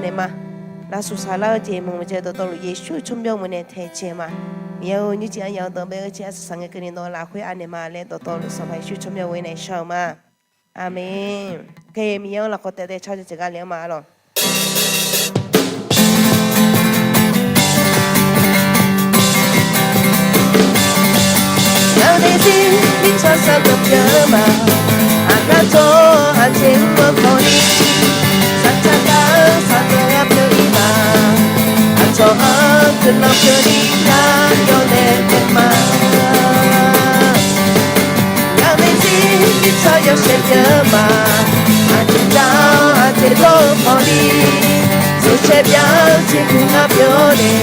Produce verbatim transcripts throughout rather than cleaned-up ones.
naeq ma. Lavsuf saqlar-eu jeq maqmuiq jeq dawqtawvluf Yeqsur tsawrmyanr-eu nae taejae ma. Miqyaer-or, nymrcif aryamq-anr dawq bae-eu jeq arsaq saqngae keuvni nawq lafkhoer anaeq ma laer dawqtawvluf Sanqpaq Yeqsur tsawrmyanr-eu nae shar-eu ma. Aqmeq. Khaeq, Miqyaer-anr lafkawq taef daef car jawr jeq gar le-anr ma lawq. Ngaq-euq daefzir mirtsaq saqdeuq pyeuf-eu ma. Aqgar jawr-eu aqjeq mr-eu khawfni, saqtsaq lar-eu saqdeuq ghaq pyeuf-ir ma. Aqcawq-anr guiqlanq pyeuf-ni ngar yawdaef daef ma. Ngaq-euq daefzir mirtsaq yawshaef pyeuf-eu ma. Aqjeq jar-awr aqjeq dawr-eu khawfni, yawshaef pyeuf-eu jeqhuq ngar pyeuf-awr nae,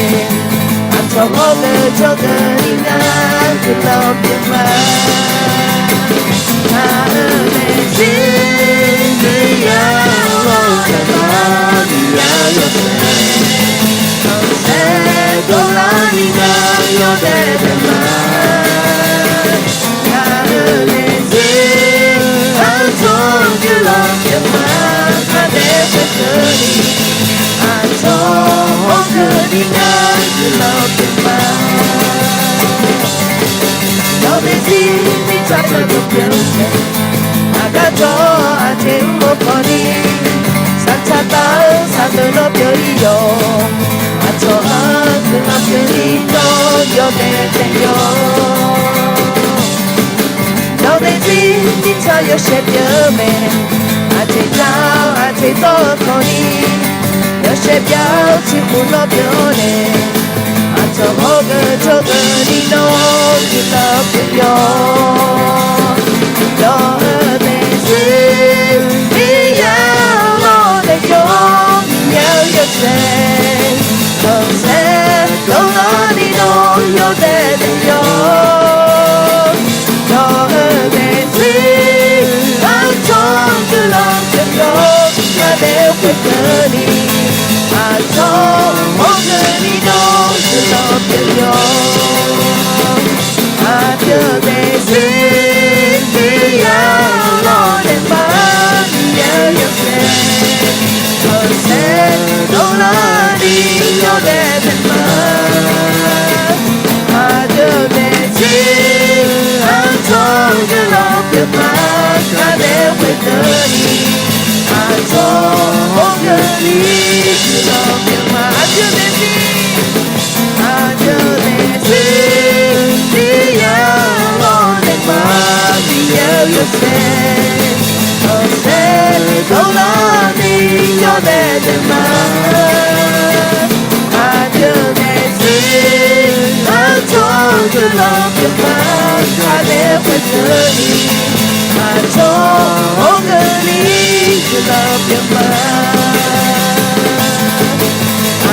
aqcawq hawr-eu jawrgeuf ni ngar guiqlanq pyeuf ma. Ngaq-euq daefzir mirtsaq yawshaef pyeuf-eu ma. Aqcawq hawr-eu jawrgeuf ni ngar yawdaef daef ma. Ngaq-euq daefzir aqcawq guiqlanq pyeuf ma. Aqdaef pyeuf keuvni, aqcawq hawr-eu ni ngar guiqlanq pyeuf ma. Ngaq-euq daefzir mirtsaq saqdeuq pyeuf-eu ma. Aqgar jawr-eu aqjeq mr-eu khawfni, saqtsaq lar-eu saqdeuq nawr pyeuf-ir yawq. Aqcawq-anr guiqlanq pyeuf-ni nawr yawdaef daef yawq. Ngaq-euq daefzir mirtsaq yawshaef pyeuf-eu mae. Aqjeq jar-awr aqjeq dawr-eu khawfni, yawshaef pyeuf-eu jeqhuq nawr pyeuf-awr nae, aqcawq hawr-eu jawrgeuf ni nawr guiqlanq pyeuf yawq. Ngaq-euq daefzir mirtsaq yawshaef pyeuf-eu ma. Aqcawq hawr-eu jawrgeuf ni ngar yawdaef daef yawq. Ngaq-euq daefzir aqcawq guiqlanq pyeuf yawq. Aqdaef pyeuf keuvni, aqcawq hawr-eu ni nawr guiqlanq pyeuf yawq. Aqcawq daefzir mirtsaq yawshaef pyeuf-eu ma. Mirtsaq yawshaef pyeuf-eu ma. Aqcawq hawr-eu ni nawr guiqlanq pyeuf yawq. Aqcawq daefzir aqcawq guiqlanq pyeuf ma. Aqdaef pyeuf keuvni, aqcawq hawr-eu ni guiqlanq pyeuf ma. Aqcawq daefzir Aqcawq daefzir mirtsaq yawshaef pyeuf-eu ma. Mirtsaq yawshaef pyeuf-eu ma. Aqcawq daefzir aqcawq guiqlanq pyeuf ma. Aqcawq daefzir aqcawq guiqlanq pyeuf ma. Aqdaef pyeuf keuvni, aqcawq hawr-eu ni guiqlanq pyeuf ma.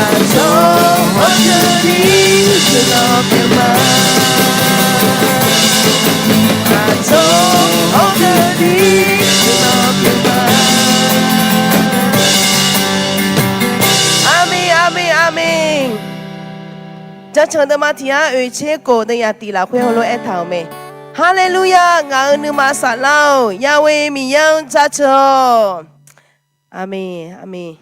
Aqcawq hawr-eu ni guiqlanq pyeuf ma. Aqcawq hawr-eu ni guiqlanq pyeuf ma. Aqmeq, aqmeq, aqmeq. Jaceuq deuvma tiq-anr oeqtser khof deuv yaqtif lafkhoer heulof-aer aertaq-euq mae. Haleluya! Ngaq-euq nuima saflar-or, Yahweh Miqyaer-anr jaceuq-awq. Aqmeq, aqmeq.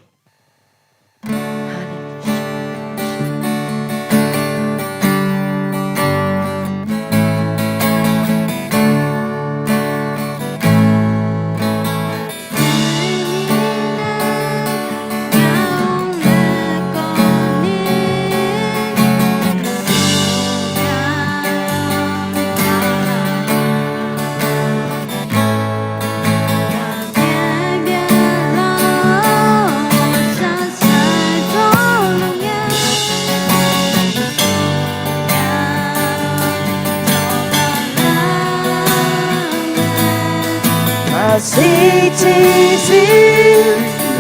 Aqsir tiqsir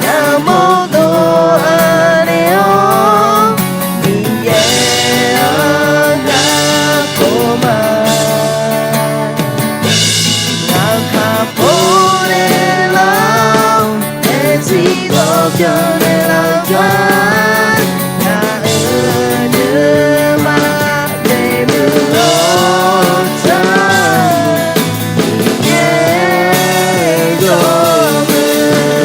ngamawr dov-a nae-awr, Miqyaer-anr narkhof ma. Ngaqkaq pov naeqlar-awr, daefzir dawqbyan naeqlaf gar, ngaq-euq nuima daefmuiq-awr tar, Miqyaer yawmuiq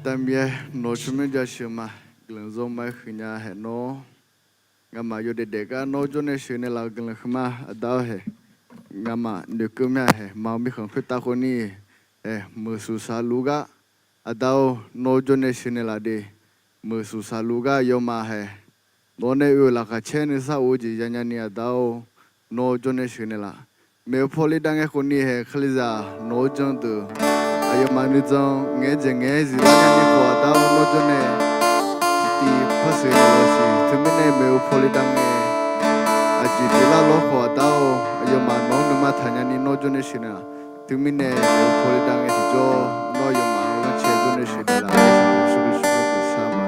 Taqmir-aer nawq-eu tsawrmyanr jasheuq ma. Guiqlanq zawr ma-aer huiqnya haeq nawr, ngamaf yawdaef daef gar nawr jawrnae sheuq naeqlaf-euq guiqlanq huiqma. Aqda-awr haeq, ngamaf noeqkeuv myav haeq ma-eu mirkhanq khoertav khawfni-aer meuqsuf saqluf gar, Aqda-or, nawr jawrnae sheuq naeqlaf de. Meuqsuf saqluf gar aqyawfmaf haeq, nawq nae oe-euq laqkhaq caer nuisar of-eu jeq yanya ni Aqda-or, nawr jawrnae sheuq naeqlaf. Maeqhu pawle dav ngae khawfni haeq Kalizaq nawq-eu jan deuq aqyawfmaf nuijan ngaeq-aer dzaeq ngaeq-aer ziflar nya ni khawf Aqda-or, nawr jawrnae tiqtiv par sheuq naeqlaf-eu siq. Teumirnae maeqhu pawle dav ngae aqjeq pyeuflar lawr khawf Aqda-or, aqyawfmaf nawq-anr nuima taqnya ni nawr jawrnae sheuq naeqlaf. Teumirnae maeqhu pawle dav ngae tiqjawr nawr aqyawfmaf-anr ghanrcae jawrnae sheuq naeqlaf-eu Sanqpaq Yeqsur Kali-euq tsawrmyanr ma.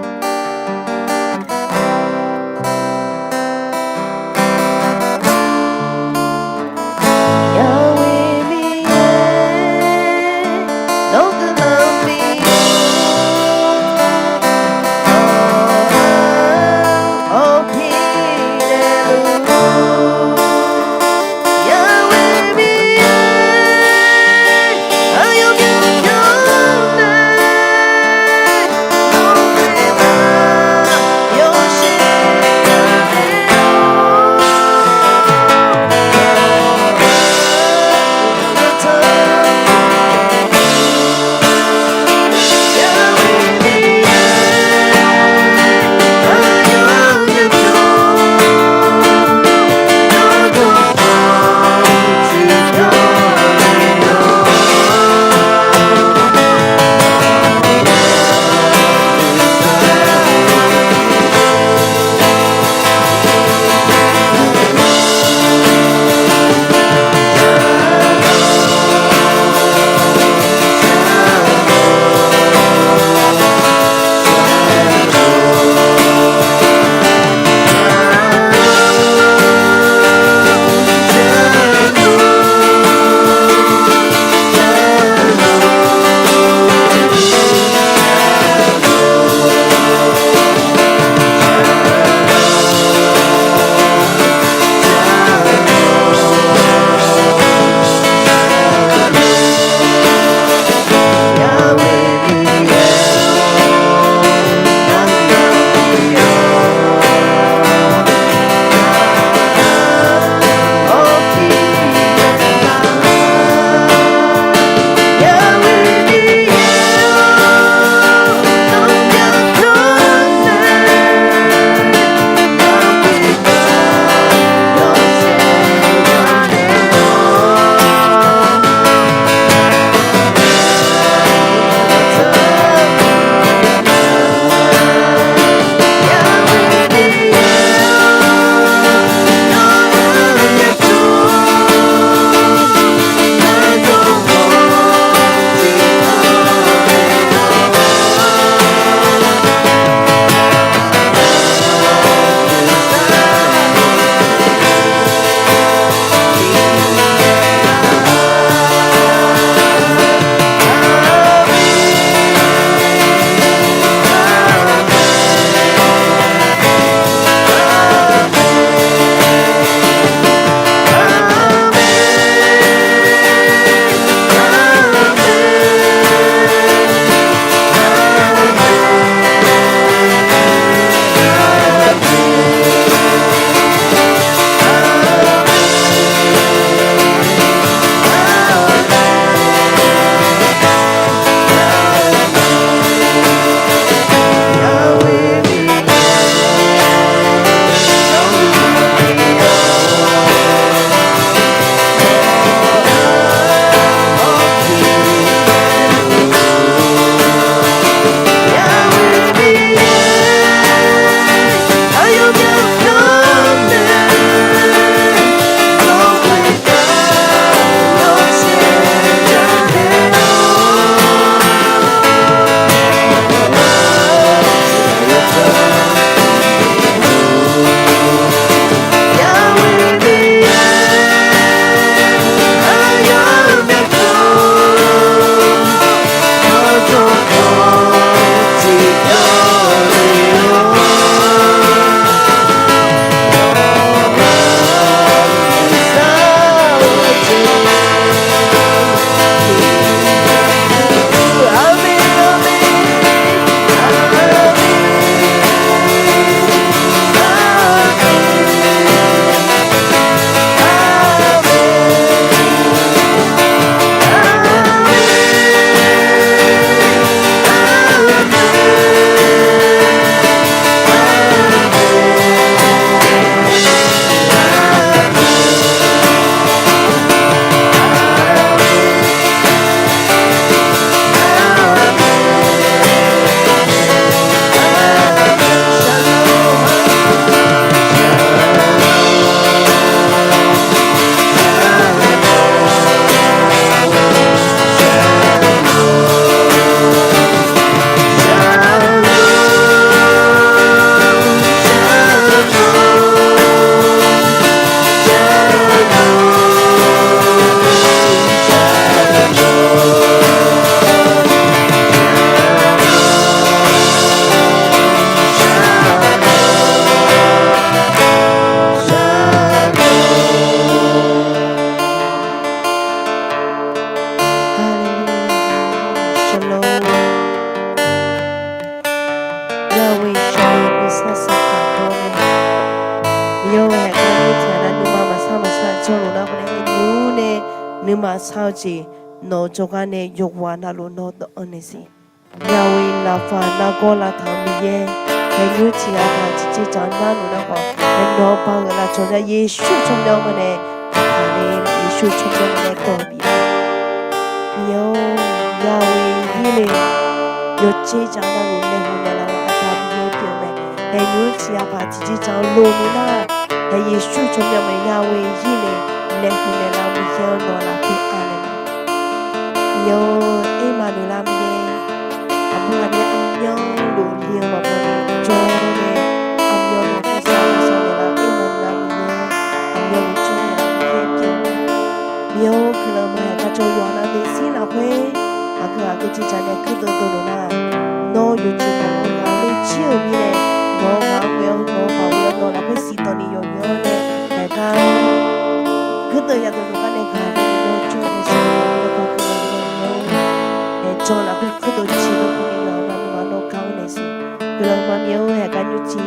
nuima sar-eu jeq, nawq-eu jawrgar nae yawqghaq navluf nawr dawv-anr naeq siq. Yahweh lafkhoer nargawr lavtaq-eu Miqyaer, haeqnymr tiq ghaq taq tiqjeq dzaq-anr narluf nar khawf, haeq nawq-eu baoq-eu lafcawq nar Yeqsur tsawrmyanr-anr nae, taqnae Yeqsur tsawrmyanr-anr nae dawq bif-a. Miqyaer-or, Yahweh Yirle, yawqjeq dzaq-anr narluf laeqhmq naeqlaf-eu Aqda Miqyaer pyeuf mae. Haeqnymr tiq ghaq taq tiqjeq dzaq-anr loq ni nar, haeq Yeqsur tsawrmyanr mae. Yahweh Yirle, laeqhmq naeqlaf-eu Miqyaer-or, nawq lafkhoer anaeq ma. Miqyaer-or, Ermaqnoeqlav Miqyaer, aqmur ghaq nae aqmyanluf li-eu maqbaw ni jawr-awr nae, aqmyanluf khanqsaer khanqsaer naeqlaf-eu Ermaqnoeqlav Miqyaer, aqmyanluf jawr naeqlaf-eu Miqyaer pyeuf-eu. Miqyaer-or, guiqlanq ma haeq garjawr yawqha navluf siqlar khoer, aqgeu ghaq geujeq dzaq nae guirdeuv deuv luf nar, nawr yawqjeq navluf ghaq ler jir-euq mirnae, nawq-eu ghaq-anr ghoe-awr nawq-eu baoq-anr nawq lafkhoer siqdanq ni yawqnyoer-awr nae, haeq gar guirdeuv yadeuv luf gar nae gaqli nawr jawr nae siqdanq ni yawqgar guirdeuv luf-awr, haeq jawr lafkhoer guirdeuv ciqdov ni yawqha navluf nawr gar-awr naeq siq. Guiqlanq ma Miqyaer-or, haeq gar nymrciq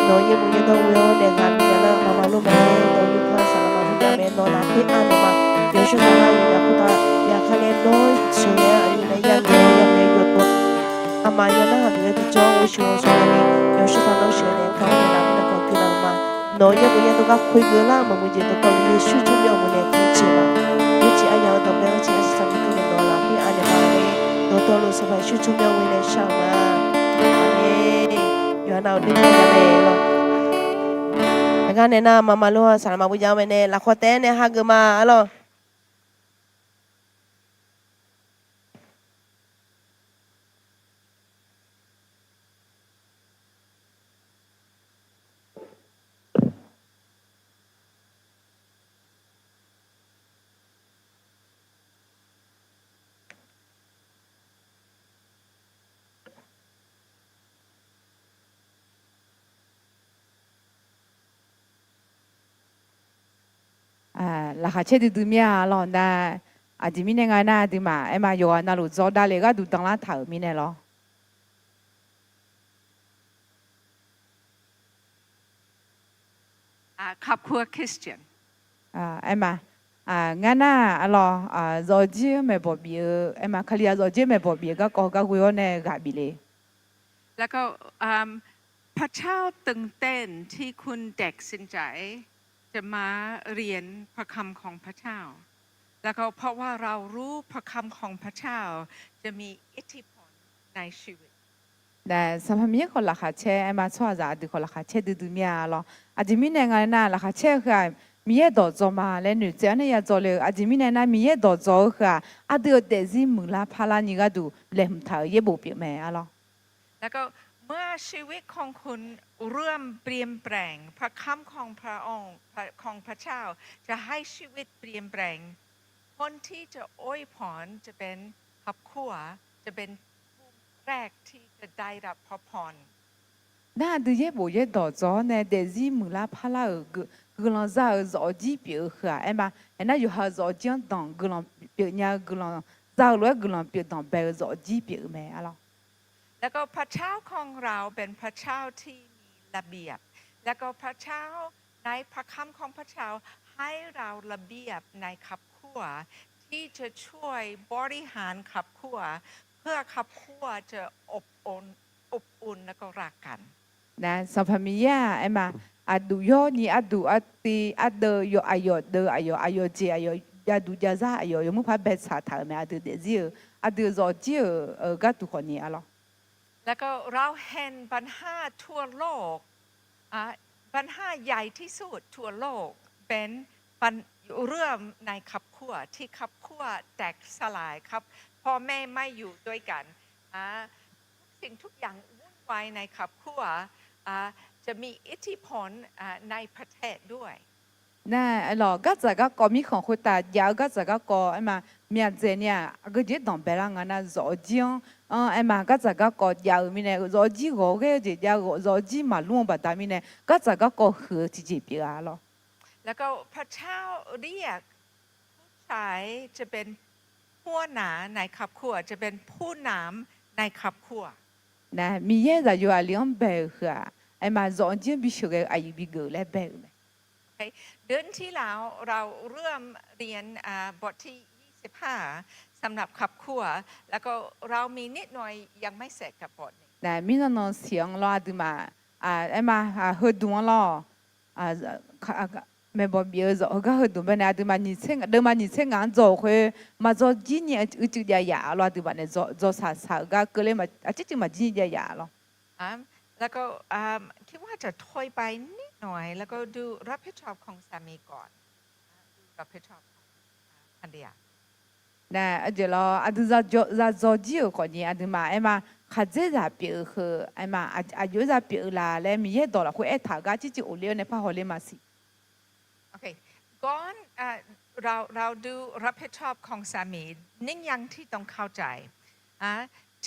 nawq-eu yaerbof yaerdawr ghoe-awr nae ghaq bifnaeq nar maqmaq lor mae. Nawq-eu yawqha saqlaq maqmuiq nya mae. Nawq lafkhoer anaeq ma. Yawshawr saqlaq-eu yawqghaq khoertav yaqkar nae nawr sheuqnaeq-aer aqyawf nae yamawr yamawr-aer yawqdawq aqma ya narhaq deuq-aer bijawr-awr sheuqnaeq sheuqnaeq ni yawshawr saqlaq-eu sheuqnaeq gar-awr naeq laf-eu nar khawf guiqlanq ma. Nawq-eu yaerbof yaerdawr gar khoergeu lar maqmuiq jeq dawqtawvluf Yeqsur tsawrmyanr-anr nae guiqlanq ma. Nymrciq aryaq-eu dawqmaeq-eu ciq arsaq saqlaq keuv nae nawq lafkhoer anaeq ma laer dawqtawvluf Sanqpaq Yeqsur tsawrmyanr ghoe nae shar-eu ma. Aqmeq. Yawqha navluf nuima ya mae lawr. Aqgar nae nar maqmaq lor-a saqlaq maqmuiq jav-eu mae nae lafkhawf taef-aer nae hageuf ma arlawr. Laqkhaq caer duidui mir-a lawr nar, aqjeq mirnae nga nar aqduimaf aerma yawqghaq navluf dzawr davle gharduq danlar taq-euq mirnae lawr. Aerma, ngar nar arlawr, zawfjir-eu maeqbawq bif-eu aerma, Kalizaq zawfjir maeqbawq bif-eu garkawv heugar ghoe-awr nae ghaq bif le. แล้วก็ พระเจ้าตื่นเต้นที่คุณตัดสินใจจะมาเรียนพระคำของพระเจ้า แล้วก็เพราะว่าเรารู้พระคำของพระเจ้าจะมีอิทธิพลในชีวิต Sanqpaq Miqyaer khawf laqkhaq caer aerma, tsawrhaqzaq aqdui khawf laqkhaq caer duidui mir-a lawr. Aqjeq mirnae nga nar, laqkhaq caer-eu heu-aq, Miqyaer dawqdzawq ma laer noeqtsaev-awr nae yadzawr le-eu. Aqjeq mirnae nar, Miqyaer dawqdzawq-eu heu-aq, aqdui-euq daefzir muiqlar parlar ni gharduq laeqhmq taq-euq yaerbof pyeuf mae arlawr. แล้วก็เมื่อชีวิตของคุณเริ่มเปลี่ยนแปลง พระคำของพระองค์ พระ- ของพระเจ้าจะให้ชีวิตเปลี่ยนแปลง คนที่จะอวยพรจะเป็นครอบครัว จะเป็นกลุ่มแรกที่จะได้รับพระพร Nar aqdui yaerbof yaerdawq dzaw-awr nae daefzir muiqlar parlar-euq guiqlanq za-euq zawfjir pyeuf-eu heu-aq aerma, aernar yawqha-euq zawfjir-anr danq guiqlanq pyeuf nya-eu guiqlanq za-eu lof-aer guiqlanq pyeuf danqbae-eu zawfjir pyeuf-eu mae arlawr. แล้วก็พระเจ้าของเราเป็นพระเจ้าที่มีระเบียบ แล้วก็พระเจ้าในพระคำของพระเจ้าให้เราระเบียบในครอบครัว ที่จะช่วยบริหารครอบครัว เพื่อครอบครัวจะอบอุ่น อบอุ่น แล้วก็รักกัน Nar Sanqpaq Miqyaer-aq aerma, aqduq yawr ni arduq artiv ardeuv yaw aqyawf deuv aqyawf aqyawf jeq aqyawf javduq javzar aqyawf yawmuir paq-aer baetsaq taq-euq mae. Aqdui daefzir-euq aqdui zawfjir-euq gharduq khawf ni arlawr. แล้วก็เราเห็นปัญหาทั่วโลก ปัญหาใหญ่ที่สุดทั่วโลกเป็นเรื่องในครอบครัว ที่ครอบครัวแตกสลายครับ พ่อแม่ไม่อยู่ด้วยกัน ทุกสิ่งทุกอย่างวุ่นวายในครอบครัว จะมีอิทธิพลในประเทศด้วย Nar aerlawq, gardzaq garkawv mirkhanq khoertav jav-eu gardzaq garkawv aerma, myavdzaeq ni-aq aqgeujeq danqbae lar nga nar zawfjir-anr, anr aerma gardzaq garkawv jav-eu mirnae zawfjir ghawq ghae-eu jeq jav-eu zawfjir maqlmr-eu baqda mirnae gardzaq garkawv huiq-eu tiqjeq pyeuf-a lawr. แล้วก็พระเจ้าเรียกผู้ชายจะเป็นหัวหน้าในครอบครัว จะเป็นผู้นำในครอบครัว Nar Miqyaer zaqyo aqli-anr bae-euq heu-aq aerma zawfjir-anr bisheuq ghae-eu aqyuif bigeuf-eu laer bae-euq mae. เดือนที่แล้วเราเริ่มเรียน อ่า บทที่ยี่สิบห้า สำหรับครอบครัว แล้วก็เรามีนิดหน่อยยังไม่เสร็จกับบทนี้ Nae, mirnan nan siq-anr lawr aqduimaf, aer ma, heudmq-anr lawr, maeqbawq bif-eu zawq heugar heudmq baenae aqduimaf nyiq tser, deuvma nyiq tser ngaq-anr dzaw-euq khoer, maqdzaw jir ni uicuiv jav yaf lawr aqduimaf nae dzaw saq saq-euq gar keuvle aqcir cuiv maqjir ni jav yaf lawr. แล้วก็ คิดว่าจะถอยไปนิดหน่อย แล้วก็ดูรับผิดชอบของสามีก่อน รับผิดชอบของภรรยา Nae, aqjeq lawr aqdui za dzaw jir-euq khawfni aqduimaf aer ma, khaqdzerzaq pyeuf-eu heu aer ma, aqjox-aer za pyeuf-eu la laer Miqyaer dawq lafkhoer aertaq-euq gar aqcir cuiv ofle-awr nae parhaw le ma siq. ก่อน เรา เราดูรับผิดชอบของสามี เน้นย้ำที่ต้องเข้าใจ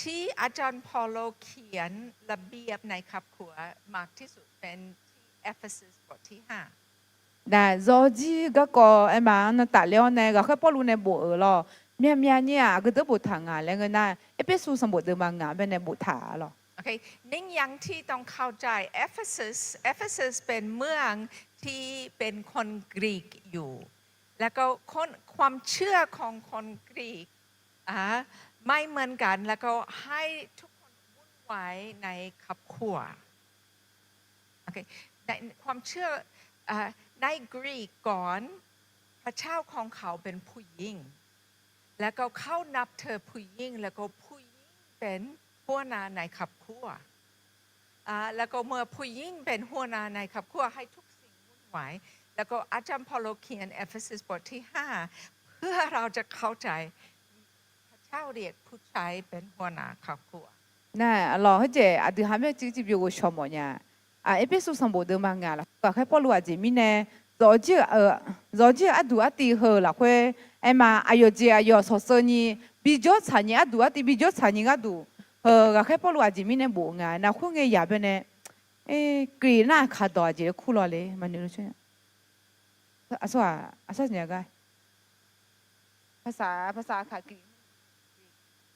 ที่อาจารย์เปาโลเขียนระเบียบในครอบครัวมากที่สุดเป็นที่เอเฟซัสบทที่ห้า Nae, dzaw jir garkawv aer ma, nan tafler-awr nae ghaqkhaer Pawrluv nae bof-euq lawr, myavmyav nyir-aq aqgeu deuq boftaq nga laer ngeur nar, Erpersu sanqbof deuvma ngaq baenae boftaq lawr. เน้นย้ำที่ต้องเข้าใจ เอเฟซัส เอเฟซัสเป็นเมืองที่เป็นคนกรีกอยู่ แล้วก็คน ความเชื่อของคนกรีก ไม่เหมือนกัน แล้วก็ให้ทุกคนวุ่นวายในครอบครัว ในความเชื่อ ในกรีกก่อน พระเจ้าของเขาเป็นผู้หญิง แล้วก็เขานับถือผู้หญิง แล้วก็ผู้หญิงเป็นหัวหน้าในครอบครัว แล้วก็เมื่อผู้หญิงเป็นหัวหน้าในครอบครัวให้ทุกสิ่งวุ่นวาย แล้วก็อาจารย์เปาโลเขียนเอเฟซัสบทที่ห้า เพื่อเราจะเข้าใจ พระเจ้าเรียกผู้ชายเป็นหัวหน้าครอบครัว Nae, lawr heujeq aqdui ha myaer cuiv cuiv byov ghovshaw mawf nya. Erpersu sanqbof deuvma ngaq lafkhoer ghaqkhaer Pawrluv aqjeq mirnae, dzaw jir-eu arduq artiv heu lafkhoer aer ma, aqyawf jeq aqyawf sawqseuvni bijawr tsaqni arduq artiv bijawr tsaqni gharduq heu ghaqkhaer Pawrluv aqjeq mirnae bof nga nar khoerngae yaq baenae, kri nar kaqdawq aqjeq kur lawr le maqnoeq aqsur aqsur nya gar ภาษา ภาษาอังกฤษ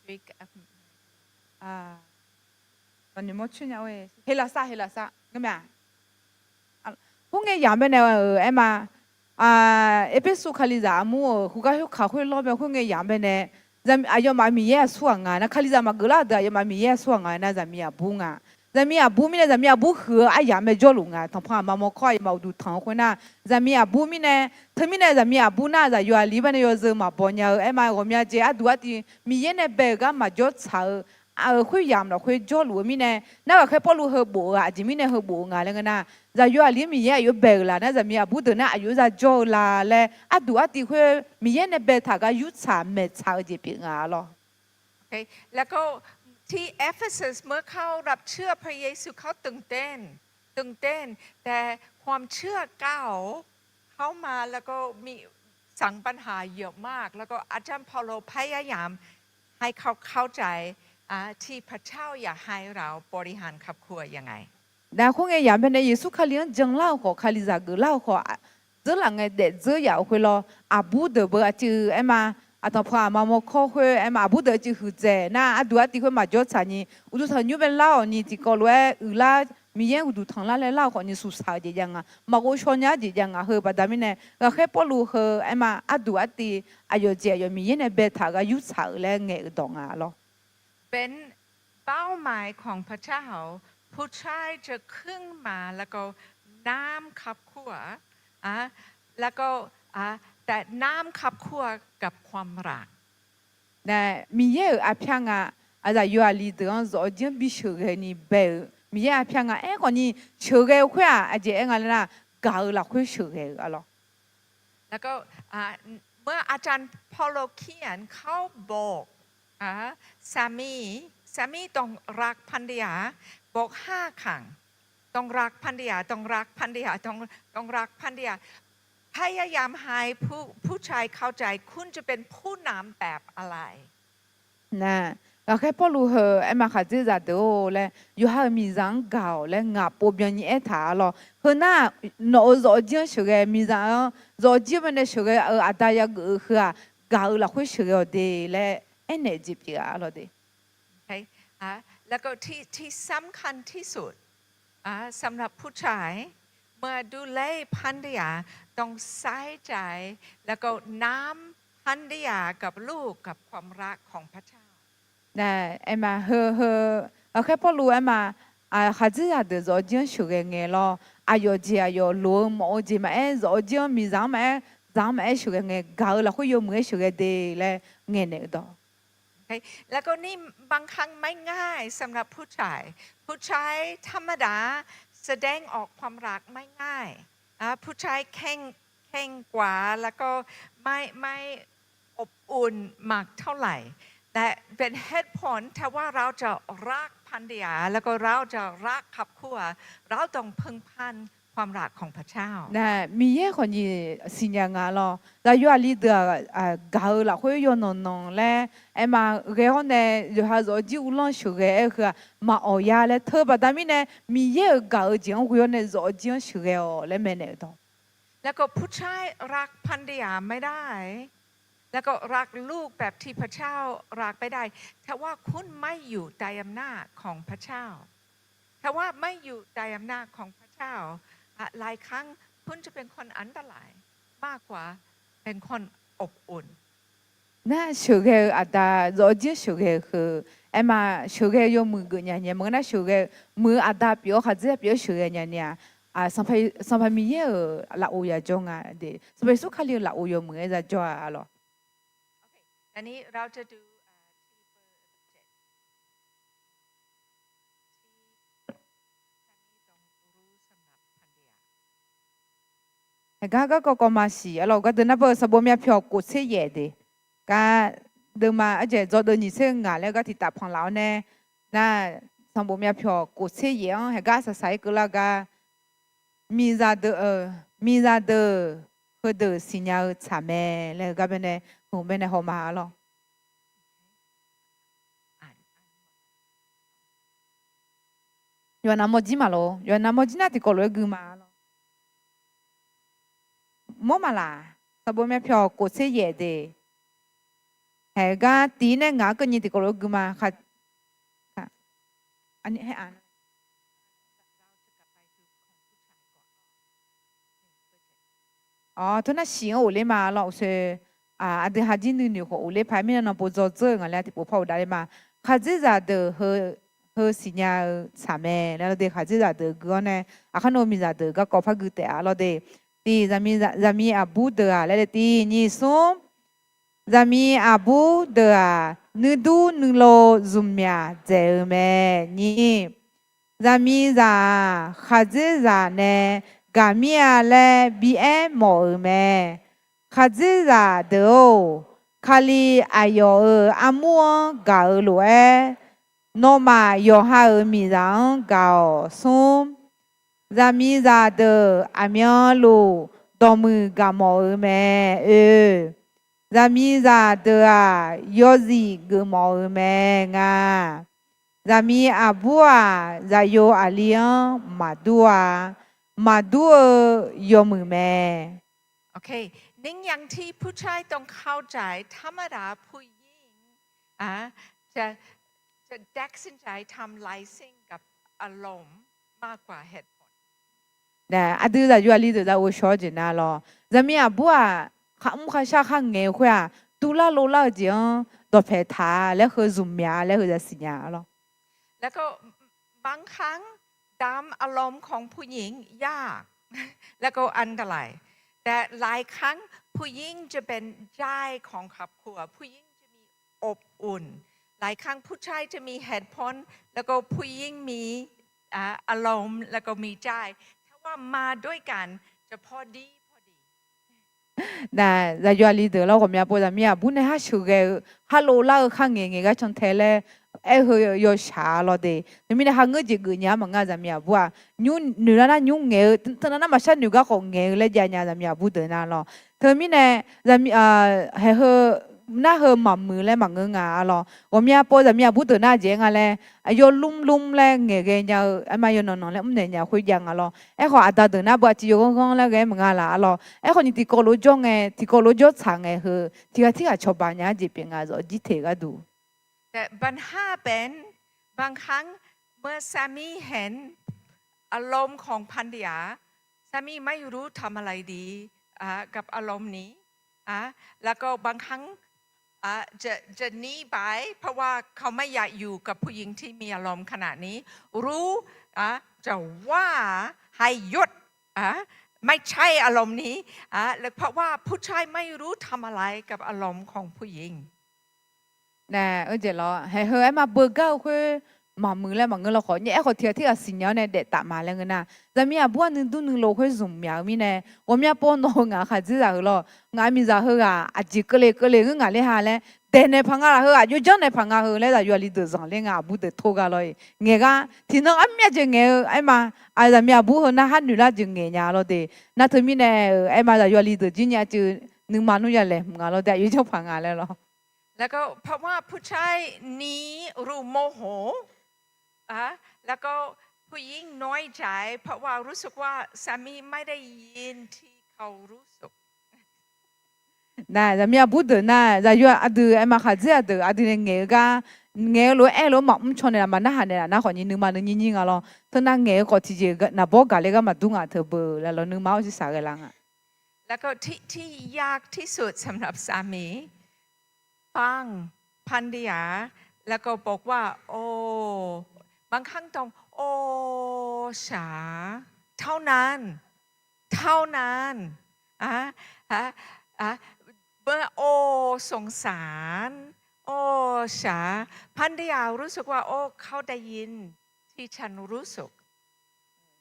Greek เฮลาซา เฮลาซา Khoerngae yaq baenae aer ma, Erpersu Kalizaq armur-euq khoergar khoerkaq khoerlawr bae khoerngae yaq baenae, aqyawfmaf Miqyaer aqsur ghaq nga nar, Kalizaq maqgeuf lar-eu deuq aqyawfmaf Miqyaer aqsur ghaq nga nar zaqmiq aqbur nga. Zaqmiq aqbur mirnae zaqmiq aqbur huiq-eu aryamq mae jawrluf nga. Tanqpanq aqma mawrkawr aqyawfmaf uqduq tanq-eu khoernar, zaqmiq aqbur mirnae, teumirnae zaqmiq aqbur nar zaqyo aqli baenae yawzeu maqbaw nya-eu aer ma, ghawqmya jeq arduq artiv Miqyaer nae bae-euq gar maqjawr tsaq-eu, aq-euq khoeryamq lafkhoer jawrluf-eu mirnae, nar ghaqkhaer Pawrluv heu bof-eu ghaq aqjeq mirnae heu bof-eu nga laer ngeur nar, zaqyo aqli-anr Miqyaer aqyawf bae-euq laf nar zaqmiq aqbur deuq nar aqyawf za jawr-eu la laer arduq artiv khoer Miqyaer nae baetaq gar yurtsaq maeqtsaq-eu jeq pyeuf nga lawr. แล้วก็ที่เอเฟซัส เมื่อเขารับเชื่อพระเยซูเขาตื่นเต้น ตื่นเต้น แต่ความเชื่อเก่าเข้ามา แล้วก็มีสร้างปัญหาเยอะมาก แล้วก็อาจารย์เปาโลพยายามให้เขาเข้าใจ ที่พระเจ้าอยากให้เราบริหารครอบครัวยังไง Nar khoerngae yaq baenae Yeqsur Kali-anr janlar-eu khawf, Kalizaq geuflar-eu khawf, dzeurlaf ngae daef dzeur yaf-euq khoer lawr, aqbur deuq beu aqcuiv aer ma, aqtanqpanq aqma mawrkawr khoer aer ma, aqbur deuq aqcuiv huiqdzaeq nar arduq artiv khoer maqjawr tsaqni, uqduq tanqnymr bae lar-awq ni tiqkawv lof-aer uiqlar, Miqyaer uqduq tanqlar laer lar-eu khawfni suqsaq-eu jeq jav nga, maqghov shaw nya-eu jeq jav nga. Heu baqda mirnae ghaqkhaer Pawrluv heu aer ma, arduq artiv aqyawf jeq aqyawf Miqyaer nae baetaq gar yurtsaq-euq laer ngaeq-euq dawq nga lawr. เป็นเป้าหมายของพระเจ้า ผู้ชายจะขึ้นมาแล้วก็นำครอบครัว แล้วก็ แต่นำครอบครัวกับความรัก Nae, Miqyaer-euq arpyar nga, aqzaf yawqghaq li deuq-anr zawqjir-anr bi sheuqghae ni bae-euq Miqyaer arpyar nga. Aerkhawfni sheuqghae-eu khoer-aq aqjeq aer nga laer nar, gaq-eu lafkhoer sheuqghae-euq arlawr. แล้วก็ เมื่ออาจารย์เปาโลเขียน เขาบอก สามี สามีต้องรักภรรยา บอกห้าครั้ง ต้องรักภรรยา ต้องรักภรรยา ต้อง ต้องรักภรรยา พยายามให้ผู้ ผู้ชายเข้าใจ คุณจะเป็นผู้นำแบบอะไร Nar, ghaqkhaer Pawrluv heu aer ma, khaqdzerzaq deuq-or laer, yawqha-euq miqzaq-anr gaq-awq laer ngaq pov byanni aertaq arlawr. Heu nar, nawq-euq zawqjir-anr sheuqghae, miqzaq-anr zawqjir-anr baenae sheuqghae-eu aqda yageuf-eu heu-aq, gaq-eu lafkhoer sheuqghae-awq de laer aernaeq-eu jeq pyeuf-a arlawr de. แล้วก็ที่ ที่สำคัญที่สุด สำหรับผู้ชาย เมื่อเขา เมื่อดูแลภรรยา ต้องใส่ใจ แล้วก็นำภรรยากับลูกกับความรักของพระเจ้า Nae, aerma heu heu, aqkhaer Pawrluv aerma, khaqdzerzaq deuq zawqjir-anr sheuqghae ngae lawr, aqyawf jeq aqyawf loq-eu mawf-eu jeq maqaer, zawqjir-anr miqzaq-anr maqaer, zaq-anr maqaer sheuqghae ngae, gaq-eu lafkhoer yawmuiq-aer sheuqghae de laer ngaeqnaeq-eu dawq. แล้วก็นี่บางครั้งไม่ง่ายสำหรับผู้ชาย ผู้ชายธรรมดาแสดงออกความรักไม่ง่าย อ่า ผู้ชายแข็ง แข็งกว่า แล้วก็ไม่ ไม่อบอุ่นมากเท่าไหร่ แต่เป็นเหตุผล ถ้าว่าเราจะรักภรรยา แล้วก็เราจะรักครอบครัว เราต้องพึ่งพาความรักของพระเจ้า Nae, Miqyaer khawf nyiq siqnya nga lawr. Zaqyo aqli deuq-aq, gaq-eu lafkhoer yawnanq nanq laer aerma ghae-awr nae, yawqha zawqjir uvlanr sheuqghae aer-eu heu-aq, maqawq ya laer teu baqda mirnae, Miqyaer-euq gaq-eu jeq-anr ghoe-awr nae zawqjir-anr sheuqghae-awq laer maeqnaeq-eu dawq. แล้วก็ผู้ชายรักภรรยาไม่ได้ แล้วก็รักลูกแบบที่พระเจ้ารักไม่ได้ ถ้าว่าคุณไม่อยู่ใต้อำนาจของพระเจ้า ถ้าว่าไม่อยู่ใต้อำนาจของพระเจ้า อ่ะ หลายครั้งคุณจะเป็นคนอันตรายมากกว่าเป็นคนอบอุ่น Nar sheuqghae-eu aqda zawqjir sheuqghae-eu heu, aerma sheuqghae-eu yawmuiq geufnya ni-a, maqngeur nar sheuqghae-eu muiq-eu aqda pyeuf-awr khaqdzer pyeuf-awr sheuqghae nya ni-a, Sanqpaq Miqyaer-euq lafov yajawr nga de, Sanqpaq Yeqsur Kali-euq lafov yawmuiq-aer yajawr-a lawr. เห็นไหม garkawv กาลาติ สิบ เออ sanqbof myavpyawq โคตรเสียแย่ de. Gar deuvma arjaeq dzawgeuf nyiq tser ngaq laer gar tiqtaf panq laf-awr nae, nar sanqbof myavpyawq โคตรเสียแย่ anr haegar saqsaq-aer keuvlar gar, miqzaq deuq-euq, miqzaq deuq heudeuq siqnya-eu tsaq mae laer-eu gar baenae, hmq baenae hawma-a lawr. Yawqnaq mawrjir maqlor, yawqnaq mawrjir nar tiqkawv lof-aer gui ma lawr. Mawr maqlaq, sanqbof myavpyawq โคตรเสียแย่ de. Haegar tiq nae ngaq-anr keuvni tiqkawv lof-aer gui ma. Awr, teunar shif-anr ghofler ma lawr, uqshoe, aqdui haqjir nuinoeq khawf ghofler paq-aer mirnae nan pov dzawdzeur-eu nga laer tiqpov par ghofdav ler ma. Khaqdzerzaq deuq heu siqnya-eu tsaq mae laer lawr de, khaqdzerzaq deuq gui-awr nae, aqkar nawr miqzaq deuq garkawv par gui taef-a lawr de. Tiq, zaqmiq aqbur deuq-aq laer de, tiq nyiq smr, zaqmiq aqbur deuq-aq, nuidur nuilov zmqmyaq dzaeq-eu mae. Nyiq, zaqmiqzaq-aq, khaqdzerzaq nae gaq mir-a laer bi aer mawf-euq mae. Khaqdzerzaq deuq-or, Kali aqyawf-euq armur-anr gaq-eu lof-aer, nawmaf yawqha-euq miqzaq-anr gaq-awq. Smr, zaqmiqzaq deuq aqmyanluf dawqmuiq gaq mawf-eu mae. Oe, zaqmiqzaq deuq-aq, yawzif geufmawf-eu mae. Nga, zaqmiq aqbur-aq, zaqyo aqli-anr maqdur-a. Maqdur-eu yawmuiq mae. โอเค เน้นย้ำที่ผู้ชายต้องเข้าใจธรรมดา ผู้หญิง อ่ะ จะ จะ ตัดสินใจทำหลายสิ่งกับอารมณ์มากกว่าเหตุผล Aqdui zaqyo aqli deuq zaqghov shawr-eu jeq nar lawr, zaqmiq aqbur-aq, khar mr kharshar kharngaeq-eu khoer-aq, tuvlar lovlar-eu jeq-anr dawqpae taq-a laer heu zmqmyaq-a laer heu zaqsiq nya-a lawr. แล้วก็บางครั้งตามอารมณ์ของผู้หญิงยาก แล้วก็อันตราย แต่หลายครั้งผู้หญิงจะเป็นใจของครอบครัว ผู้หญิงจะมีอบอุ่น หลายครั้งผู้ชายจะมีเหตุผล แล้วก็ผู้หญิงมี อ่า อารมณ์ แล้วก็มีใจ ถ้าว่ามาด้วยกันจะพอดีพอดี Nar zaqyo aqli deuq lawr, ghawqmya pov zaqmiq aqbur nae har sheuqghae-eu, har lovlar-eu, kharngaeq ngaeq gar cantae laer aer-eu heu yawshaq-a lawr de. Teumirnae har ngeur jeq geufnya-a maqngeur-a zaqmiq aqbur-aq. Nymr noeqlar nar nymr ngaeq-eu, teunar nar maqshar noeq gar khawf ngaeq-eu laer jav nya zaqmiq aqbur deuq nar lawr. Teumirnae zaqmiq, haeq heu, nar heu maqmuiq laer maqngeur nga-a lawr. Ghawqmya pov zaqmiq aqbur deuq nar jeq-aer nga laer, yawlmr lmr laer ngaeqghae nya-eu, aerma yawnanq nanq laer mrnaeq nya khoerjav nga lawr. Aerkhawf aqda deuq nar beu aqciv yawghanr ghanr laer ghae-aer maqnga laf-a lawr. Aerkhawf nyiq tiqkawv lof-aer jawr ngae, tiqkawv lof-aer jawr tsaq ngae heu, tiqghaq tirghaq cawba nya-ar jeq pyeuf nga zawq jir teq gharduq แต่ปัญหาเป็น บางครั้งเมื่อสามีเห็นอารมณ์ของภรรยา สามีก็จะ สามีไม่รู้ทำอะไรดี อ่ะ กับอารมณ์นี้ อ่ะ แล้วก็บางครั้ง อ่ะ จะ จะหนีไป เพราะว่าเขาไม่อยากอยู่กับผู้หญิงที่มีอารมณ์ขนาดนี้ รู้ อ่ะ จะว่าให้หยุด อ่ะ ไม่ใช่อารมณ์นี้ อ่ะ แล้วเพราะว่าผู้ชายไม่รู้ทำอะไรกับอารมณ์ของผู้หญิง Nae, eu jeq lawr, haeq heu aer ma beugar-eu khoer maqmuiq laer maqngeur lawr khawf, nyaef aerkhawf tiq ghaq tirghaq siqnya-awr nae daef taf ma laer ngeur nar, zaqmiq aqbur-aq nuidur nuilov khoer zmq myaq-eu mirnae, ghawqmya pov nawq-eu ngaq khaqdzerzaq heu lawr, ngaq miqzaq heughaq aqjeq keuvle keuvle ngeur ngaq ler ha laer, daeq naeq paq nga laf heu, aqjox janr naeq paq nga heu laer zaqyo aqli deuq zanqler nga aqbur deuq tor ga lawr-iq ngaeq gar tiqnan armyav jeq ngaeq-eu aer ma, zaqmiq aqbur heu narhaq noeq lar jeq ngaeq nya lawr de. Nar teumirnae-euq aer ma zaqyo aqli deuq jir nya cuiv nuima nmr ya laeqhmq nga lawr de, aqjox janr paq nga laer lawr. แล้วก็เพราะว่าผู้ชายหนีรู้โมโห อ่ะ แล้วก็ผู้หญิงน้อยใจ เพราะว่ารู้สึกว่าสามีไม่ได้ยินที่เขารู้สึก Nae, zaqmiq aqbur deuq nar, zaqyo aqdui aer ma khaqdzer aqdeuq aqdui nae ngaeq-eu gar, ngaeq-eu lof-aer aer lof-aer maqmr caw naeqlaf maqnarhaq naeqlaf nar khawfni nuima nuinyir nyir nga lawr. Teunav ngaeq-eu khawf tiqjeq naqbawr gaqler gar maqdur ngaq teu beu laer lawr nuima-awr shiqshaq ghae lar nga. แล้วก็ที่ ที่ยากที่สุดสำหรับสามี ฟังภรรยา แล้วก็บอกว่า โอ้ บางครั้งต้อง โอ้ สา เท่านั้น เท่านั้น อ่ะ อ่ะ อ่ะ เมื่อ โอ้ สงสาร โอ้ สา ภรรยารู้สึกว่า โอ้ เขาได้ยินที่ฉันรู้สึก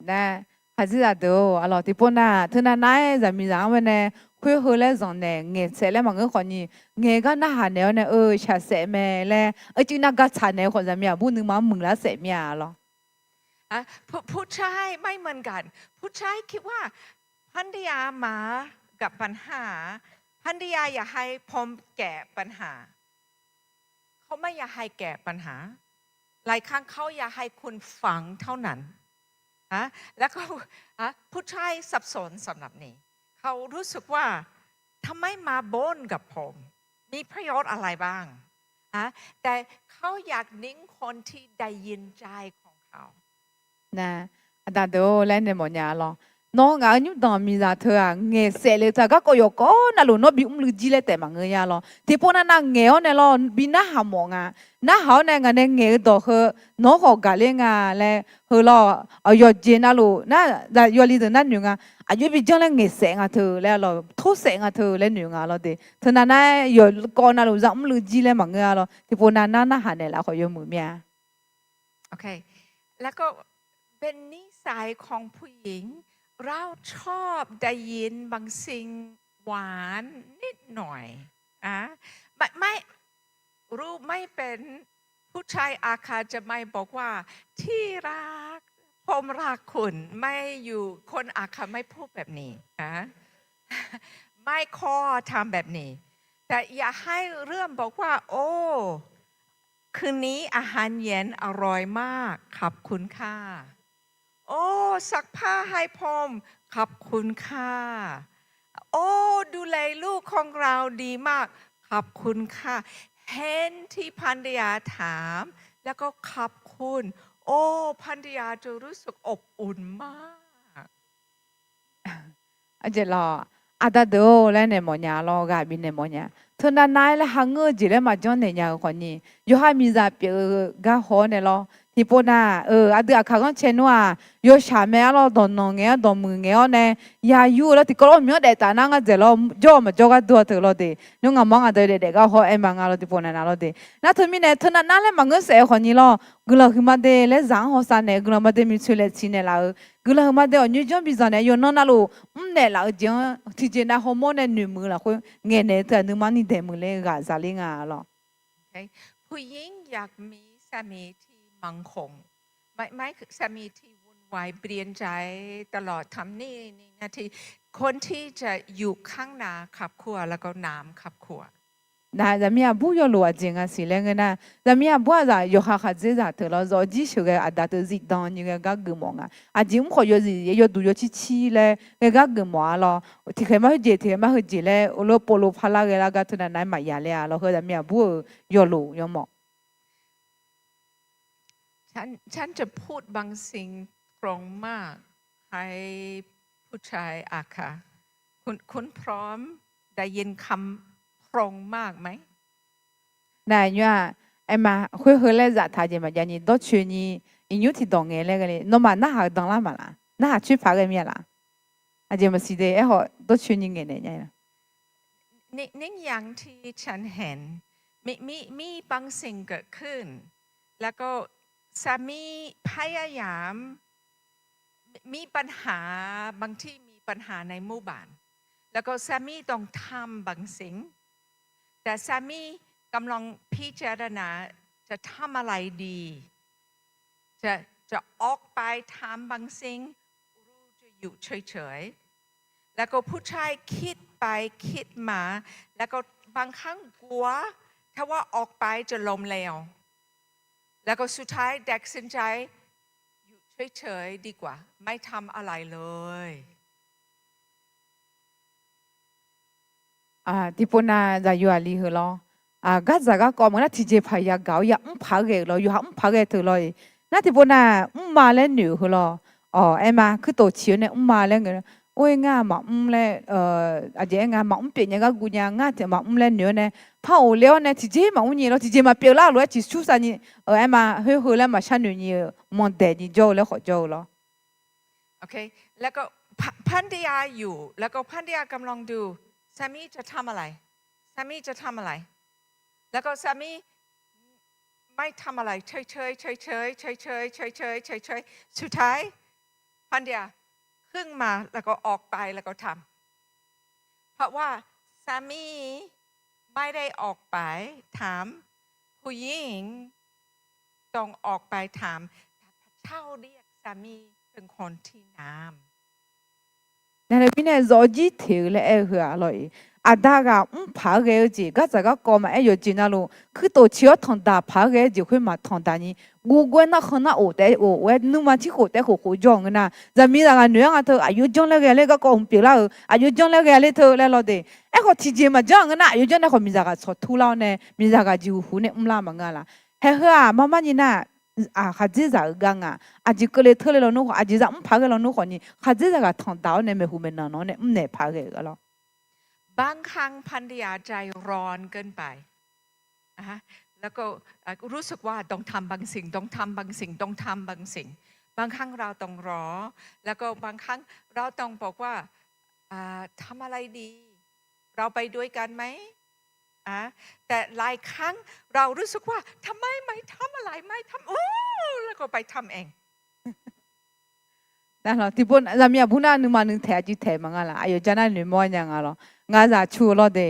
Nae, khaqdzerzaq deuq-or, aqlawq tiqpov nar teunav nar-aer zaqmiqzaq-anr bae nae khoer heu laer zanqnaeq ngaeqsaef laer maqngeur khawfni, ngaeq gar narhaq naeq-awr nae eu shaqsaef mae laer, eucuiv nar gar tsaq naeq-eu khawf zaqmiq aqbur nuima-anr muiqlar saef mir-a lawr. ผู้ชายไม่เหมือนกัน ผู้ชายคิดว่าภรรยามากับปัญหา ภรรยาอยากให้ผมแก้ปัญหา เขาไม่อยากให้แก้ปัญหา หลายครั้งเขาอยากให้คุณฟังเท่านั้น ฮะ แล้วก็ ฮะ ผู้ชายสับสนสำหรับนี้ เขารู้สึกว่า ทำไมมาบ่นกับผม มีประโยชน์อะไรบ้าง ฮะ แต่เขาอยากนิ่งคนที่ได้ยินใจของเขา Nae, aqda deuq-or laer naeq mawfnya lawr. Nawr ngaq-euq nymrdanq miqzaq teu-aq ngaeqsaef le-eu teu-aq garkawv yawqkawv navluf nawr bimr luiv jir laer taef maqngeur ya lawr. Tiqpov navnav ngaeq-awr nae lawr bi narhaq mawf nga. Narhaq-awr nae ngaq nae ngaeq-eu dawq heu nawr khawf gaqler nga laer heu lawr. Aqyawf jeq navluf nar, zaqyo aqli deuq nar noeq nga. Aqjox bi janr laer ngaeqsaef nga teu laer lawr, torsaef nga teu laer noeq nga lawr de. Teunav nar yawqkawv navluf zaqmr luiv jir laer maqngeur-a lawr. Tiqpov nav nar narhaq naeqlaf khawf yawmuiq mir-a. แล้วก็เป็นนิสัยของผู้หญิง เราชอบได้ยินบางสิ่งหวานนิดหน่อย อ่ะ ไม่ ไม่ รู้ไม่เป็น ผู้ชายอาจจะไม่บอกว่า ที่รัก ผมรักคุณ ไม่อยู่ คนอาจจะไม่พูดแบบนี้ นะ ไม่ขอทำแบบนี้ แต่อย่าให้เริ่มบอกว่า โอ้ คืนนี้อาหารเย็นอร่อยมาก ขอบคุณค่ะ โอ้ ซักผ้าให้ผม ขอบคุณค่ะ โอ้ ดูแลลูกของเราดีมาก ขอบคุณค่ะ เห็นที่ภรรยาถาม แล้วก็ขอบคุณ โอ้ ภรรยาจะรู้สึกอบอุ่นมาก Aqjeq lawr, aqda deuq-or laer naeq mawfnya lawr, ghaq bifnaeq mawfnya. Teunav nav-aer laer hangeur-eu jeq laer maqjanr naeq nya-eu khawfni, yawqha miqzaq pyeuf-eu gar haw-awr nae lawr. Tiqpov nav-euq aqdui aqkaq ghanrcae nmr-aq, yawshaq mae-ar lawr, dawqnanq ngaeq-awr dawqmuiq ngaeq-awr nae, yayur-eu lawr tiqkawv lawr myanr daef taf nar ngar dzaeq lawr, jawr-awq maqjawr gar dur-a teu lawr de. Nymr ngaq mawr ngaq deuq daef daef gar haw-aer ma nga lawr, tiqpov nav nav lawr de. Nar teumirnae teunav nav laer maqngeur saef-eu khawfni lawr, guiqlanq huiqma de laer zaq-anr hawsav naeq-eu guiqlanq ma de, miqtsoeq laeq tsiq naeq laf-eu guiqlanq huiqma de, awqnyoer janr bi zanq naeq-eu yawqnan navluf mrnaeq laf-eu jeq-anr tiqjeq nav hawmawr nae noeqmuiq lafkhoer ngaeqnaeq-eu teu-aq nuima ni daeqmuiq le ghaq zaqler nga lawr. ผู้หญิงอยากมีสามีที่มั่นคง ไม่ ไม่ สามีที่วุ่นวายเปลี่ยนใจตลอด ทำนี่นี่นั่นที่ คนที่จะอยู่ข้างหน้าครอบครัว แล้วก็นำครอบครัว Nar, zaqmiq aqbur yawlof aqjeq nga siq laer ngeur nar, zaqmiq aqbur aqzaf yawqha khaqdzerzaq teu lawr, zawqjir sheuqghae aqda teu zifdan ni ghae gar geufmawf nga. Aqjeq mr khawf yawzif yawduq yawcir cir laer ghae gar geufmawf-a lawr. Tiqkhaeq mar heujeq, tiqkhaeq mar heujeq laer, o lor pov lo paq lar ghae lar gar teunav nav-aer maqya ler-a lawr. Heu zaqmiq aqbur-euq yawlof yawmawf ฉัน ฉันจะพูดบางสิ่งตรงมาก ให้ผู้หญิง ผู้ชายอะค่ะ คุณ คุณพร้อมได้ยินคำพระองค์มากไหม Nar nymr-aq, aerma khoer heu laer zaftaq jeq maqjav ni dawrcoeni, iqnymr tiqdawq ngaeq laer ghae le. Nawmaf narhaq-eu danlar maqlaq? Narhaq coer paq ghae mir-a laf? Aqjeq maqsiq de. Aerkhawf dawrcoeni ngaeqnaeq nya. ใน ในอย่างที่ฉันเห็น มี มี มีบางสิ่งเกิดขึ้น แล้วก็สามีพยายาม มี มีปัญหา บางที่มีปัญหาในหมู่บ้าน แล้วก็สามีต้องทำบางสิ่ง แต่สามีกำลังพิจารณาจะทำอะไรดี จะ จะออกไปทำบางสิ่ง หรือจะอยู่เฉยๆ แล้วก็ผู้ชายคิดไปคิดมา แล้วก็บางครั้งกลัว ถ้าว่าออกไปจะล้มเหลว แล้วก็สุดท้ายตัดสินใจอยู่เฉยๆดีกว่า ไม่ทำอะไรเลย Tiqpov nav zaqyo aqli heu lawr, gardzaq garkawv maqngeur nar tiqjeqpaq yagaq-awr yamr paq-aer ghae-euq lawr, yawqha mr paq-aer ghae teu lawr-iq. Nar tiqpov nav mrma laer noeq-euq heu lawr. Awq, aerma kuirtof ciq-awr nae mrma laer ngae, or-aer ngar maqmr laer, aqjeq aer nga maqmr pyeuf nya gar guv nya ngar tiq maqmr laer noeq-awr nae, par of ler-awr nae tiqjeq maqmr nyi lawr, tiqjeq maqpyeuf lar lof-aer ciqsur sav nyi, aerma khoer heu laer maqshar noeq nyi-eu manqdaeq nyi jawr-eu laer khawf jawr-eu lawr. แล้วก็ภรรยาอยู่ แล้วก็ภรรยากำลังดู สามีจะทำอะไร สามีจะทำอะไร แล้วก็สามีไม่ทำอะไร เฉยๆ เฉยๆ เฉยๆ เฉยๆ เฉยๆ สุดท้ายภรรยาขึ้นมา แล้วก็ออกไป แล้วก็ทำ เพราะว่าสามีไม่ได้ออกไปทำ ผู้หญิงต้องออกไปทำ แต่พระเจ้าเรียกสามีเป็นคนที่นำ Nar nae mirnae zawfjir teq-eu laer aer-eu heu-aq lawr-iq, aqda ghaq mr paq-aer ghae-eu jeq gardzaq garkawv maqaer yawqjeq navluf kuirtof ciq-awr tanqdaq paq-aer ghae-eu jeq khoer maqtanqdaq nyi, guvgov-aer narkhan nar of taef of-aer nuima tirkhof taef khof khof jawr-eu ngeur nar, zaqmiqzaq ghaq noeq-aer nga teu aqjox janr laer ghae ler garkawv hmq pyeuflar-euq aqjox janr laer ghae ler teu laer lawr de. Aerkhawf tiqjeq maqjanr-a ngeur nar aqjox janr nae khawf miqzaq ghaq tsawqtur lar-awr nae miqzaq ghaq jeqhuq huq nae mrlar maqngeur-a laf. Haeq heu-aq marmar nyi nar, khaqdzerzaq-euq gar nga. Aqjeq keuvle teurle lawnmr khawf, aqjeq zaq mr paq-aer ghae lawnmr khawf ni, khaqdzerzaq ghaq tanqdaq-awr nae maeqhu maeqnan nan-awr nae mrnaeq paq-aer ghae-euq-a lawr. บางครั้งภรรยาใจร้อนเกินไป แล้วก็รู้สึกว่าต้องทำบางสิ่ง ต้องทำบางสิ่ง ต้องทำบางสิ่ง บางครั้งเราต้องรอ แล้วก็บางครั้งเราต้องบอกว่า ทำอะไรดี เราไปด้วยกันไหม แต่หลายครั้งเรารู้สึกว่าทำไมไม่ทำอะไร ไม่ทำ โอ้ แล้วก็ไปทำเอง Nar lawr tiqpov zaqmiq aqbur nar nuima nuitaeq aqjeq taeq maqnga laf. Aqyawf jar nar noeqmawr nya nga lawr. Ngaq zaq cu-eu lawr de.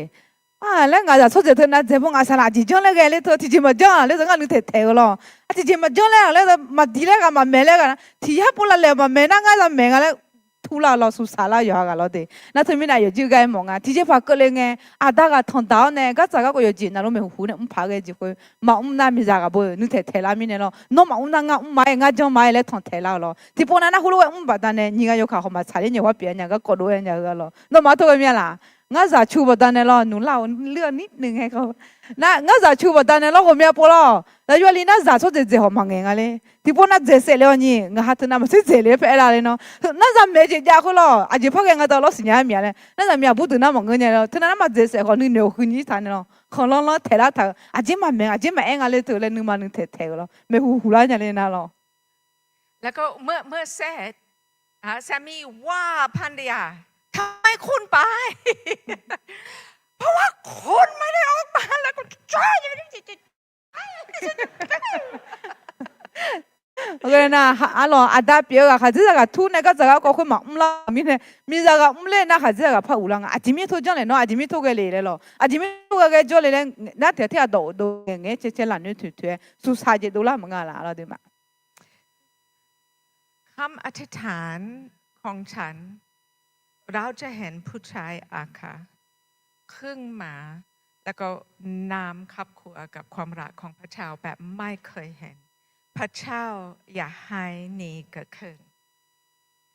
Laer ngaq zaq tsawrdzaeq teu nav dzaeq bawr ngaq saqlaq aqjeq janr laer ghae ler teu tiqjeq maqjanr-a laer teu ngar nuitaeq taeq-eu lawr. Aqjeq maqjanr laer-aq laer maqdiq laer ghaq maqmaeq laer ghaq nar tiq yar pov lavlaeq maqmaeq nar ngar zaq maeq nga laer turlar-eu lawr, suqsaq lar yawqha ghaq lawr de. Nar teumirnae aqyawf jir gar aer mawf nga. Tiqjeqpaq keuvle ngae, aqda ghaq tanqdaq-awr nae gardzaq garkawv yawqjeq navluf maeqhu huq nae mr paq-aer ghae jeq khoer maqmr nar miqzaq ghaq beu nuitaeq taeq lar mirnae lawr. Nawr maqmr nar ngar mr ma-aer ngar janr ma-aer laer tanqtaeq lar-eu lawr. Tiqpov nav nar heulof-aer mr baqdanae nyiq ghaq yawkaq khawf maqtsaq ler nyaeq ghawr pyeuf-a nya garkawv dov-aer nya-eu-a lawr. Nawmaf tov ghae mir-a laf. Ngar zaq cu baqdanae lawr, nuqlar-awr ler-awr nir nuiv ngae kawv. Nar ngar zaq cu baqdanae lawr ghawqmya pov lawr. Zaqyo aqli nar zaq tsawrdzaeq dzaeq hawq maqngaeq nga ler. Tiqpov nar dzaeq saef le-awr nyi, ngaq ha teu nav maqtser dzaeq le-aer paer aer lar le nawr. Nar zaq maeq jeq jav khoer lawr, aqjeq par ghae nga tawv lawr siqnya-aer miq-a laer. Nar zaqmiq aqbur deuq nar maqngeur nya le lawr. Teu nav nar maqdzaeq saef khawf nuinoeq awq huiq nyi taq nae lawr. Khanqlanr lanr taeq lar taq-eu aqjeq maqmaeq aqjeq maqaer nga le teu laer nuima nuitaeq taeq-eu lawr. Maeqhu huq lar nya le nar lawr. แล้วก็เมื่อ เมื่อเสร็จ สามีว่าภรรยา ทำไมคุณไป เพราะว่าคุณไม่ได้ออกมา แล้วก็ Nar, arlawq aqda pyeuf-eu ghaq khaqdzerzaq ghaq tur nae gardzaq garkawv khoer maqmr lar-euq mirnae, miqzaq ghaq mr ler nar khaqdzerzaq ghaq par uq lar nga. Aqjeq mir tov janr laeq nawr, aqjeq mir tov ghae le laer lawr. Aqjeq mir tov ghae ghae jawr le laer, nar tiq ghaq tir ghaq dawq dov ngaeq ngaeq-aer cae cae laf noer toeq toeq-aer suqsaq jeq dovlar maqngeur-a laf lawr de ma. คำอธิษฐานของฉัน เราจะเห็นผู้ชายอาคา ขึ้นมา แล้วก็นำครอบครัวกับความรักของพระเจ้าแบบไม่เคยเห็น พระเจ้าอย่าให้นี้เกิดขึ้น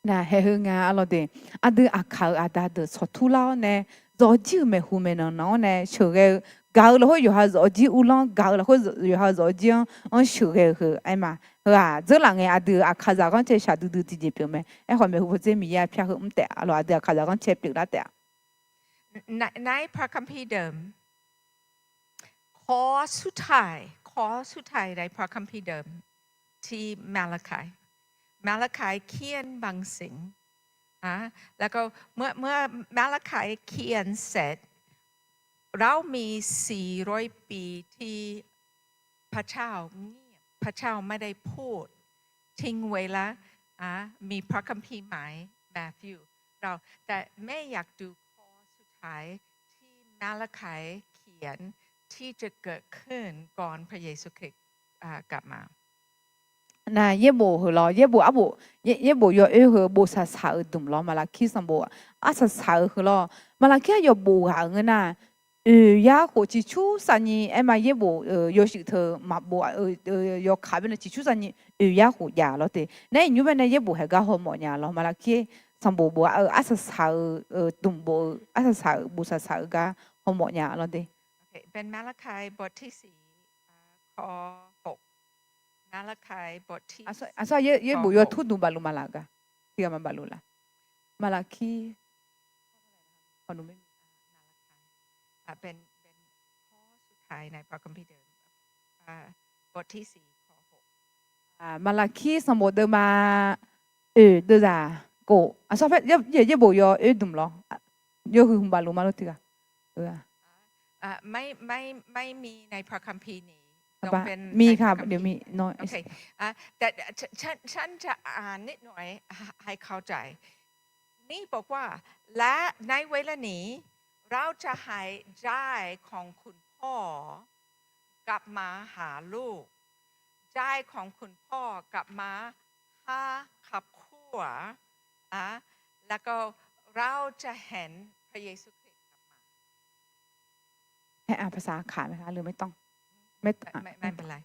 Nar, haeq heu nga arlawr de. Aqdui aqkaq-euq aqda deuq tsawqtur lar-awr nae, zawqjir-euq maeqhu maeqnan nan-awr nae sheuqghae-eu, gaq-eu lafkhoer yawqha zawqjir uvlanr, gaq-eu lafkhoer yawqha zawqjir-anr, anr sheuqghae-eu heu aer ma. Heu-aq dzeurlaf ngae aqdui aqkaqzaq ghanrcae shaqdui dui tiqjeq pyeuf mae. Aerkhawf maeqhu bawdzer Miqyaer-a pyar heu mr taef-a lawq, aqdui aqkaqzaq ghanrcae pyeuflar taef-a. Nar, nar พระคัมภีร์เดิม ข้อสุดท้าย ข้อสุดท้ายในพระคัมภีร์เดิม ที่มาลาไค มาลาไคเขียนบางสิ่ง อ่ะ แล้วก็เมื่อ เมื่อมาลาไคเขียนเสร็จ เรามีสี่ร้อยปีที่พระเจ้าเงียบ พระเจ้าไม่ได้พูด ทิ้งไว้ละ อ่ะ มีพระคัมภีร์ใหม่ Matthew เรา แต่แม่อยากดูข้อสุดท้ายที่มาลาไคเขียนที่จะเกิดขึ้นก่อนพระเยซูคริสต์ อ่ะ กลับมา Nar yaerbof heu lawr, yaerbof arbof, yaerbof yawoer heu bof saqsaq-euq dmq lawr, Maqlaqkir sanqbof arsaq saq-eu heu lawr. Maqlaqkir-aq yawbof ghaq-euq ngeur nar, oeq yar khof ciqcur saqnyi aerma yaerbof yawshuif teu maqbof, yawkaq baenae ciqcur saqnyi oeq yar khof jav lawr te. Nar iqnymr baenae yaerbof haeq gar hawmawf nya lawr, Maqlaqkir sanqbof bof-a-eu arsaq saq-eu dmq bof-eu arsaq saq-euq bof saqsaq-eu gar hawmawf nya lawr te. เป็นมาลาไคบทที่สี่ ข้อหก มาลาไคบทที่ Aqsur yaerbof yaw tur dmq bafluf maqlaq gar. Tiqghaq maqbafluf laf. Maqlaqkir เป็น เป็นข้อสุดท้ายในพระคัมภีร์เดิม บทที่สี่ ข้อหก Maqlaqkir sanqbof deuvma oeq deuvzaq khof, aqsur yaerbof yawoer dmq lawr, yawhuiq hmq bafluf ma lor tiqghaq. อ่ะ ไม่ ไม่ ไม่มีในพระคัมภีร์นี้ ต้องเป็น มีค่ะ ในพระคัมภีร์ เดี๋ยวมี น้อย โอเค อ่ะ แต่ ฉัน ฉันจะอ่านนิดหน่อย ให้เข้าใจ นี่บอกว่า และในเวลานี้ เราจะให้ใจของคุณพ่อกลับมาหาลูก ใจของคุณพ่อกลับมาหาครอบครัว อ่ะ แล้วก็เราจะเห็นพระเยซูคริสต์กลับมา ให้อ่านภาษาขาไหมคะ หรือไม่ต้อง ไม่ ไม่ ไม่เป็นไร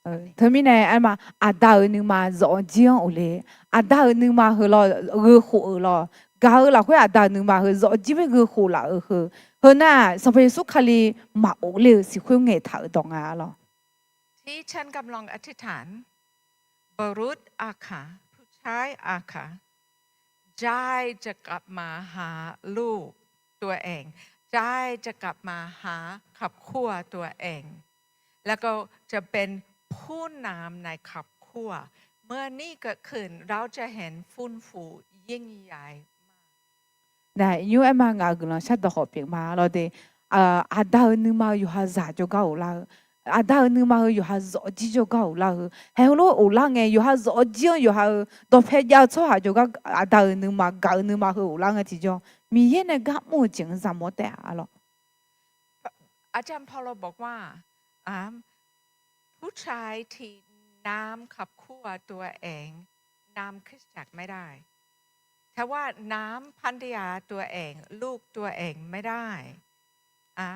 Teumirnae aerma, aqda-euq nuima zawfjir-anr of le. Aqda-euq nuima heu lawr, gheukhof-euq lawr, gaq-eu lafkhoer aqda-euq nuima heu zawfjir-aer gheukhof laf-euq heu, heu nar-aq Sanqpaq Yeqsur Kali maq of ler-eu siqkhoer ngaeqtaq-euq dawq nga lawr. ที่ฉันกำลังอธิษฐาน บุรุษอาคา ผู้ชายอาคา ใจจะกลับมาหาลูกตัวเอง ใจจะกลับมาหาครอบครัวตัวเอง แล้วก็จะเป็นผู้นำในครอบครัว เมื่อนี่เกิดขึ้น เราจะเห็น Nar, iqnymr aerma ngaq-euq guiqlanq shardawq khawf pyeuf ma lawr de. Aqda-euq nuima-eu yawqha zaq jawrgar of lar-eu, aqda-euq nuima heu yawqha zawfjir jawrgar of lar-eu, haeq heulof of lar ngae yawqha zawfjir-anr yawqha-eu dawqpae jav-eu tsawrhaq jawrgar aqda-euq nuima gaq-eu nuima heu of lar ngae tiqjawr, Miqyaer nae gar mr-eu jeq-anr zaqmawr taef-a lawr. อาจารย์เปาโลบอกว่า ผู้ชายที่นำครอบครัวตัวเอง นำคริสตจักรไม่ได้ แต่ว่านำภรรยาตัวเอง ลูกตัวเองไม่ได้ อ่ะ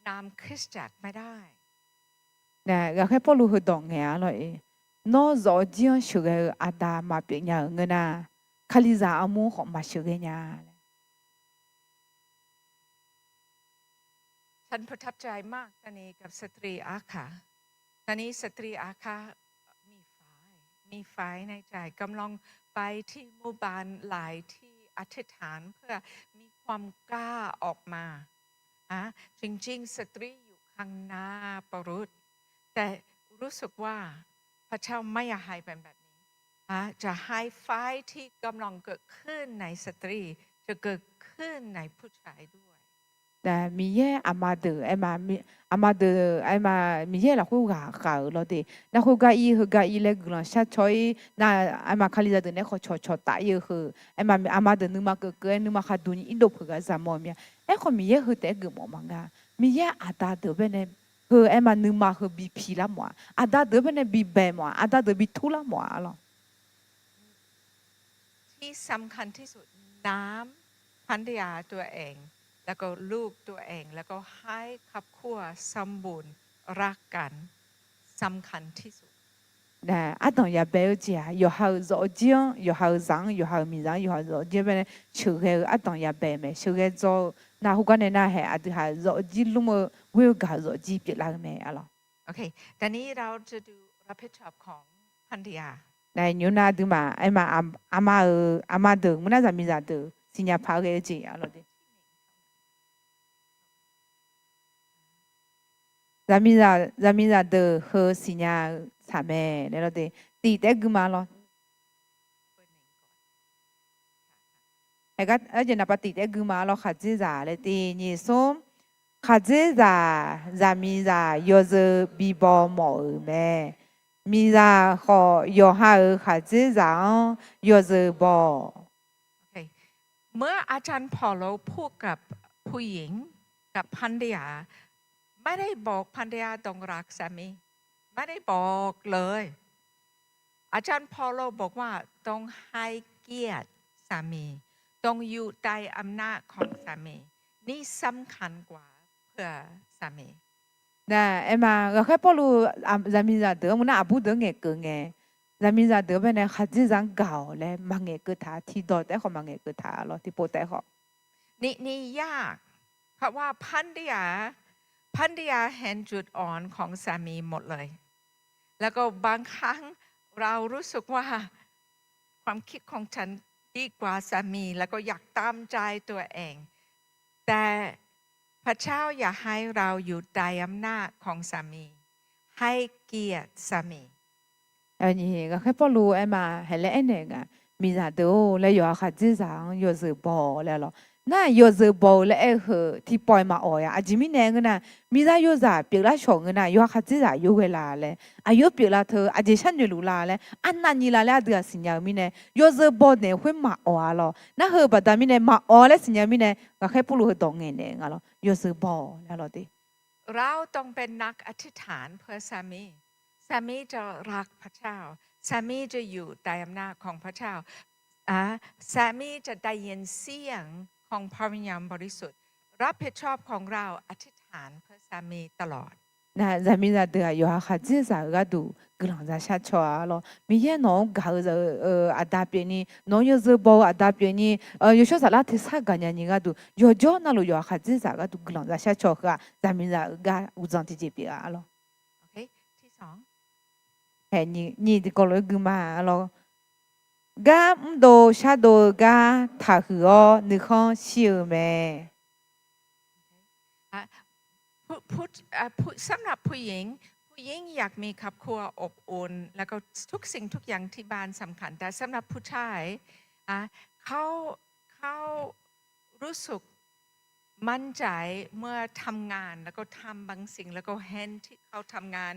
นำคริสตจักรไม่ได้ Nar, ghaqkhaer Pawrluv heudawq ngaeq-a lawr-ir, nawr zawfjir-anr sheuqghae-eu aqda maqpyeuf nya-euq ngeur nar, Kalizaq armur khawf maqsheuqghae nya laer. ฉันประทับใจมาก ตอนนี้กับสตรีอาคา ตอนนี้สตรีอาคา มีไฟ มีไฟในใจ กำลังไปที่หมู่บ้านหลายที่ อธิษฐานเพื่อมีความกล้าออกมา อ่ะ จริงๆ สตรีอยู่ข้างหน้า บุรุษ แต่รู้สึกว่าพระเจ้าไม่อยากให้เป็นแบบนี้ จะให้ไฟที่กำลังเกิดขึ้นในสตรี จะเกิดขึ้นในผู้ชายด้วย Nar, Miqyaer aqma deuq aerma, aqma deuq aerma, Miqyaer lafkhoer ghaqkhav-euq lawr de. Nar, khoergar ir heugar ir laer guiqlanq shar caw-ir nar, aerma Kalizaq deuq nae khawf cawqcawq taf-ir-eu heu, aerma aqma deuq nuima keuv keuv-aer nuima khaqduq nyiq irdov peuq ghaq zaqmawr-eu mir-a. Aerkhawf Miqyaer heu taef-aer geufmawf maqnga. Miqyaer aqda deuq baenae heu aerma nuima heu bi pilar mawf-a, aqda deuq baenae bi bae mawf-a, aqda deuq bi turlar mawf-a lawr. ที่สำคัญที่สุด น้ำภรรยาตัวเอง แล้วก็ลูกตัวเอง แล้วก็ให้ครอบครัวสมบูรณ์ รักกัน สำคัญที่สุด Nar, ardanq yabae-eu jeq-aq, yawqha-euq zawfjir-anr, yawqha-euq zaq-anr, yawqha-euq miqzaq-anr, yawqha-euq zawfjir-anr baenae sheuqghae-eu ardanq yabae-eu mae. Sheuqghae dzaw-eu nar, khoergar nae nar hae aqdui ha zawfjir lmr-eu ghoer-eu gaq-eu zawfjir pyeuflar-eu mae-a lawr. โอเค ตอนนี้เราจะดูรับผิดชอบของ ภรรยา Nymr nar aqduimaf aerma, aqma-euq, aqma deuq mur nar zaqmiqzaq deuq siqnya paq-aer ghae-eu jeq arlawr de. Zaqmiqzaq deuq heu siqnya-eu saq mae laer lawr de. Tiq taef-aer gui ma lawr. Aerjeq naqpav tiq taef-aer gui ma lawr. Khaqdzerzaq laer tiq nyiq smr. Khaqdzerzaq zaqmiqzaq yawzeu bibaw mawf-euq mae. Miqzaq khawf yawqha-euq khaqdzerzaq-anr yawzeu baw. เมื่ออาจารย์เปาโลพูดกับผู้หญิง กับภรรยา ไม่ได้บอกภรรยาต้องรักสามี ไม่ได้บอกเลย อาจารย์เปาโลบอกว่าต้องให้เกียรติสามี ต้องอยู่ใต้อำนาจของสามี นี่สำคัญกว่าเพื่อสามี Nar aerma, ghaqkhaer Pawrluv zaqmiqzaq deuq-anr mur nar aqbur deuq-anr ngaeqkeuv ngae, zaqmiqzaq deuq-anr baenae khaqdzerzaq-anr gaq-awq laer maqngaeqkeuv taq-a. Tiqdawq taef-aer khawf maqngaeqkeuv taq-a lawr. Tiqpov taef-aer khawf นี่ นี่ยาก เพราะว่าภรรยา ภรรยาเห็นจุดอ่อนของสามีหมดเลย แล้วก็บางครั้งเรารู้สึกว่า ความคิดของฉันดีกว่าสามี แล้วก็อยากตามใจตัวเอง แต่พระเจ้าอยากให้เราอยู่ใต้อำนาจของสามี ให้เกียรติสามี Ghaqkhaer Pawrluv aerma, haeq laer aernaeq nga, miqzaq deuq-or laer yawqha khaqdzerzaq-anr yawzeu baw-awq laer lawr. Nar yawzeu baw-eu laer aer-eu heu tiqpawf-iq maqawq-a. Aqjeq mirnae ngeur nar, miqzaq yawzaq pyeuflar shawq ngeur nar yawqha khaqdzerzaq yawghae la laer, aqyawf pyeuflar teu aqjeq sharnoeq luf la laer, arnav nyiq la laer aqdui-aq siqnya-eu mirnae yawzeu baw naeq khoer maqawq-a lawr. Nar heu baqda mirnae maqawq laer siqnya-eu mirnae ghaqkhaer Pawrluv heudawq ngaeqnaeq nga lawr. Yawzeu baw-awq laer lawr de. เราต้องเป็นนักอธิษฐานเพื่อสามี สามีจะรักพระเจ้า สามีจะอยู่ใต้อำนาจของพระเจ้า อ่า สามีจะได้ยินเสียงของพระวิญญาณบริสุทธิ์ รับผิดชอบของเราอธิษฐานเพื่อสามีตลอด Nar zaqmiqzaq deuq-aq yawqha khaqdzerzaq-euq gharduq guiqlanq zaqshar caw-a lawr. Miqyaer nawq-anr gaq-eu aqda pyeufni, nawq-anr yawzeu baw-eu aqda pyeufni, yawshawr saflar tersar gaqnya nyiq gharduq yawqjawr navluf yawqha khaqdzerzaq gharduq guiqlanq zaqshar caw heu-aq zaqmiqzaq-euq gar uqdzan tiqjeq pyeuf-a lawr. Nyiq tiqkawv lof-aer gui ma lawr. Gar mrdov shardov-eu gar taqhuiq-awr nuikhanr shir-eu mae. สำหรับผู้หญิง ผู้หญิงอยากมีครอบครัวอบอุ่น แล้วก็ทุกสิ่งทุกอย่างที่บ้านสำคัญ แต่สำหรับผู้ชาย อ่ะ เขา เขารู้สึกมั่นใจเมื่อทำงาน แล้วก็ทำบางสิ่ง แล้วก็เห็นที่เขาทำงาน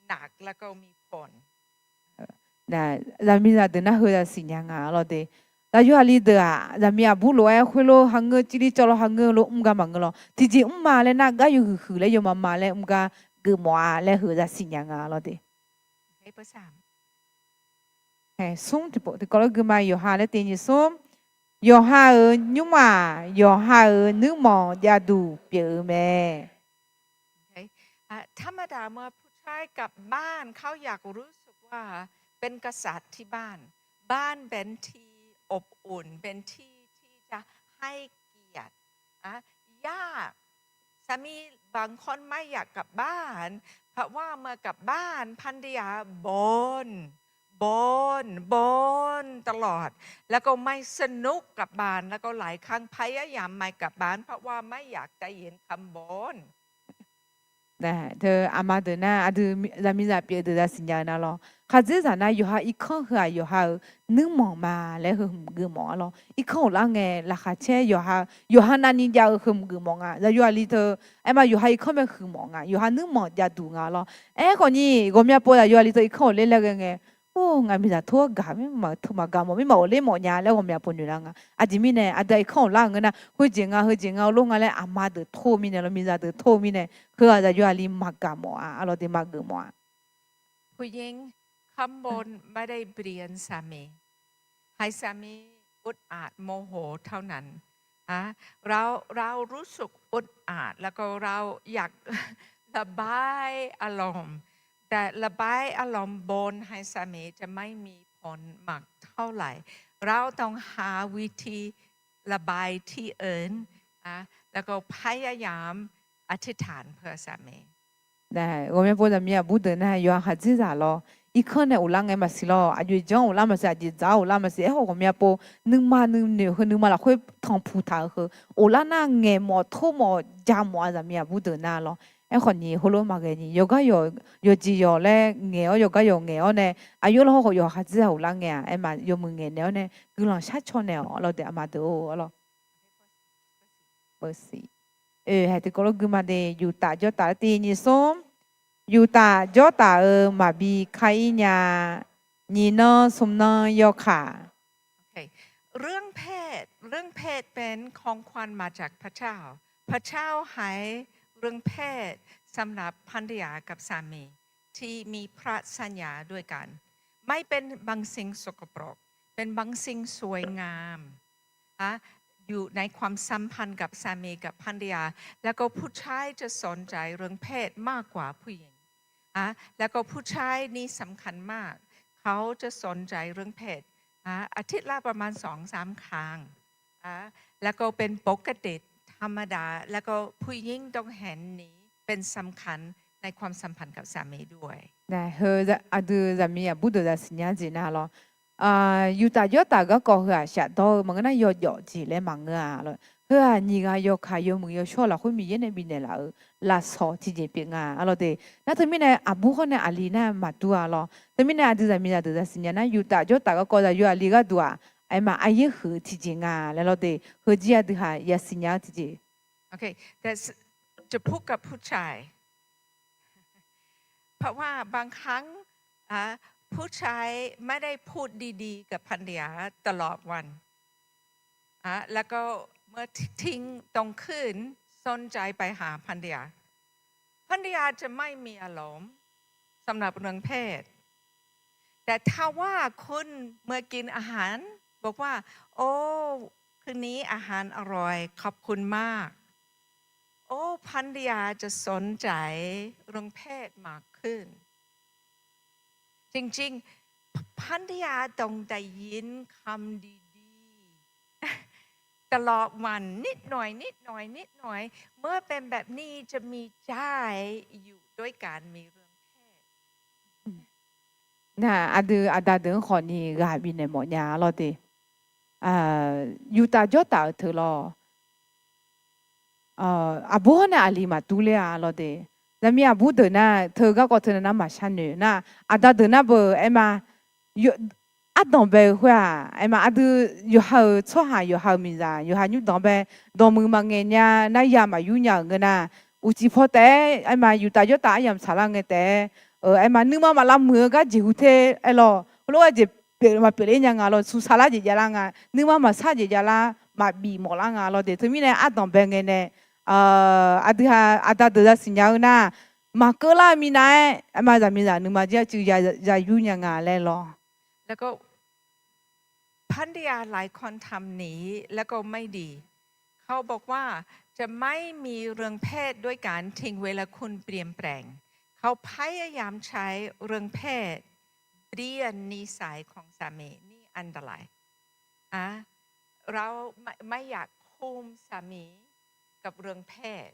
หนัก แล้วก็มีผล Nar zaqmiqzaq deuq nar heu zaq siqnya nga lawr de. Zaqyo aqli deuq-aq zaqmiq aqbur lof-aer khoerlof hangeur, civli cawv lawr hangeur lof mr gar maqngeur lawr. Tiqjeq mr ma laer nar gar yawhuiq huiq laer yawma ma laer mr gar geufmawf-a laer heu zaq siqnya nga lawr de. Smr tiqkawv lof-aer gui ma yawqha laer tiq nyiq smr. Yawqha-euq nymrma-aq yawqha-euq nuirmanq javduq pyeuf-eu mae. อ่ะ ธรรมดาเมื่อผู้ชายกลับบ้าน เขาอยากรู้สึกว่าเป็นกษัตริย์ที่บ้าน บ้านเป็นที่อบอุ่น เป็นที่ที่จะให้เกียรติ อ่ะ ยาก สามีบางคนไม่อยากกลับบ้าน เพราะว่าเมื่อกลับบ้านภรรยาบ่น บ่น บ่นตลอด แล้วก็ไม่สนุกกับบ้าน แล้วก็หลายครั้งพยายามไม่กลับบ้าน เพราะว่าไม่อยากได้ยินคำบ่น Teu aqma deuq nar aqdui zaqmiqzaq pyeuf deuq zaq siqnya-eu nar lawr. Khaqdzerzaq nar yawqha irkanr heu-aq yawqha-euq nuirmanq ma laer heu hmq geufmawf-a lawr. Irkanr ghoflar ngae laqkhaq caer yawqha, yawqha navni jav-eu heu hmq geufmawf nga. Zaqyo aqli teu aerma yawqha irkanr mae huiqmawf nga, yawqha nuirmanq javduq nga lawr. Aerkhawf ni ghawqmya pov zaqyo aqli teu irkanr ghofler laer ghae ngae, or ngaq miqzaq tor-aer gaq maqgaq mawf mirmaf ghofler mawf nya laer ghawqmya pov noeqlar nga. Aqjeq mirnae aqdui-aq irkanr ghoflar-eu ngeur nar heujeq nga heujeq nga-eu lof nga laer aqma deuq tor-eu mirnae lawr, miqzaq deuq tor-eu mirnae heu-aq zaqyo aqli maqgaq mawf-a lawr de, maqgeuf mawf-a. ผู้หญิงข้างบนไม่ได้เปลี่ยนสามี ให้สามีอึดอัดโมโหเท่านั้น อ่ะ เรา เรารู้สึกอึดอัด แล้วก็เราอยากระบายอารมณ์ แต่ระบายอารมณ์บนให้สามีจะไม่มีผลมากเท่าไหร่ เราต้องหาวิธีระบายที่อื่น อ่ะ แล้วก็พยายามอธิษฐานเพื่อสามี Nar ghawqmya pov zaqmiq aqbur deuq nar yawqha khaqdzerzaq lawr. irkanr nae of lar ngae maqsiq lawr. Aqjox janr of lar maqsiq, aqjeq dzaq-awr of lar maqsiq. Aerkhawf ghawqmya pov nuima nuinoeq heu nuima lafkhoer tanqpuq taq-euq heu of lar nar ngaeq mawf tor mawf ja mawf-a zaqmiq aqbur deuq nar lawr. Aerkhawf ni heulof maqghae ni yawqgar yawq yawqjeq yawq laer ngaeq-awr yawqgar yawq ngaeq-awr nae aqyawf lawr hawkhawf yawqha dzer-a of lar ngae-aq aerma yawmuiq ngaeq naeq-awr nae guiqlanq sharcaw naeq-awq lawr de aqma deuq-or lawr. Oe, hae tiqkawv lof guima de, yuftav jawrtaf-eu tiq nyiq smr, yuftav jawrtaf-eu maqbi kar-ir nya, nyiq nan smq nan yawkaq. เรื่องเพศ เรื่องเพศเป็นของขวัญมาจากพระเจ้า พระเจ้าให้เรื่องเพศสำหรับภรรยากับสามีที่มีพระสัญญาด้วยกัน ไม่เป็นบางสิ่งสกปรก เป็นบางสิ่งสวยงาม อะ อยู่ในความสัมพันธ์กับสามีกับภรรยา แล้วก็ผู้ชายจะสนใจเรื่องเพศมากกว่าผู้หญิง อะ แล้วก็ผู้ชายนี่สำคัญมาก เขาจะสนใจเรื่องเพศ อะ อาทิตย์ละประมาณสองสามครั้ง อะ แล้วก็เป็นปกติธรรมดา แล้วก็ผู้หญิงต้องเห็นนี้เป็นสำคัญในความสัมพันธ์กับสามีด้วย Heu aqdui zaqmiq aqbur deuq zaqsiq nya jeq nar lawr. Yuftav jawrtaf garkawv heu-aq shafdawr-eu maqngeur nar yawjawf jeq laer maqngeur-a lawr. Heu-aq nyiq ghaq yawkaq yawmuiq yawshawr lafkhoer Miqyaer nae bifnaeq laf-euq lafsawq tiqjeq pyeuf nga-a lawr de. Nar teumirnae aqbur hawr nae aqli nar maqdur-a lawr. Teumirnae aqdui zaqmiq zaqdeuq zaqsiq nya nar yuftav jawrtaf garkawv zaqyo aqli gharduq-aq aerma aryaer huiq-eu tiqjeq nga laer lawr de. Heujeq aqdui-aq yasiq nya-eu tiqjeq จะพูดกับผู้ชาย เพราะว่าบางครั้ง อ่ะ ผู้ชายไม่ได้พูดดีๆกับภรรยาตลอดวัน อ่ะ แล้วก็เมื่อทิ้งตรงคืนสนใจไปหาภรรยา ภรรยาจะไม่มีอารมณ์สำหรับเรื่องเพศ แต่ถ้าว่าคุณเมื่อกินอาหารบอกว่า โอ้ คืนนี้อาหารอร่อย ขอบคุณมาก โอ้ ภรรยาจะสนใจเรื่องเพศมากขึ้น จริงๆ ภรรยาต้องได้ยินคำดีๆ ตลอดวันนิดหน่อย นิดหน่อย นิดหน่อย เมื่อเป็นแบบนี้จะมีใจอยู่ด้วยการมีเรื่องเพศ Nar aqdui aqda deuq-anr khawf ni ghaq bifnaeq mawf nya-a lawr de. Yuftav jawrtaf-euq teu lawr. Aqbur hawr nae aqli maqdur ler-a lawr de. Zaqmiq aqbur deuq nar teu garkawv teu nar maqshar noeq nar, aqda deuq nar beu aerma ardanq bae-eu khoer-aq aerma aqdui yawqha-euq tsawrhaq yawqha-euq miqzaq yawqha nymrdanq bae dawqmuiq maqngaeq nya nar ya maqyur nya-euq ngeur nar, uqcif paw taef-aer aerma yuftav jawrtaf aryamq tsaqlar ngae taef-aer aerma nuima maq lavmuiq-eu gar jeqhu te aer lawr. Heulof-aer jeq pyeuf maqpyeuf ler nya nga lawr, suqsaq lar jeq javlar nga, nuima maqsar jeq javlar, maqbif mawflar nga lawr de. Teumirnae ardanq bae ngae nae aqdui-aq aqda deuq zaqsiq nya-eu nar, maqkeuv lar-eu minav-aer aerma zaqmiqzaq nuima jir arcuiv ya yur nya nga laer lawr. ภรรยาหลายคนทำนี้แล้วก็ไม่ดี เขาบอกว่าจะไม่มีเรื่องเพศด้วยกัน ทิ้งเวลาคุณเปลี่ยนแปลง เขาพยายามใช้เรื่องเพศเปลี่ยนนิสัยของสามี นี่อันตราย อ่ะ เราไม่ไม่อยากคุมสามีกับเรื่องเพศ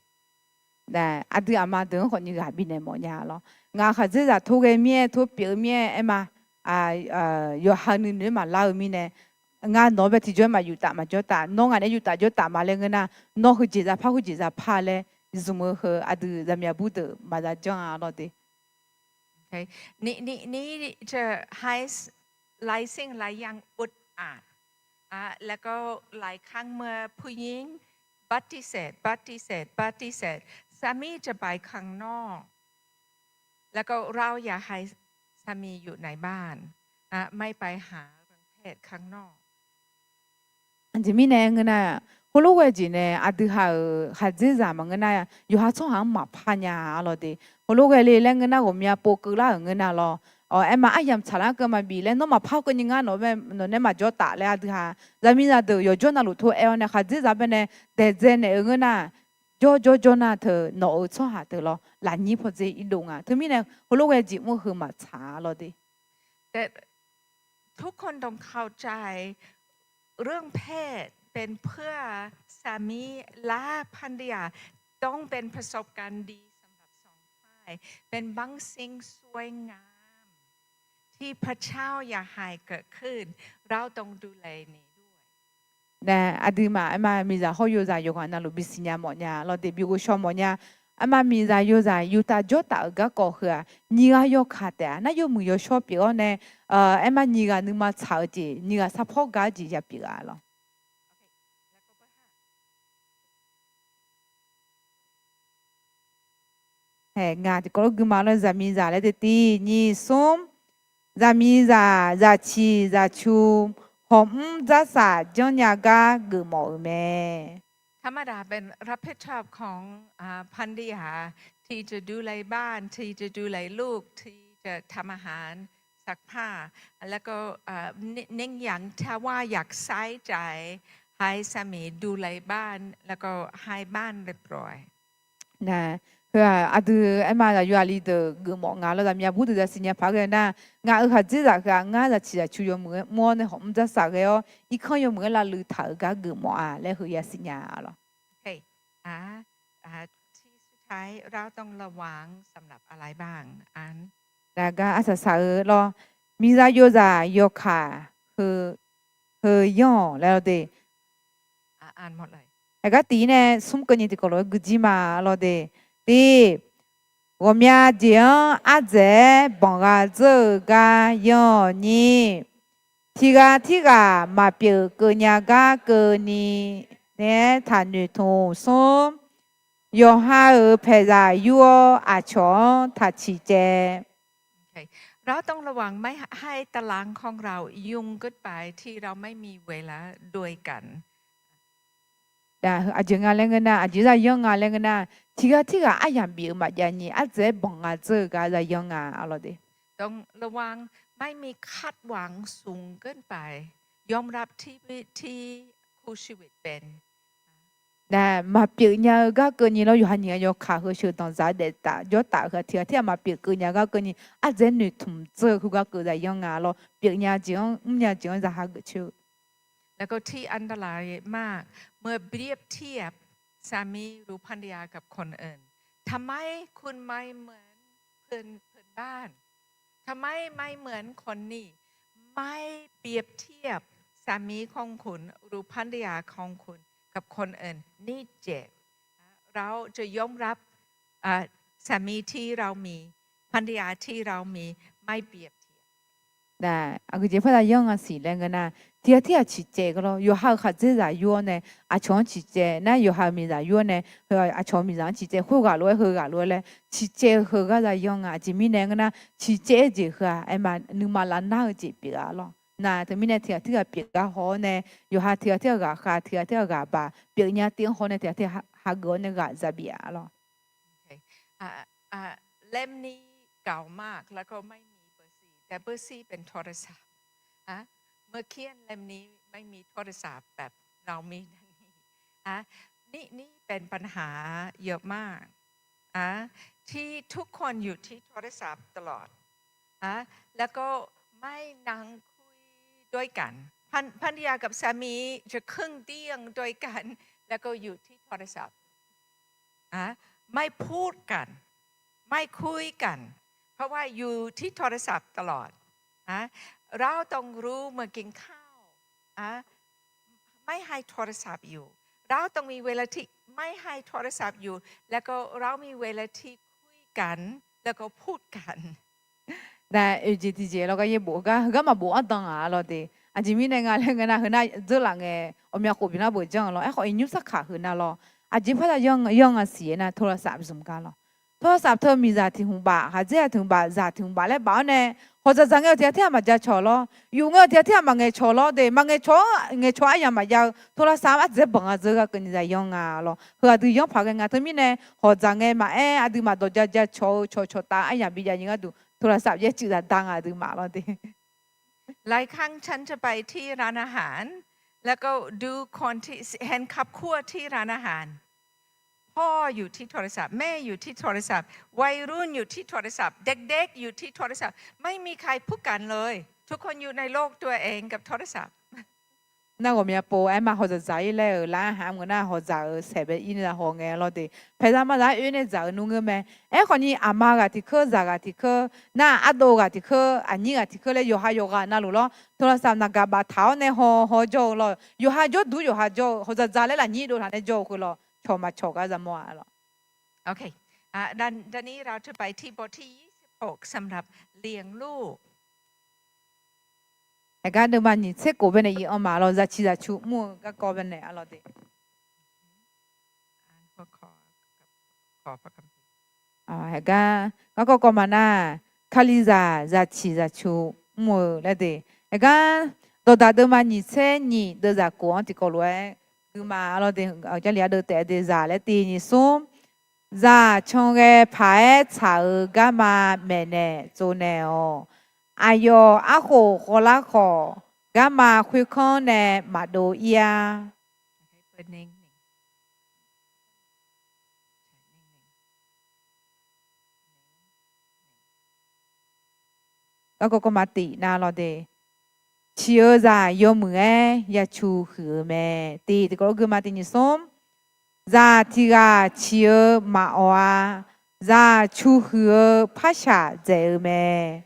Aqdui aqma deuq-anr khawf ni ghaq bifnaeq mawf nya lawr. Ngaq khaqdzerzaq tor ghae mir-aer tor pyeuf-eu mir-aer aerma, yawqha nuinoeq-aer maqlar-eu mirnae, ngar nawq-anr bae tiqjawr-aer maqyuf taf maqjawr taf, nawr ngaq naeq-aer yuf taf jawr taf ma laer ngeur nar, nawr heujeq za par heujeq za par laer zmq-eu heu aqdui zaqmiq aqbur deuq maqza janr-a lawr de. นี่นี่จะให้หลายสิ่งหลายอย่างอึดอัด อ่ะ แล้วก็หลายครั้งเมื่อผู้หญิงปฏิเสธ ปฏิเสธ ปฏิเสธ สามีจะไปข้างนอก แล้วก็เราอยากให้สามีอยู่ในบ้าน อ่ะ ไม่ไปหาเรื่องเพศข้างนอก Aqjeq mirnae ngeur nar, heulof ghae jeq nae aqdui ha-euq khaqdzerzaq maqngeur nar, yawqha tsawrhaq-anr maqpar nya-a lawr de. Heulof ghae le laer ngeur nar, ghawqmya pov keuvlar-euq ngeur nar lawr. Aerma aryamq tsaqlar keuv maqbif laer nawr maqpar keuvni ngar nawq nae maqjawr taf laer aqdui ha zaqmiqzaq deuq yawqjawr navluf tor aer-awr nae khaqdzerzaq baenae daeqdzae naeq-eu ngeur nar, jawr jawr jawr nar teu nawq-euq tsawrhaq teu lawr lafnyir pawdzer irdov nga. Teumirnae heulof ghae jeq mr-eu heu maqtsaq-a lawr de. แต่ทุกคนต้องเข้าใจ เรื่องเพศเป็นเพื่อสามีและภรรยา ต้องเป็นประสบการณ์ดีสำหรับสองฝ่าย เป็นบางสิ่งสวยงาม ที่พระเจ้าอยากให้เกิดขึ้น เราต้องดูแลในด้วย Nae, aqduimaf aerma miqzaq hawr yozaq yawqghaq navluf bisiqnya mawfnya lawr de, bi ghovshaw mawfnya. Aerma miqzaq yozaq yuf taf jawr taf-euq garkawv heu-aq, nyiq ghaq yawkaq taef-a. Nar yawmuiq yawshawr pyeuf-awr nae, aerma nyiq ghaq nuima tsaq-eu jeq, nyiq ghaq sarpawr gaq-eu jeq ya pyeuf-a lawr. Hae, ngaq tiqkawv lof guima lawr, zaqmiqzaq laer te tiq nyiq smr, zaqmiqzaq zaqciq zaqcu hawqmr dzarsaq janrnya gar geufmawf-euq mae. ธรรมดาเป็นรับผิดชอบของ อ่า ภรรยา ที่จะดูแลบ้าน ที่จะดูแลลูก ที่จะทำอาหาร ซักผ้า แล้วก็ เอ่อ เน้น เน้นย้ำ ถ้าว่าอยากใส่ใจ ให้สามีดูแลบ้าน แล้วก็ให้บ้านเรียบร้อย Nae, heu-aq, aqdui aerma zaqyo aqli deuq geufmawf nga lawr, zaqmiq aqbur deuq zaqsiq nya paq ghae nar, ngaq-euq khaqdzerzaq heu-aq, ngar zaqciq zaqcu yawmuiq-aer mr-awr nae hawqmr dzarsaq ghae-awr, irkanr yawmuiq-aer lavluiv taq-euq gar geufmawf-a laer heu yasiq nya-a lawr. ที่สุดท้ายเราต้องระวังสำหรับอะไรบ้าง อัน Nae, gar arsaq saq-eu lawr, miqzaq yozaq yawkaq heu yanr-awq laer lawr de. Aqgar tiq-ir nae smr keuvni tiqkawv lof-aer guijir ma lawr de. Tiq, ghawqmya jeq-anr ardzaeq-aer banq gha dzeur-eu gar yanr-awq. Nyiq, tiq ghaq tirghaq maqpyeuf keuv nya gar keuvni naeq-aer taqnoeq tmq. Smr, yawqha-euq paeqzaq yur-awr aqcawq-anr taq ciqcaev. เราต้องระวังไม่ให้ตารางของเรายุ่งเกินไปที่เราไม่มีเวลาด้วยกัน Aqjeq nga laer ngeur nar, aqjeq zaqyanr nga laer ngeur nar, tiq ghaq tirghaq aryamq bif-eu maqjav nyiq ardzaeq-aer banq gha dzeur-eu gar zaqyanr nga lawr de. ต้องระวังไม่มีคาดหวังสูงเกินไป ยอมรับที่ที่คู่ชีวิตเป็น Nae, maqpyeuf nya-eu gar keuvni lawr, yawqha nyiq ghaq yawkaq heu sheuqdanq zaq daef taf jawr taf heu-aq, tiq ghaq tirghaq maqpyeuf keuv nya gar keuvni ardzaeq-aer noeqtmq dzeur-eu heugar keuv zaqyanr nga lawr, pyeuf nya jeq-anr mr nya jeq-anr zaqha geuf coer-eu แล้วก็ที่อันตรายมาก เมื่อเปรียบเทียบสามีหรือภรรยากับคนอื่น ทำไมคุณไม่เหมือนเพื่อนบ้าน ทำไมไม่เหมือนคนนี้ ไม่เปรียบเทียบสามีของคุณหรือภรรยาของคุณกับคนอื่น นี่เจ็บ เราจะยอมรับ สามีที่เรามี ภรรยาที่เรามี ไม่เปรียบเทียบ Aqgeujeq par zaqyanr nga siq laer ngeur nar, tiq ghaq tirghaq ciqcaev-eu lawr, yawqha-euq khaqdzerzaq yur-awr nae aqcawq-anr ciqcaev nar, yawqha-euq miqzaq yur-awr nae aqcawq-euq miqzaq-anr ciqcaev, khoerghaq lof-aer heughaq lof-aer laer ciqcaev-eu heugar zaqyanr nga. Aqjeq mirnae ngeur nar, ciqcaev-eu jeq heu-aq aerma nuima lavnar-eu jeq pyeuf-a lawr. Nar teumirnae tiq ghaq tirghaq pyeuf gar haw-awr nae, yawqha tiq ghaq tirghaq ghaqkhav, tiq ghaq tirghaq ghaqbaq, pyeuf nya tiv-anr haw nae tiq ghaq tirghaq hageuf-awr nae ghaq zabi-a lawr.เล่มนี้เก่ามาก แล้วก็ไม่มีเบอร์สี่ แต่เบอร์สี่เป็นโทรศัพท์ เมื่อเขียนเล่มนี้ไม่มีโทรศัพท์แบบเรามีดังนี้ นี่นี่เป็นปัญหาเยอะมาก ที่ทุกคนอยู่ที่โทรศัพท์ตลอด แล้วก็ไม่นั่งคุยด้วยกัน ภรรยากับสามีจะขึ้นเตียงด้วยกัน แล้วก็อยู่ที่โทรศัพท์ ไม่พูดกัน ไม่คุยกัน เพราะว่าอยู่ที่โทรศัพท์ตลอด เราต้องรู้เมื่อกินข้าว ไม่ให้โทรศัพท์อยู่ เราต้องมีเวลาที่ไม่ให้โทรศัพท์อยู่ แล้วก็เรามีเวลาที่คุยกัน แล้วก็พูดกัน Nar, oeq jeq tiq jeq lawr gar yaerbof gar heugar maqbof ardan-aq lawr de. Aqjeq mirnae nga laer ngeur nar, heu nar dzeurlaf ngae, ghawqmya khof bifnar bof janr-eu lawr. Aerkhawf, iqnymr sarkaq heu nar lawr, aqjeq par zaqyanr nga siq-aer nar, โทรศัพท์ zmq gar lawr. โทรศัพท์ teu miqzaq tiq hmq baf, khaqdzerzaq tiq hmq baf, zaq tiq hmq baf laer baf-awr nae, hawqdzaq dzaq ngae-euq tiq ghaq tirghaq maqjacawq lawr, yuf ngae-euq tiq ghaq tirghaq maqngaeqcawq lawr de, maqngaeqcawq-anr ngaeqcawq aryamq maqjav-eu โทรศัพท์ ardzaeq-aer banq gha dzeur gar keuvni zaqyanr nga lawr. Heu aqdui yanr paq ghae nga teumirnae, hawqdzaq ngae maqaer, aqduimaf dawqjav jacawq-eu cawqcawq taf aryamq bi jav nyi gharduq โทรศัพท์ yaercuiv zaqda nga aqduimaf lawr de. หลายครั้งฉันจะไปที่ร้านอาหาร แล้วก็ดูคนที่ เห็นครอบครัวที่ร้านอาหาร พ่ออยู่ที่โทรศัพท์ แม่อยู่ที่โทรศัพท์ วัยรุ่นอยู่ที่โทรศัพท์ เด็กๆอยู่ที่โทรศัพท์ ไม่มีใครพูดกันเลย ทุกคนอยู่ในโลกตัวเองกับโทรศัพท์ Nar ghawqmya pov aerma hawdzaq dzaq-ir laer-euq lar-anr ha mq-eu nar hawdzaq-euq saeq bae-ir nae za haw ngae lawr de. Paeqzaq mazaq-aer oer nae dzaq-eu nmr ngeur mae. Aerkhawf ni aqma ghaq tiqkeur zaq ghaq tiqkeur nar ardov ghaq tiqkeur aqnyir ghaq tiqkeur laer yawqha yawqghaq navluf lawr tawlavsaq naqgaq baftaq-awr nae haw haw jawr-eu lawr. Yawqha jawrduq yawqha jawr-eu hawdzaq dzaq laer lafnyir dov taq nae jawr-eu khoer lawr cawq maqcawq gar zamawr-a lawr. โอเค อ่ะ ดัง ดังนี้เราจะไปที่บทที่ยี่สิบหก สำหรับเลี้ยงลูก Aqgar deuvma nyiq tser khof baenae iq-anr ma lawr, zaqciq zaqcu mr-eu garkawv baenae-a lawr de. Aqgar garkawv kawv ma nar, Kalizaq zaqciq zaqcu mr-eu laer de. Aqgar dawqdaq deuvma nyiq tser nyiq deuvzaq khof-anr tiqkawv lof-aer guima lawr de. Jarlif ardeuv taef-a de zaq laer tiq nyiq smr. Zaq canghae paq-aer tsaq-eu garma maeqnaeq tsovnaeq-awq. Aqyawf arkhof khawvlar khawf, garma khoerkanr nae maqdov-ir-a. Garkawv kawv ma tiq nav lawr de. Ciq-eu zaq yawmuiq-aer ya cu huiq-eu mae. Tiq tiqkawv lof guima tiq nyiq smr. Zaq tiq ghaq ciq-eu maqawq-a. Zaq cu huiq-eu parshaq dzaeq-eu mae.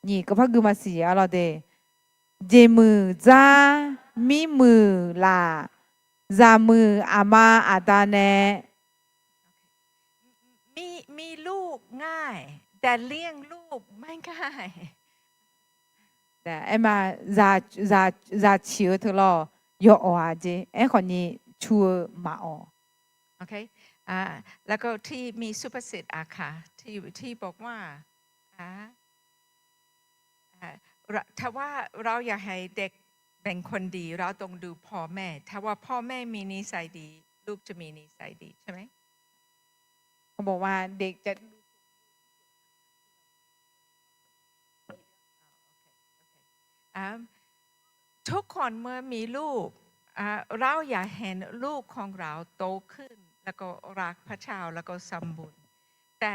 Nyiq kawv par guima siq-a lawr de. Jeqmuiq dzar mirmuiq laf, zaqmuiq aqma aqda nae มี มีลูกง่าย แต่เลี้ยงลูกไม่ง่าย Aerma, zaq ciq-eu teu lawr yawawq-a jeq. Aerkhawf ni cu-eu maqawq. แล้วก็ที่มีสุภาษิต อาค่ะ ที่ ที่บอกว่า อ่า อ่า ถ้าว่าเราอยากให้เด็กเป็นคนดี เราต้องดูพ่อแม่ ถ้าว่าพ่อแม่มีนิสัยดี ลูกจะมีนิสัยดี ใช่ไหม เขาบอกว่าเด็กจะ อ่า ทุกคนเมื่อมีลูก อ่า เราอยากเห็นลูกของเราโตขึ้น แล้วก็รักพระเจ้า แล้วก็สมบูรณ์ แต่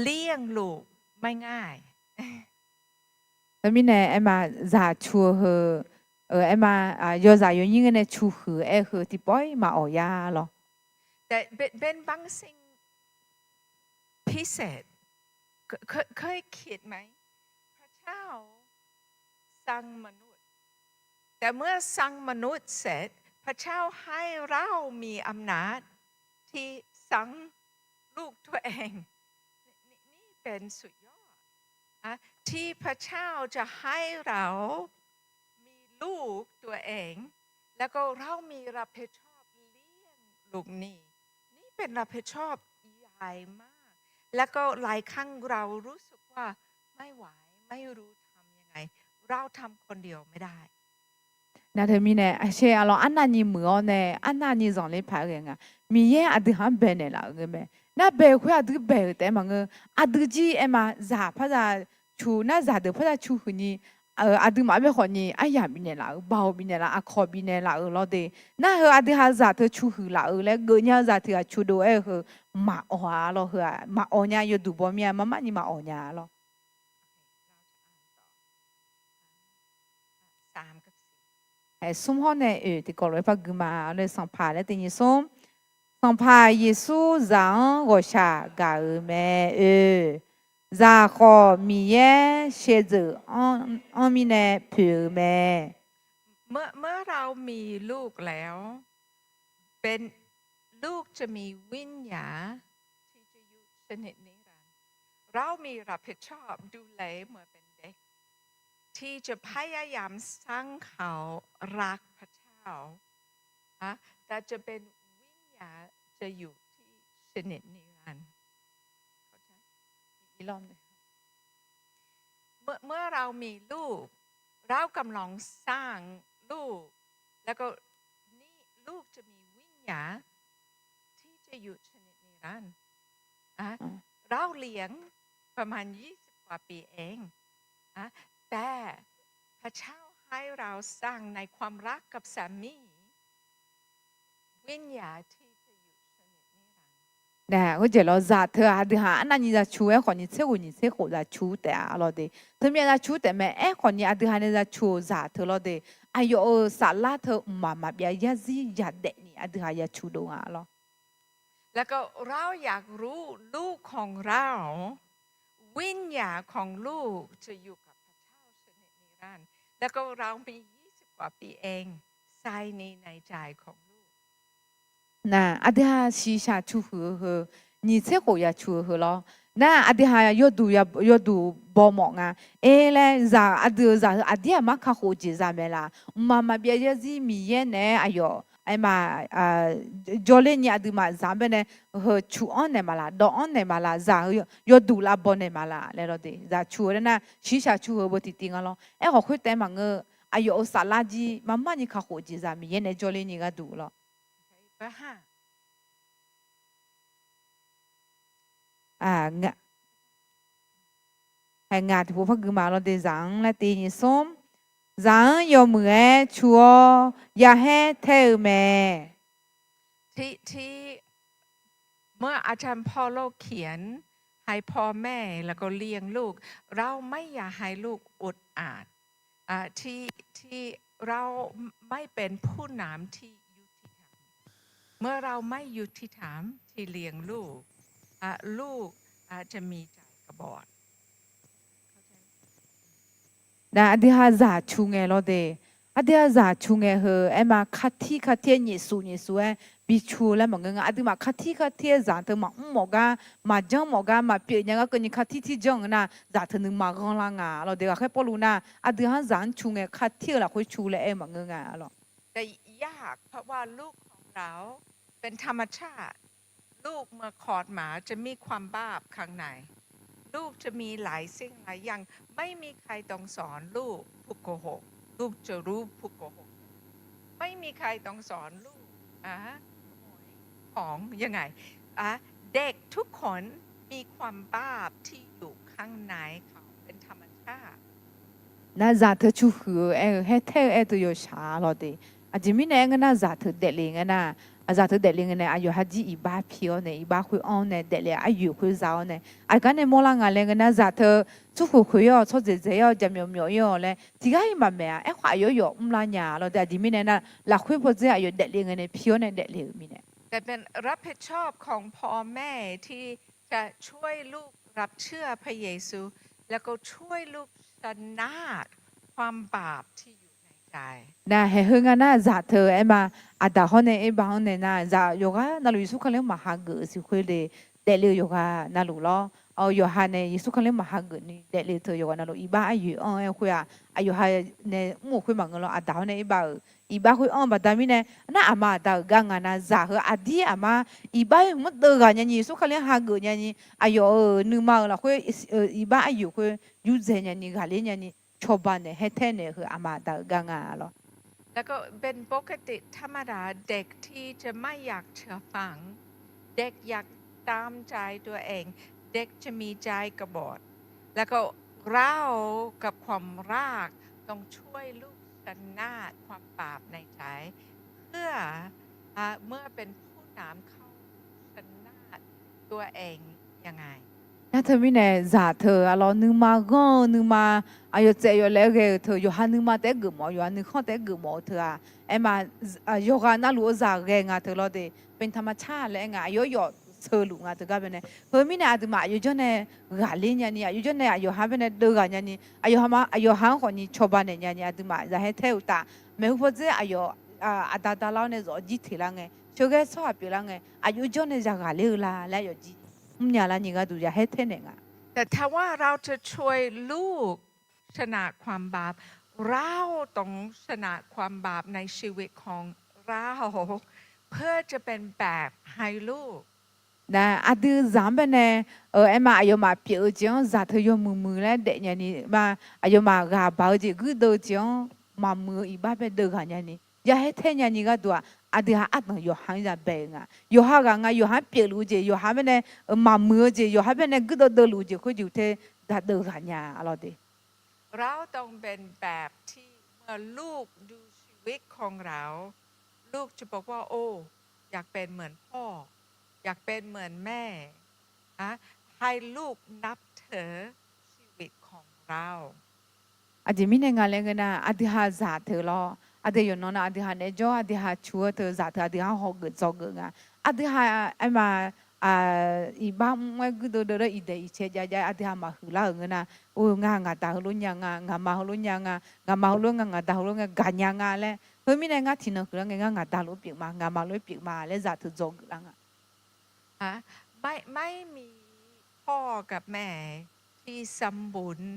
เลี้ยงลูกไม่ง่าย Teumirnae aerma, zaq cu-eu heu, aerma, yawzaq yawnyir ngeur nae cu huiq-eu aer-eu heu tiqpawf-ir maqawq ya lawr. แต่เป็น เป็นบางสิ่งพิเศษ เคย เคย เคยคิดไหม พระเจ้าสร้างมนุษย์ แต่เมื่อสร้างมนุษย์เสร็จ พระเจ้าให้เรามีอำนาจที่สร้างลูกตัวเอง นี่ นี่เป็นสุดยอด นะ ที่พระเจ้าจะให้เรามีลูกตัวเอง แล้วก็เรามีรับผิดชอบเลี้ยงลูกนี่ นี่เป็นรับผิดชอบใหญ่มาก แล้วก็หลายครั้งเรารู้สึกว่าไม่ไหว ไม่รู้ทำยังไง เราทำคนเดียวไม่ได้ Nar teumirnae, aqshaer arlawr arnavni muiq-awr nae arnavni zanqler paq-aer ghae nga. Miqyaer aqdui haq-anr baenaeq laf-euq ngeur mae. Nar bae khoer aqdui bae-euq taef-aer maqngeur. Aqdui jir aerma, zaq par zaq cu nar, zaqdeuq par zaq cu huiqni, aqdui maqaer bae khawfni aryaq bifnaeq laf-euq, baoq bifnaeq laf, aqkawq bifnaeq laf-euq lawr de. Nar heu aqdui haq zaq teu cu huiq laf-euq laer geufnya-eu zaq tiq ghaq cu dov-aer-eu heu maqawq-a lawr. Heu-aq maqawq nya, yawduq baw mir-a, marmarni maqawq nya-a lawr. Smr hawr nae oeq tiqkawv lof-aer par guima lawr, sanqpaq laer tiq nyiq smr. Sanqpaq Yeqsur zaq-anr ghawqshaq gaq-euq mae oe. Zaq khawf Miqyaer shaevdzeuf anr mirnae poeq-eu mae. เมื่อ เมื่อเรามีลูกแล้ว เป็น ลูกจะมีวิญญาณที่จะอยู่สถิตนิรันดร์ เรามีรับผิดชอบดูแลเมื่อเป็นเด็ก ที่จะพยายามสร้างเขารักพระเจ้า นะ แต่จะเป็นวิญญาณจะอยู่ที่สถิตนิรันดร์ เข้าใจ อีกรอบหนึ่ง เมื่อ เมื่อเรามีลูก เรากำลังสร้างลูก แล้วก็นี่ลูกจะมีวิญญาณที่จะอยู่สถิตนิรันดร์ อ่ะ อืม เราเลี้ยงประมาณยี่สิบกว่าปีเอง อ่ะ แต่พระเจ้าให้เราสร้างในความรักกับสามี วิญญาณที่จะอยู่สถิตนิรันดร์ Nae, heujeq lawr zaq teu-aq, aqdui haq arnavni zaqcu aerkhawfni tser ghof nyiq tser khof zaqcu taef-a lawr de. Teumyav zaqcu taef mae, aerkhawfni aqdui haq nae zaqcu-euq zaq teu lawr de. Aqyawf-euq saflar teu mqmaq maqbyav yarzir yadaef ni aqdui haq zaqcu dov nga lawr. แล้วก็เราอยากรู้ลูกของเรา วิญญาณของลูกจะอยู่กับพระเจ้าสถิตนิรันดร์ แล้วก็เรามียี่สิบกว่าปีเอง ใส่ในในใจของลูก Nar, aqdui haq shiqshaq cuqhuiq-eu heu, nyiq tser khof ya cuq-eu heu lawr. Nar, aqdui haq yawduq ya, yawduq baw mawf nga. Aer laer zaq, aqdui-euq zaq heu aqdir aqmar kakhof-eu jeq za mae laf. Mqmaq maqbyav yarzir Miqyaer naeq-aer aqyawf aerma jawrler ni aqduimaf zaq-anr baenae heu cuq-anr naeq maqlaf, dawv-anr naeq maqlaf, zaq heu yawduq lavbaw naeq maqlaf laer lawr de. Zaq cuq-eu laer nar, shiqshaq cuqhuiq-eu beu tiqtiv nga lawr. Aerkhawf khoertav maqngeur, aqyawf-euq saflar jir marmarni kakhof jeq zaq Miqyaer naeq-aer jawrler ni gharduq lawr. Ngaq tiqpov par gui ma lawr de, zaq-anr laer tiv nyiq smr. Zaq-anr yawmuiq-aer cu-awr yahaer taer-eu mae. ที่ ที่ เมื่ออาจารย์พอลเขียน ให้พ่อแม่แล้วก็เลี้ยงลูก เราไม่อยากให้ลูกอดอาด อ่า ที่ ที่เราไม่เป็นผู้นำที่ยุติธรรม เมื่อเราไม่ยุติธรรมที่เลี้ยงลูก อ่ะ ลูกอาจจะมีใจกบฏ Nar, aqdui haq zaq cu ngae lawr de. Aqdui haq zaq cu ngae heu aerma, kartir kartir-aer nyiq suf nyiq suf-aer bi cu-eu laer maqngeur nga. Aqduimaf kartir kartir-aer zaq teu maqmr mawf gar, maqjanr mawf gar, maqpyeuf nya gar keuvni kartir tirjanr-eu nar, zaq teu nuima ghanrlar nga lawr de. Ghaqkhaer Pawrluv nar, aqdui haq-anr zaq-anr cu ngae kartir-eu lafkhoer cu laer aer-eu maqngeur nga lawr. แต่ยาก เพราะว่าลูกของเราเป็นธรรมชาติ ลูกเมื่อคลอดมาจะมีความบาปข้างใน ลูกจะมีหลายสิ่งหลายอย่าง ไม่มีใครต้องสอนลูกพูดโกหก ลูกจะรู้พูดโกหก ไม่มีใครต้องสอนลูก อ่ะ ขโมยของยังไง อ่ะ เด็กทุกคนมีความบาปที่อยู่ข้างในเขา เป็นธรรมชาติ Nar, zaq teu cu huiq-eu aer-eu, haer taer-eu aer teu yawshaq lawr de. Aqjeq mirnae aer ngeur nar, zaq teu daefle ngae nar, zaq teu daefle ngae nae aqyawf ha jir iqbax pi-awr nae, iqbax khoer anr-awr nae daefle-a, aryoeq khoer za-awr nae, aqgar nae mawrlar nga laer ngeur nar, zaq teu tsawrkhoeq khoeq-awr, tsawrdzaeq dzaeq-awr, jaqmyawf myawf-ir-awr laer tiqghaq-iq maqmaeq-a. Aerkhawf aqyawf yawf mrlar nya lawr de. Aqjeq mirnae nar, lafkhoer pawdzer aqyawf daefle ngae nae pi-awr nae daefle-euq mirnae แต่เป็นรับผิดชอบของพ่อแม่ที่จะช่วยลูกรับเชื่อพระเยซู แล้วก็ช่วยลูกชนะความบาปที่อยู่ในใจ Nar, haeq heu nga nar, zaq teu aerma, aqdaq hawr nae aerba-anr nae nar, zaq yawqghaq navluf Yeqsur Kali-anr maqhageuf-eu siq khoer le, daefle-eu yawqghaq navluf lawr. Yawqha nae Yeqsur Kali-anr maqhageuf ni daefle-eu teu yawqghaq navluf iqbax aryoeq anr-aer khoer-aq, aqyawqha nae mr-euq khoer maqngeur lawr, aqdaq hawr nae aerba-euq iqbax khoer anr-eu baqda mirnae, nar aqma aqda-euq gar nga nar, zaq heu aqdir aqmar iqbax-aer hmq-anr deuv ghaq nyani, Yeqsur Kali-anr hageuf nyani, aqyawf-euq nuima-euq lafkhoer iqbax aryoeq khoer yurdzae nyani, ghaqler nyani, cawba naeq haer taer naeq heu aqma aqda-euq gar nga lawr. แล้วก็เป็นปกติธรรมดา เด็กที่จะไม่อยากเชื่อฟัง เด็กอยากตามใจตัวเอง เด็กจะมีใจกบฏ แล้วก็เรากับความรักต้องช่วยลูกชนะความบาปในใจ เพื่อ เมื่อเป็นผู้นำเขาชนะตัวเองยังไง Nar teumirnae zaq teu-eu arlawr nuima ghanr-eu nuima, aqyawf tsaef yawf laef-aer ghae-eu teu, yawqha nuima taef-aer geufmawf-eu, yawqha nuikhanr taef-aer geufmawf-eu teu-aq, aerma, yawqghaq navluf-eu zaq ghae nga teu lawr de. เป็นธรรมชาติ laer aer nga, aqyawf yawf seuluf nga teu gar baenae. Heu mirnae aqduimaf aqyawf jawr nae ghaqler nyani, aqyawf jawr nae aqyawqha baenae deuv ghaq nyani, aqyawqha-anr khawfni cawba naeq nyani, aqduimaf zaq haer taer-eu uqtaf, maeqhu pawdzer aqyawf aqda dalar-awr nae zawf jir teq lar ngae, sheuqghae tsawrhaq pyeuflar ngae, aqyawf jawr nae zaq ghaqler-eu la laer aqyawf jir mrnya larni gharduq zaq haer taer naeq nga. แต่ถ้าว่าเราจะช่วยลูกชนะความบาป เราต้องชนะความบาปในชีวิตของเรา เพื่อจะเป็นแบบให้ลูก Nar, aqdui zaq-anr baenae, aerma, aqyawfmaf pyeuf-eu jeq-anr zaq teu yawmuiq muiq laer daef nyani ma, aqyawfmaf ghaq baq-eu jeq guirdeuv-eu jeq-anr maqmuiq-eu iqbax bae deuv ghaq nyani, ya haer taer nyani gharduq-aq, aqdui-aq ardanq yawqha-anr ya bae-eu nga. Yawqha ghaq nga, yawqha-anr pyeufluf-eu jeq, yawqha baenae maqmuiq-eu jeq, yawqha baenae guirdeuv deuvluf-eu jeq khoer jeq-eu taer daq deuv ghaq nya lawr de. เราต้องเป็นแบบที่เมื่อลูกดูชีวิตของเรา ลูกจะบอกว่า โอ้ อยากเป็นเหมือนพ่อ อยากเป็นเหมือนแม่ นะ ให้ลูกนับถือชีวิตของเรา Aqjeq mirnae nga laer ngeur nar, aqdui haq zaq teuq lawr, aqdui yawqnan nar aqdui haq naeq-aer jawr, aqdui haq cuq-eu teu zaq teuq aqdui haq hawgeuf dzawgeuf nga. Aqdui haq aerma, iqbax mr-aer guirdeuv deuv-aer iqdaeq iqcae jav jav aqdui haq maqhuiq lar-euq ngeur nar, o, ngar ngaqda heulof nya nga, ngaqma heulof nya nga, ngaqma heulof nga, ngaqda heulof nga, gaqnya nga laer. Khoermirnae ngar tiqnan huiqlar ngae ngar ngaqda lof pyeuf ma, ngaqma lof pyeuf ma laer zaq teuq dzawgeuf lar nga. ไม่มีพ่อกับแม่ที่สมบูรณ์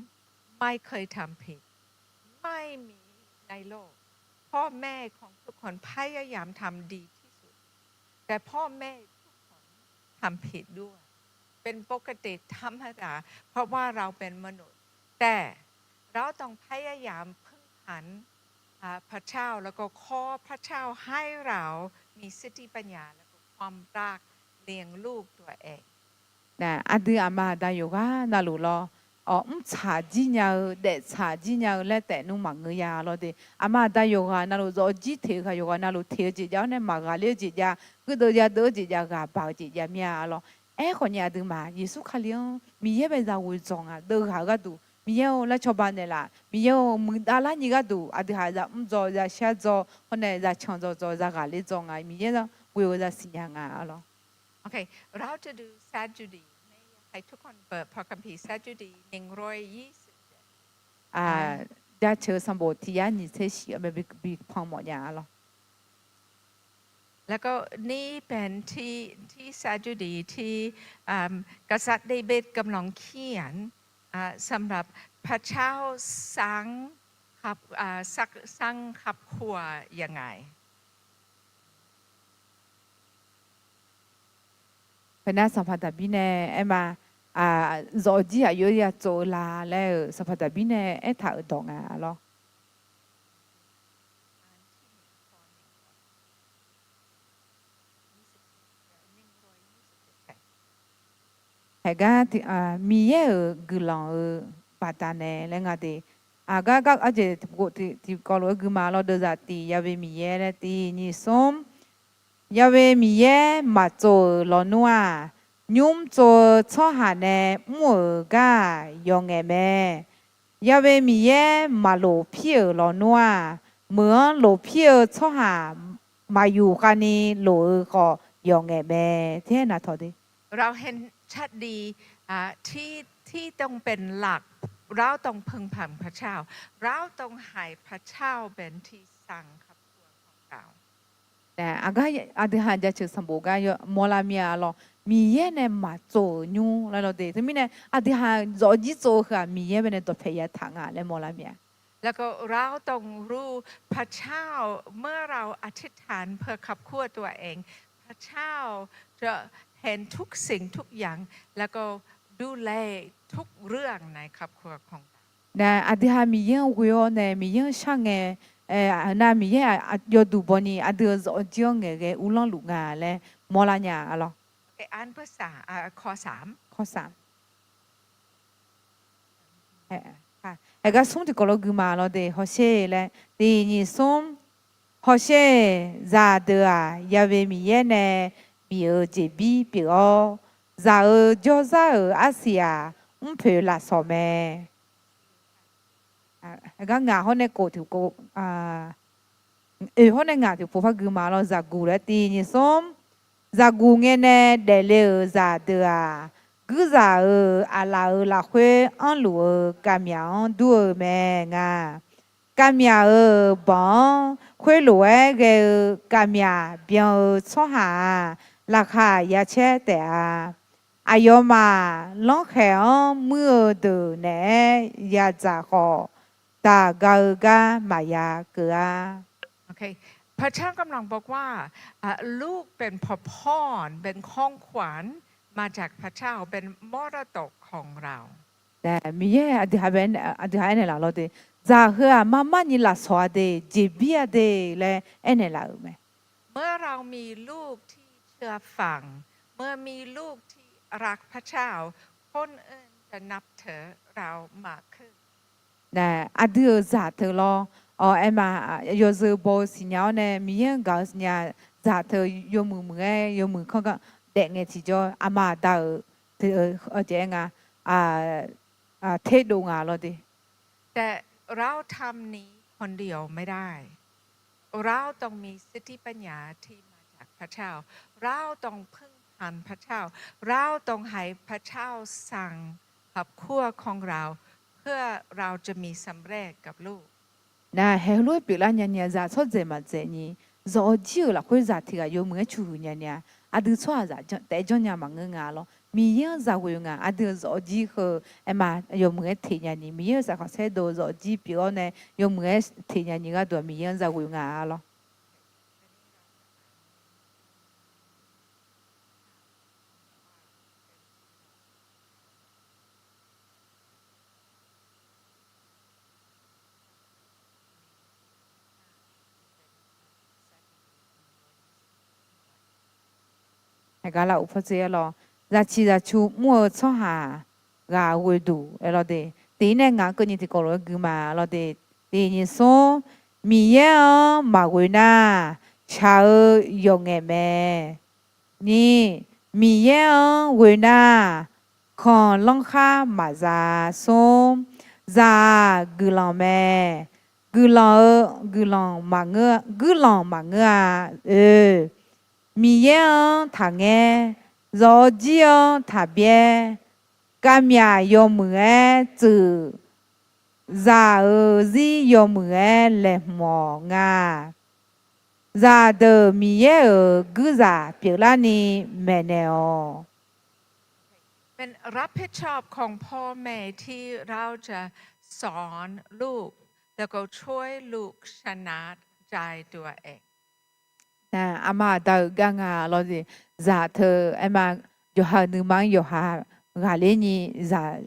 ไม่เคยทำผิด ไม่มีในโลก พ่อแม่ของทุกคนพยายามทำดีที่สุด แต่พ่อแม่ทุกคนทำผิดด้วย เป็นปกติธรรมดา เพราะว่าเราเป็นมนุษย์ แต่เราต้องพยายามพึ่งพา พระเจ้า แล้วก็ขอพระเจ้าให้เรามีสติปัญญา แล้วก็ความรักเลี้ยงลูกตัวเอง Aqdui aqma aqda yawqghaq navluf lawr, mrtsaq jir nya-eu daeftsaq jir nya-eu laer taef nmr maqngeur ya lawr de. Aqma aqda yawqghaq navluf zawfjir teq-eu ghaq yawqghaq navluf teq-eu jeq jav-awr nae maqghaqler-eu jeq jav, guirdeuv yadeuv-eu jeq jav, ghaq baq-eu jeq jav mir-a lawr. Aerkhawf ni aqduimaf Yeqsur Kali-anr Miqyaer bae zaq ghoeq dzawq nga, deuvghaq-eu gharduq Miqyaer-or laer cawba naeqlaf, Miqyaer-or muiqdav lar nyi gharduq aqdui haq za mr dzaw, za shar dzaw, hawr nae za can dzaw dzaw, za ghaqler dzaw nga, Miqyaer-anr ghoe-eu za siqnya nga-a lawr. เราจะดูสดุดี ใน ให้ทุกคนเปิดพระคัมภีร์ สดุดี หนึ่งร้อยยี่สิบเจ็ด Jaceuq sanqbof tiq yar nyiq tser shif-eu mae bipan mawf nya-a lawr. แล้วก็นี่เป็นที่ ที่สดุดีที่ กษัตริย์เดวิดกำลังเขียน สำหรับพระเจ้าสร้าง ครับ สร้างครอบครัวยังไง Khoernar, sanqpaq Daqbir nae aerma, zawfjir aqyawf ya tsov-eu la laer-euq sanqpaq Daqbir nae aertaq-euq dawq nga lawr. Haegar, Miqyaer-euq guiqlanq-eu baqdanae laer nga de. Aqgar gar arjeq tiqkawv lof-aer guima lawr, deuvzaq tiq Yahweh Miqyaer laer tiq nyiq smr. Yahweh Miqyaer maqtsov-euq lawnmr-aq, nymr tsov-eu tsawrhaq nae mr-euq gar-aq yawqngaef mae. Yahweh Miqyaer maqlof pir-euq lawnmr-aq, meuq-anr lof pir-eu tsawrhaq maqyuf khavni lof-eu khawf yawqngaef mae. Teraer navtawq de. เราเห็นชัดดี ที่ ที่ต้องเป็นหลัก เราต้องพึ่งพาพระเจ้า เราต้องให้พระเจ้าเป็นที่สร้างครอบครัวของเรา Aqgar aqdui haq jaceuq sanqbof gar mawrlar mir-a lawr, Miqyaer nae maqtsov-euq nymr laer lawr de. Teumirnae aqdui haq zawfjir tsov-eu heu-aq Miqyaer bae nae dawqpae yataq nga laer mawrlar mir-a. แล้วก็เราต้องรู้พระเจ้า เมื่อเราอธิษฐานเพื่อครอบครัวตัวเอง พระเจ้าจะเห็นทุกสิ่งทุกอย่าง แล้วก็ดูแลทุกเรื่องในครอบครัวของเรา Nar aqdui haq Miqyaer-anr ghoe-awr nae Miqyaer-anr shar ngae, nar Miqyaer yawduq bawni aqdui-euq zawfjir-anr ngaeqghae uvlanr luf nga laer mawrlar nya-a lawr. Kawr sam. Haegar smr tiqkawv lof-aer guima lawr de, hawsher laer tiq nyiq smr. Hawsher, zaqdeuq-aq Yahweh Miqyaer nae bif-euq jeqbir pyeuf-awr, zaq-euq jawrzar-euq arsiq-aq mrpoeq lafsawq mae. Haegar ngaq hawr nae kof tiq, oeq hawr nae ngaq tiqpov par guima lawr, zaqguq laer tiq nyiq smr. Zaqguq ngae nae daefle-euq zaqdeuq-aq, guirzaq-euq aqlaf-euq lafkhoer anrluf-eu kavmyaq-anr dur-eu mae nga. Kavmyaq-euq banq-anr khoerlof-aer ghae-eu kavmyaq byan-eu tsawrhaq-aq, laqkhaq yacaer taef-a. Aqyawfmaf lanrkhaeq-anr muir-eu deuq naeq-aer yadzaq khawf, daq ga-eu gar maqya keuv-a. พระเจ้ากำลังบอกว่า ลูกเป็นพระพร เป็นของขวัญ มาจากพระเจ้า เป็นมรดกของเรา Miqyaer aqdui haq aernaeq laf lawr de, zaq heu-aq marmarni lafsawq-a de, jeqbir-a de laer aernaeq laf-euq mae. เมื่อเรามีลูกที่เชื่อฟัง เมื่อมีลูกที่รักพระเจ้า คนอื่นจะนับถือเรามากขึ้น Aqdui-euq zaq teu lawr, aerma, yawzeu baw-eu siqnya-awr nae Miqyaer-anr gaq-eu siqnya, zaq teu yawmuiq muiq-aer yawmuiq kanr gar daef ngae tiqjawr aqma aqda-euq, aqjeq aer nga, terdov nga lawr de. แต่เราทำนี้คนเดียวไม่ได้ เราต้องมีสติปัญญาที่มาจากพระเจ้า เราต้องพึ่งพาพระเจ้า เราต้องให้พระเจ้าสั่งครอบครัวของเรา เพื่อเราจะมีสำเร็จกับลูก Nar, haeq heulof-aer pyeuflar nya ni-a, zaq tsawrdzaeq maqdzaeq ni, zawq-eu jir-euq lafkhoer zaq tiq ghaq yawmuiq-aer cuqhuiq nya ni-a, aqdui tsawrhaqzaq taef janrnya maqngeur nga lawr. Miqyaer-anr zaq ghoe-eu nga. Aqdui-euq zawq-eu jir heu aerma yawmuiq-aer teq nya ni, Miqyaer-euq saqkaq saerdov-eu zawq-eu jir pyeuf-awr nae yawmuiq-aer teq nya ni gharduq-aq, Miqyaer-anr zaq ghoe nga lawr. Aqgaf lar uq pawr tser-aer lawr, zaqciq zaqcu mr-eu tsawrhaq ghaq ghoeduq aer lawr de. Tiq ir nae ngaq-anr keuvni tiqkawv lof-aer gui ma lawr de. Tiq nyiq smr, Miqyaer-anr maqghoe nar, shaq-eu yawqngaef mae. Ni, Miqyaer-anr ghoe nar, kanq lanrkhar maqza. Smr, zaq-aq guiqlanq mae. Guiqlanq-eu, guiqlanq maqngeur, guiqlanq maqngeur-a. Oe, Miqyaer-anr taqngaer, zawq-eu jir-anr taqbyaer, kavmyaq yawmuiq-aer tsuif, zaq-euq zir yawmuiq-aer laeqhmq-awq nga. Zaqdeuq Miqyaer-euq guirzaq pyeuflarni maeqnaeq-awq. เป็นรับผิดชอบของพ่อแม่ที่เราจะสอนลูก แล้วก็ช่วยลูกชนะใจตัวเอง Aqma aqda-euq gar nga lawr de. Zaq teu aerma, yawqha-euq nuima-anr yawqha ghaqler ni zaq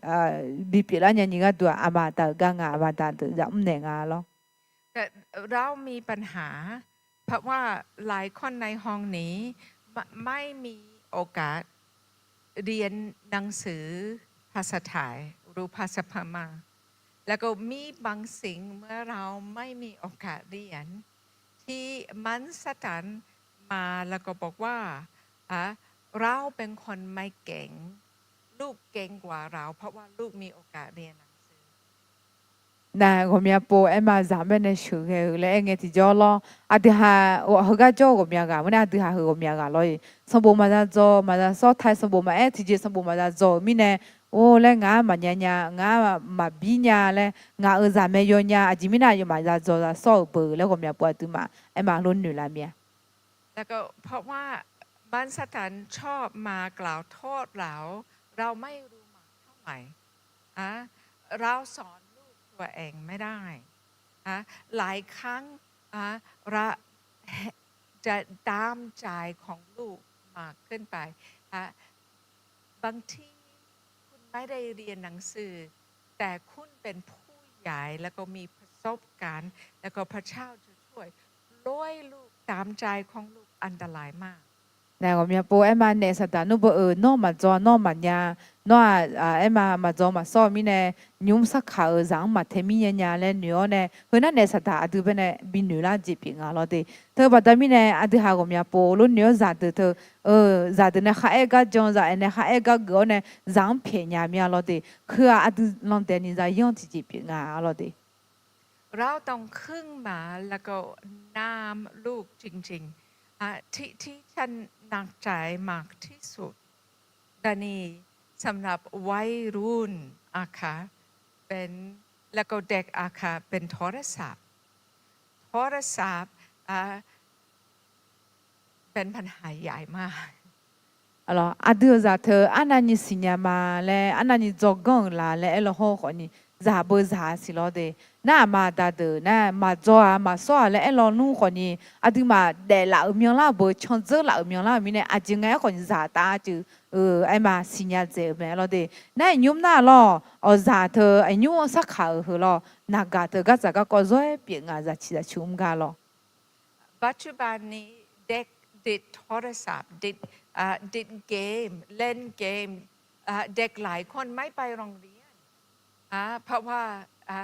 bipyeuf lar nya ni gharduq-aq, aqma aqda-euq gar nga, aqma aqda deuq zaq mrnaeq nga lawr. แต่เรามีปัญหา เพราะว่าหลายคนในห้องนี้ไม่มีโอกาสเรียนหนังสือภาษาไทย หรือภาษาพม่า แล้วก็มีบางสิ่งเมื่อเราไม่มีโอกาสเรียน ที่มารซาตานมาแล้วก็บอกว่า เราเป็นคนไม่เก่ง ลูกเก่งกว่าเรา เพราะว่าลูกมีโอกาสเรียนหนังสือ Nar, ghawqmya pov aerma zaq baenae sheuqghae-eu laer aer ngae tiqjawr lawr. Aqdui ha heugar jawr-eu ghawqmya ghaq, maqnae aqdui ha heu ghawqmya ghaq lawr-iq, sanqbof maqza dzaw, maqza sawr, tai sanqbof maqaer, tiqjeq sanqbof maqza dzaw-euq mirnae, or laer ngaq-anr maqnya nya, ngaq-anr maqbir nya laer, ngaq-euq zaq mae yaw nya, aqjeq mirnae aqyawfmaf za dzaw za sawr-euq beu laer ghawqmya pov aqduimaf aerma lof noeq lar mir-a. แล้วก็เพราะว่ามารซาตานชอบมากล่าวโทษเรา เราไม่รู้มากเท่าไหร่ อ่ะ เราสอนลูกตัวเองไม่ได้ อ่ะ หลายครั้ง อ่ะ เราจะตามใจของลูกมากเกินไป อ่ะ บางทีคุณไม่ได้เรียนหนังสือ แต่คุณเป็นผู้ใหญ่แล้วก็มีประสบการณ์ แล้วก็พระเจ้าจะช่วย ร้อยลูกตามใจของลูกอันตรายมาก Nar, ghawqmya pov aerma naef saqdaq nmr beu-euq, nawr maqdzaw, nawr maqnya, nawr-aq, aerma maqdzaw maqsawr-eu mirnae, nymr sarkaq-euq zaq-anr maqtae mir nya nya laer noeq-awr nae, heu nar naef saqdaq aqdui baenae binoeq lar jeq pyeuf nga lawr de. Teu baqda mirnae aqdui ha ghawqmya pov lof noeq-awr zaqdeuq teu, zaqdeuq nae kharaer gar jan, zaq-aer nae kharaer gar geuf-awr nae, zaq-anr pyaeq nya mir-a lawr de. Heu-aq aqdui landaeq ni za yanr tiqjeq pyeuf nga lawr de. เราต้องขึ้นมาแล้วก็นำลูกจริงๆ อ่ะ ที่ที่ฉันหนักใจมากที่สุด ตอนนี้สำหรับวัยรุ่นอะค่ะ เป็น แล้วก็เด็กอะค่ะ เป็นโทรศัพท์ โทรศัพท์ อ่ะ เป็นปัญหาใหญ่มาก Aqdui-euq zaq teu arnavni siqnya ma laer, arnavni dzawganr-euq la laer aerlaw hawr khawfni, zaq beu zaq siq lawr de. Nar aqma aqda deuq nar maqdzaw-aq maqsawr-aq laer aerlaw nmr khawfni, aqduimaf daeflaf-euq myanlar beu, candzeur laf-euq myanlar-euq mirnae, aqjeq nga-aer khawfni zaq taf-a ceuq-eu aerma siqnya dzaeq-euq mae lawr de. Nar iqnymr nar lawr, awqzaq teu iqnymr-anr sarkaq-euq heu lawr, naqgaq teu gardzaq garkawv zawr-aer pyeuf nga, zaqciq zaqcu mr gar lawr. ปัจจุบันนี้เด็กติดโทรศัพท์ ติด อ่า ติดเกม เล่นเกม อ่า เด็กหลายคนไม่ไปโรงเรียน อ่า เพราะว่า อ่า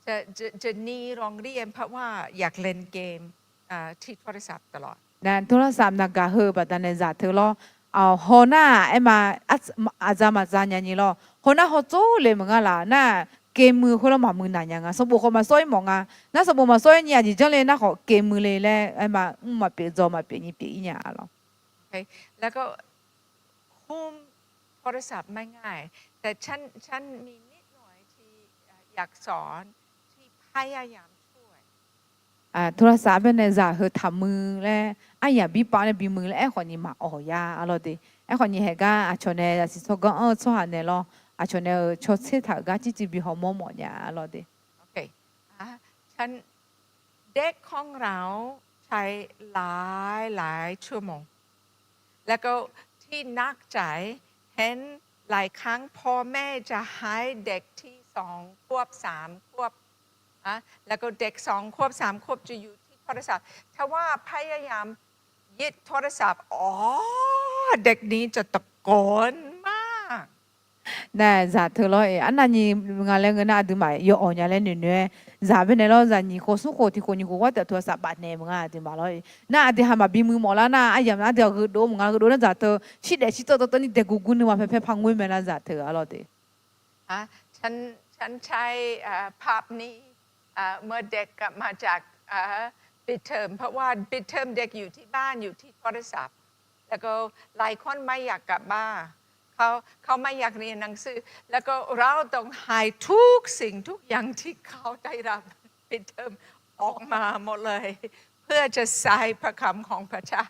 จะ จะ จะหนีโรงเรียน เพราะว่าอยากเล่นเกม อ่า ที่โทรศัพท์ตลอด Nar, โทรศัพท์ naqgaq heu baqdanae zaq teu lawr, Haw nar-aq aerma, aqdzaq maqdzaq nya nyi lawr. Haw nar haw tsov le maqnga laf nar-aq, keuvmuiq khoerlof maqmuiq naq nya nga. Sanqbof khawf maqsawr-ir mawf nga. Nar sanqbof maqsawr-ir nyi aqjeq janr le nar khawf keuvmuiq le laer aerma, mr maqpyeuf dzaw maqpyeuf nyi pyeuf-ir nya lawr. แล้วก็คุมโทรศัพท์ไม่ง่าย แต่ฉัน ฉันมีนิดหน่อยที่อยากสอน ที่พยายามช่วย โทรศัพท์ baenae zaq heu taqmuiq laer aryamq birpav nae bimuiq laer aerkhawf ni maqawq ya-a lawr de. Aerkhawf ni haeq gar aqcawq nae zaqsiq tsawrganr anr-eu tsawrhaq naeq lawr, aqcawq nae-euq cawtser taq-euq gar jircuiv bi hawmawr mawf nya-a lawr de. เด็กของเราใช้หลายหลายชั่วโมง แล้วก็ที่หนักใจ เห็นหลายครั้งพ่อแม่จะให้เด็กที่สองขวบสามขวบ แล้วก็เด็กสองขวบสามขวบจะอยู่ที่โทรศัพท์ ถ้าว่าพยายามหยิบโทรศัพท์ อ๋อ เด็กนี้จะตะโกนมาก Nar zaq teu lawr-eq, arnavni nga laer ngeur nar aqduimaf yawawq nya laer noeqnoeq-aer, zaq baenae lawr zaq nyiq khof smr khof tiq khof nyiq khof gharduq โทรศัพท์ bafnaeq maqnga aqduimaf lawr-eq. Nar aqdui ha maqbi muiq mawf lar nar aryamq nar aqdui-aq gheufdov maqnga, gheufdov nar zaq teu shir daef shir teuv teuv teuv ni daeqguq guv nuima paer paer par ngoer mae lar zaq teu-a lawr de. ฉัน ฉันใช้ภาพนี้ เมื่อเด็กกลับมาจากปิดเทอม เพราะว่าปิดเทอมเด็กอยู่ที่บ้านอยู่ที่โทรศัพท์ แล้วก็หลายคนไม่อยากกลับบ้าน เขา เขาไม่อยากเรียนหนังสือ แล้วก็เราต้องให้ทุกสิ่งทุกอย่างที่เขาได้รับปิดเทอมออกมาหมดเลย เพื่อจะใช้พระคำของพระเจ้า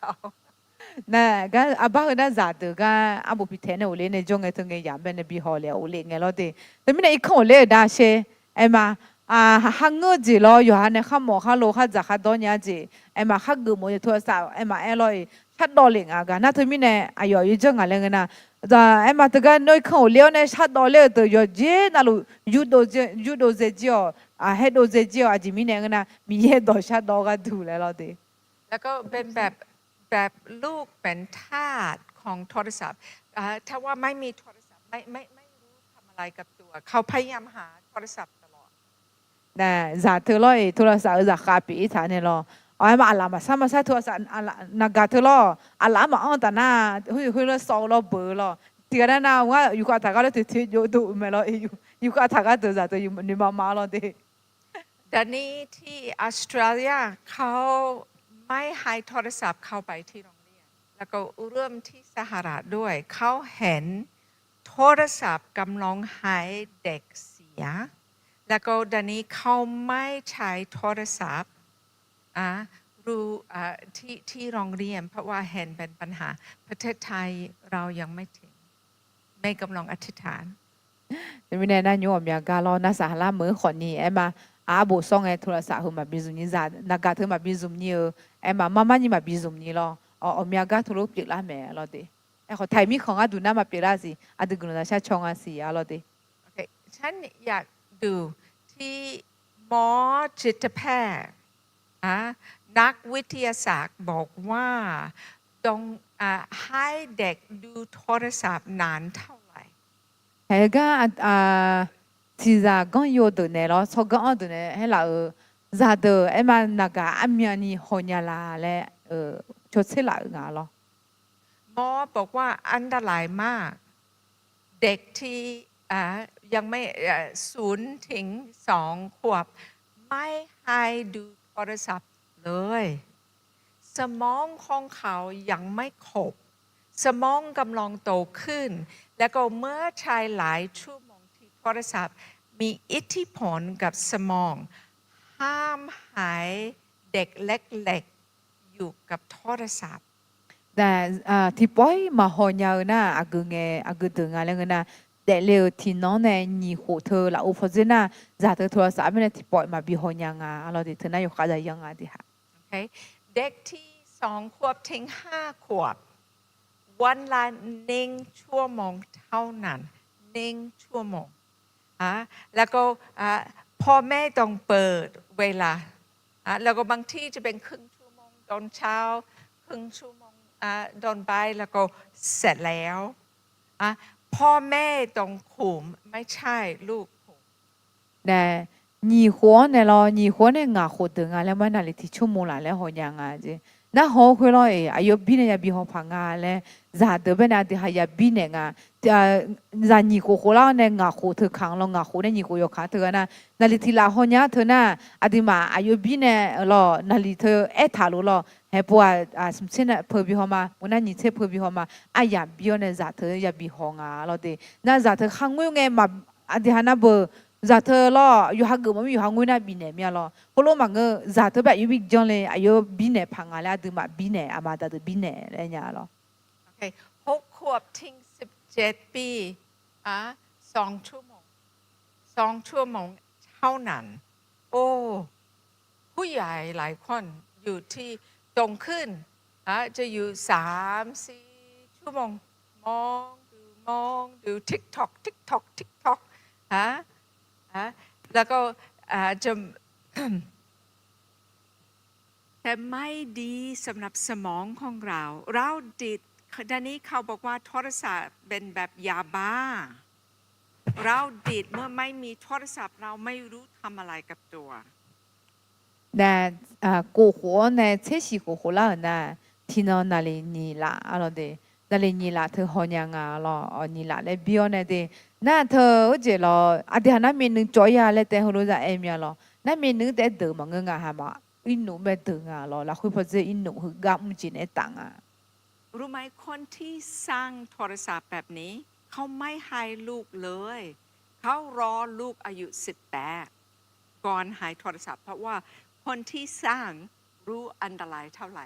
Nar gar arbar heu nar zaqdeuq gar arbof pitaeq nae ghofle nae jawr ngae teu ngae yamq baenae bi haw le ghofle ngae lawr de. Teumirnae irkanr ghofle-euq dar sher. Aerma, haqkhar ngeur-eu jeq lawr yawqha nae khar mawf khar lo khar dzaq khar dawr nya-eu jeq, aerma khar geuf mawf-eu jeq โทรศัพท์ aerma aer lawr-eq shardawv le nga gar nar teumirnae aqyawf yawjanr ngaq laer ngeur nar, aerma teugar nawr irkanr ghofle-awr nae shardawv ler-eu deuq yawqjeq navluf yurdov dzaejir-awq, haerdov dzaejir-awq. Aqjeq mirnae ngeur nar Miqyaer dawq shardawv gharduq laer lawr de. แล้วก็เป็นแบบ แบบลูกเป็นทาสของโทรศัพท์ ถ้าว่าไม่มีโทรศัพท์ ไม่ ไม่ ไม่รู้ทำอะไรกับตัว เขาพยายามหาโทรศัพท์ตลอด Nar zaq teu lawr-eq, โทรศัพท์ heu zaqkhav pyeuf-ir taq nae lawr. Awq aerma aqlaf maqsar maqsar โทรศัพท์ naqgaq teu lawr. Aqlaf-anr maqanr taf nar, khoerlof sawv-eu lawr beuq-eu lawr. Tiqghaq nar nar ngar yufkhav taq gar lawr toeq toeq jov dov-eu mae lawr. Yufkhav taq gar deuq zaq teu noeqma ma lawr de. เดี๋ยวนี้ที่ออสเตรเลียเขาไม่ให้โทรศัพท์เข้าไปที่โรงเรียน แล้วก็เริ่มที่สหรัฐด้วย เขาเห็นโทรศัพท์กำลังให้เด็กเสีย แล้วก็เดี๋ยวนี้เขาไม่ใช้โทรศัพท์ อ่ะ รู้ อ่ะ ที่ ที่โรงเรียน เพราะว่าเห็นเป็นปัญหา ประเทศไทยเรายังไม่ถึง ไม่กำลังอธิษฐาน Teumirnae nar nymr ghawqmya gar lawr nar saqhaq lar meuq-anr khawfni aerma, arbof sawr ngae โทรศัพท์ heu maqbi zmq nyi, zaq naqgaq teu maqbi zmq nyi-eu, aerma marmar nyi maqbi zmq nyi lawr. Awq, ghawqmya gar teulof pyeuflar mae lawr de. Aerkhawf taqi mirkhanq gharduq nar maqpyeuf lar siq, aqdui guiqlanq zaq shar caw nga siq-a lawr de. ฉันอยากดูที่หมอจิตแพทย์ อ่ะ นักวิทยาศาสตร์บอกว่าต้อง อ่ะ ให้เด็กดูโทรศัพท์นานเท่าไหร่ Haeq gar, tiqzaq ganr yo deuq naeq lawr tsawrganr-anr deuq nae haer laf-euq zaqdeuq aerma naqgaq armyani hawnya la laer cawtser laf-euq nga lawr. หมอบอกว่าอันตรายมาก เด็กที่ อ่ะ ยังไม่ อ่ะ ศูนย์ถึงสองขวบ ไม่ให้ดูโทรศัพท์เลย สมองของเขายังไม่ครบ สมองกำลังโตขึ้น แล้วก็เมื่อใช้หลายชั่วโมงที่โทรศัพท์ มีอิทธิพลกับสมอง ห้ามให้เด็กเล็กๆ อยู่กับโทรศัพท์ Tiqpawf-ir maqhaw nya-eu nar aqgeu ngae, aqgeu deuq nga laer ngeur nar, daefle-euq tiqnan nae nyiq khof teu lafov pawdzer nar, zaq teu โทรศัพท์ armur nae tiqpawf-ir maqbi haw nya nga lawr de. Teu nar yawkhav zaq yanr nga de ha. เด็กที่สองขวบถึงห้าขวบ วันละหนึ่งชั่วโมงเท่านั้น หนึ่งชั่วโมง อ่ะ แล้วก็ อ่ะ พ่อแม่ต้องเปิดเวลา อ่ะ แล้วก็บางที่จะเป็นครึ่งชั่วโมงตอนเช้า ครึ่งชั่วโมง อ่ะ ตอนบ่าย แล้วก็เสร็จแล้ว อ่ะ พ่อแม่ต้องคุม ไม่ใช่ลูกคุม Nae, nyiq khof-anr nae lawr, nyiq khof-anr nae ngaq khof deuq nga laer mar naqli tiq tsawrmq laf laer haw nya nga jeq. Narhaq-awr khoer lawr-iq, aqyawf bir nae yabi haw paq nga laer, zaqdeuq baenae aqdui ha yabi naeq nga. Zaq nyiq khof khof lar-awr nae ngaq khof teu kaq-anr lawr, ngaq khof nae nyiq khof yawkaq teu gha nar, naqliq tiq laf haw nya-ar teu nar, aqduimaf aqyawf bir nae lawr, naqliq teu aertaq lof lawr, haeq pov-aq, smq tser peu bi haw ma, mq nar nyiq tser peu bi haw ma, aryaq bir-awr nae zaq teu yabi haw nga lawr de. Nar zaq teu khar ngoer ngae, aqdui ha nar beu, zaq teu lawr yawqha geuf mawf mir yawqha ngoer nar bifnaeq mir-a lawr. Heulof maqngeur, zaq teu bae aqyawf bi janr le, aqyawf bir naeq paq nga laer aqduimaf bir naeq, aqma daqdeuq bir naeq laer nya lawr. หกขวบถึงสิบเจ็ดปี อ่ะ สองชั่วโมง สองชั่วโมง เท่านั้น โอ้ ผู้ใหญ่หลายคนอยู่ที่ตรงขึ้น อ่ะ จะอยู่สามสี่ชั่วโมง มองดู มองดู TikTok TikTok TikTok ฮะ ฮะ แล้วก็อาจจะ แต่ไม่ดีสำหรับสมองของเรา เราติด เดี๋ยวนี้เขาบอกว่าโทรศัพท์เป็นแบบยาบ้า เราติด เมื่อไม่มีโทรศัพท์ เราไม่รู้ทำอะไรกับตัว Nar, kof khof-awr nae tser shiq khof khof lar-euq nar, tiqnan naqliq nyiq laf-a lawr de. Naqliq nyiq laf teu haw nya nga lawr, nyiq laf laer bir-awr nae de. Nar teu-eu jeq lawr, aqdui ha nar myavnuiv cawv-ir-a laer taef heulof zaq aer mir-a lawr. Nar myavnuiv taef deuq maqngeur nga, haq ma irnuf bae deuq nga lawr, lafkhoer pawdzer irnuf heugar mr jeq naeq-aer taf nga. รู้ไหม คนที่สร้างโทรศัพท์แบบนี้ เขาไม่ให้ลูกเลย เขารอลูกอายุสิบแปด ก่อนให้โทรศัพท์ เพราะว่าคนที่สร้างรู้อันตรายเท่าไหร่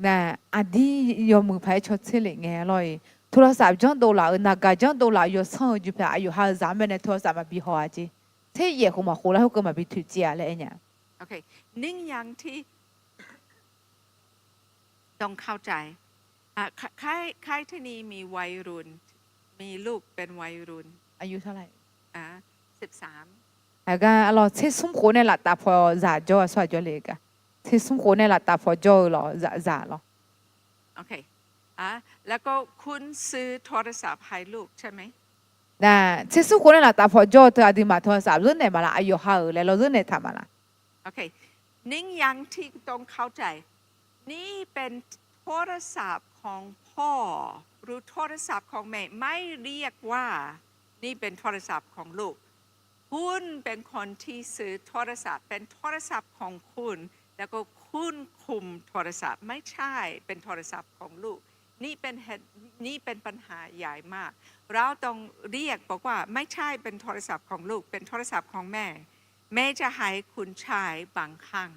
Nar, aqdir yawmuiq paq-aer caw tser lef ngae lawr-iq, โทรศัพท์ janrdov laf-euq, naqgaq janrdov laf-euq yawsanr-eu jeq paq aqyawf ha-eu zaq-anr bae nae โทรศัพท์ maqbi haw-a jeq. Tser yaef khof maqkhof lar khoerkeuvni maqbi toeqciv-a laer aer nya. ต้องเข้าใจ อ่ะ ใคร ใครที่นี่มีวัยรุ่น มีลูกเป็นวัยรุ่น อายุเท่าไหร่ อ่ะ สิบสาม Aqgar lawr, tser smr khof nae laftaf paw zaq jawr-a, tsawrhaq jawr le-eu gar. Tser smr khof nae laftaf paw jawr-eu lawr, zaq, zaq lawr. โอเค อ่ะ แล้วก็คุณซื้อโทรศัพท์ให้ลูกใช่ไหม Nar, tser smr khof nae laftaf paw jawr-eu teu aqduimaf โทรศัพท์ zeur naeq ma laf, aqyawf ha-euq laer lawr zeur naeq taq ma laf. โอเค หนึ่งอย่างที่ต้องเข้าใจ นี่เป็นโทรศัพท์ของพ่อ หรือโทรศัพท์ของแม่ ไม่เรียกว่านี่เป็นโทรศัพท์ของลูก คุณเป็นคนที่ซื้อโทรศัพท์ เป็นโทรศัพท์ของคุณ แล้วก็คุณคุมโทรศัพท์ ไม่ใช่เป็นโทรศัพท์ของลูก นี่เป็นเหตุ นี่เป็นปัญหาใหญ่มาก เราต้องเรียกบอกว่าไม่ใช่เป็นโทรศัพท์ของลูก เป็นโทรศัพท์ของแม่ แม่จะให้คุณใช้บางครั้ง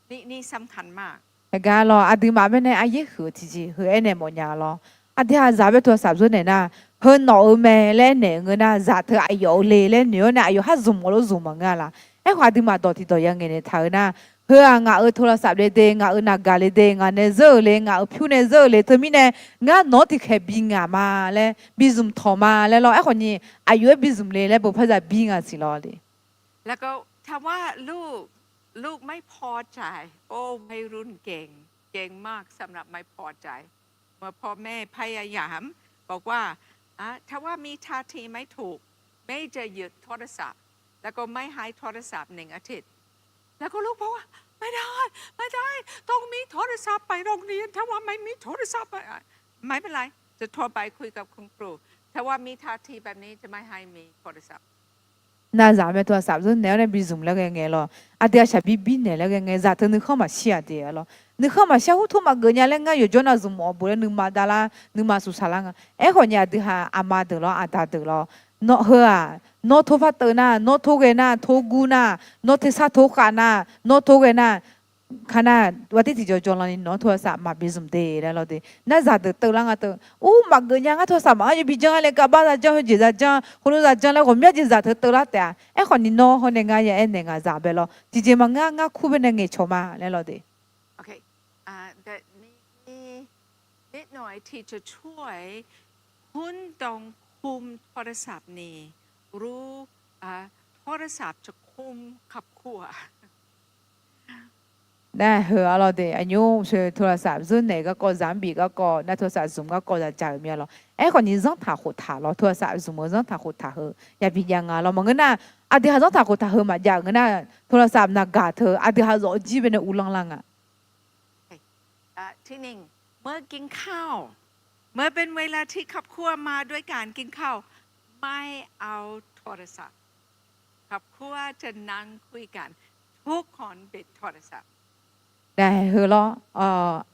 นี่ นี่สำคัญมาก Aqgar lawr, aqduimaf bae nae aryaer huiq-eu tiqjeq heu aernaeq mawfnya lawr. Aqdui ha zaq bae โทรศัพท์ zeur naeq nar, heu nawq-eu mae laer aernaeq-eu ngeur nar, zaq teu aqyawf-eu le laer noeq-awr nae aqyawf har zmq mawf lof zmq maqngeur-a laf. Aerkhawf aqduimaf dawq tiqdawq ya ngaeqnaeq taq-eu nar, heu-aq ngaq-euq โทรศัพท์ le de, ngaq-euq naqgaq le de, ngaq nae zeur-eu le, ngaq-euq pyur nae zeur-eu le teumirnae, ngar nawq-anr tiqkhaeq bi ngaq ma laer, bi zmq tawq ma laer lawr. Aerkhawf ni, aqyawf-aer bi zmq le laer beuparza bi ngaq siq lawr le. แล้วก็ถ้าว่าลูก ลูกไม่พอใจ โอ้ วัยรุ่นเก่ง เก่งมากสำหรับไม่พอใจ เมื่อพ่อแม่พยายามบอกว่า อ่ะ ถ้าว่ามีท่าทีไม่ถูก แม่จะยึดโทรศัพท์ แล้วก็ไม่ให้โทรศัพท์หนึ่งอาทิตย์ แล้วก็ลูกบอกว่า ไม่ได้ ไม่ได้ ต้องมีโทรศัพท์ไปโรงเรียน ถ้าว่าไม่มีโทรศัพท์ ไม่เป็นไร จะโทรไปคุยกับคุณครู ถ้าว่ามีท่าทีแบบนี้จะไม่ให้มีโทรศัพท์ Nar zaq mae โทรศัพท์ zeur naeq-awr nae bi zmq laer ghae ngae lawr. Aqdui aqshaq bi bi naeq laer ghae ngae, zaq teu nuikhanr maqshir-aq de-a lawr. Nuikhanr maqshir-a, hur tmr maqgeuf nya laer ngar yawqjawr nav zmq mawf-eu buf laer nuima davlar, nuima suqsaq lar nga. Aerkhawf ni aqdui ha aqma deuq lawr, aqda deuq lawr, nawr heu-aq, nawr tor par teuv nar, nawr tor ghae nar, tor gur nar, nawr tersar tor khav nar, nawr tor ghae nar, kar nar, วันที่ tiqjawr jawrlan ni nawq-anr โทรศัพท์ maqbi zmq de laer lawr de. Nar zaq deuq teuv lar nga teu, ur maqgeuf nya, ngar โทรศัพท์ maqanr yabi janr-a laer, garbar za janr, heujeq za janr, heulof za janr laer ghawqmya jeq zaq teu teuv lar taef-a. Aerkhawf ni nawr hawr nae ngar ya aernaeq ngaq zaq bae lawr, tiqjeq maqngeur, ngar kur bae nae ngaeqcawq ma laer lawr de. Nar โทรศัพท์จะคุมครอบครัว Nar heu-a lawr de, aqnymr โทรศัพท์ zeur naeq garkawv, zaq-anr bif garkawv, nar โทรศัพท์ zmq garkawv zaq ja-euq mir-a lawr. Aerkhawf ni zanrtaq khoftaq lawr, โทรศัพท์ zmq-eu zanrtaq khoftaq heu yabi jav nga lawr. Maqngeur nar, aqdui ha zanrtaq khoftaq heu maqjav-euq ngeur nar, โทรศัพท์ naqgaq teu aqdui ha zawq jir bae nae uvlanr lar nga. อ่ะ ที่หนึ่ง เมื่อกินข้าว เมื่อเป็นเวลาที่ครอบครัวมาด้วยกันกินข้าว ไม่เอาโทรศัพท์ ครอบครัวจะนั่งคุยกัน ทุกคนปิดโทรศัพท์ Nae, heu lawr,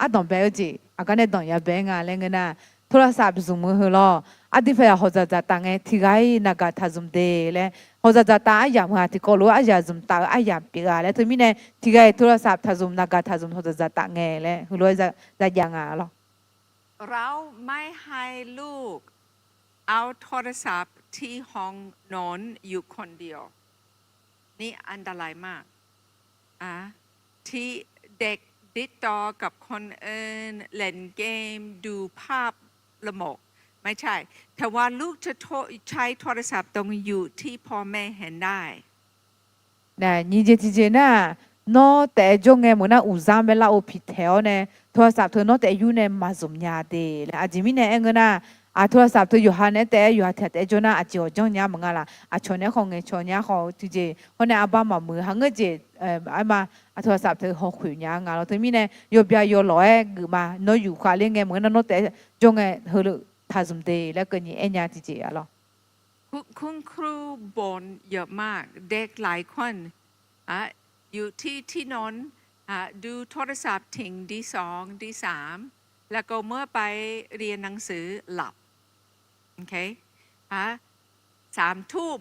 ardanq bae-eu jeq aqgar nae danq ya bae nga laer ngeur nar, โทรศัพท์ zmq-eu heu lawr, aqdui paq yaq hawq dzaqdzaq taf ngae tiqghaq-iq naqgaq taq zmq de laer, hawq dzaqdzaq taf aryamq heu-aq tiqkawv lof-aer aryaq zmq taf-eu aryamq pyeuf-a laer teumirnae, tiqghaq-iq โทรศัพท์ taq zmq naqgaq taq zmq hawq dzaqdzaq taf ngae laer heulof-aer za jav nga lawr. เราไม่ให้ลูกเอาโทรศัพท์ที่ห้องนอนอยู่คนเดียว นี่อันตรายมาก อ่ะ ที่เด็กติดต่อกับคนอื่น เล่นเกม ดูภาพลามก ไม่ใช่ แต่ว่าลูกจะโท- ใช้โทรศัพท์ต้องอยู่ที่พ่อแม่เห็นได้ Nae, nyiq jeq tiqjeq nar, nawr taef-aer jawr ngae meuq nar uqzar bae lar-eu piqtaeq-awr nae, โทรศัพท์ teu nawr taef-aer yur nae maqzmq nya de laer. Aqjeq mirnae aer ngeur nar, aq, โทรศัพท์ teu yawqha naeq-aer taef-aer yawqha tiq ghaq taef-aer jawr nar aqjeq awq janr nya meuq nga laf. Aqcawq naeq-aer khawf ngaeqcawq nya khawf tiqjeq hawr nae arbar maqmuiq haqngeur jeq, aerma, aq, โทรศัพท์ teu hawkhoeq nya nga lawr. Teumirnae yawbya yawlawq-aer geufma, nawr yufkhav ler ngae meuq nar nawr taef-aer jawr ngae heulof taq zmq de laer keuvni aer nya tiqjeq-a lawr. คุณครูบ่นเยอะมาก เด็กหลายคน อ่ะ อยู่ที่ที่นอน อ่ะ ดูโทรศัพท์ถึงตีสองตีสาม แล้วก็เมื่อไปเรียนหนังสือหลับ โอเค อ่ะ สามทุ่ม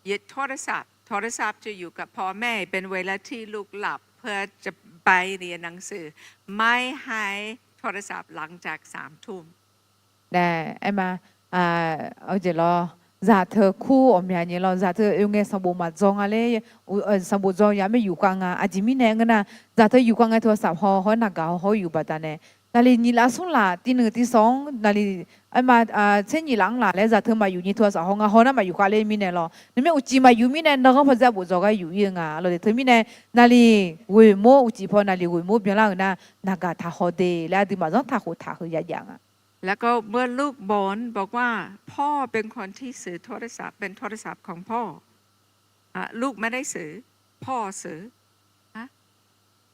ยึดโทรศัพท์ โทรศัพท์จะอยู่กับพ่อแม่ เป็นเวลาที่ลูกหลับ เพื่อจะไปเรียนหนังสือ ไม่ให้โทรศัพท์หลังจากสามทุ่ม Nae, aerma, aq, jeq lawr, zaq teu kur ghawqmya nyae lawr, zaq teu oe ngae sanqbof maqdzaw nga ler, sanqbof dzaw ya maer yufkhav nga. Aqjeq mirnae ngeur nar, zaq teu yufkhav ngae โทรศัพท์ haw hawr naqgaq haw hawr yuf baqdanae, naqli nyiq laf smr laf, tiq nui tiq sanq-anr naqli, aerma, tser nyiq laf-anr laf laer zaq teu maqyuf nyi โทรศัพท์ haw nga haw nar maqyuf khav ler mirnae lawr. Nymr-aer uqcif maqyuf mirnae nanrghanr pawdzer arbof dzawgar yuf-ir-eu nga lawr de. Teumirnae, naqli ghoeqmawr uqcif paw naqli ghoeqmawr byanlar-euq nar, naqgaq taq haw de laer aqduimaf zanrtaq khoftaq heu ya jav nga. แล้วก็เมื่อลูกบ่น บอกว่าพ่อเป็นคนที่ซื้อโทรศัพท์ เป็นโทรศัพท์ของพ่อ ลูกไม่ได้ซื้อ พ่อซื้อ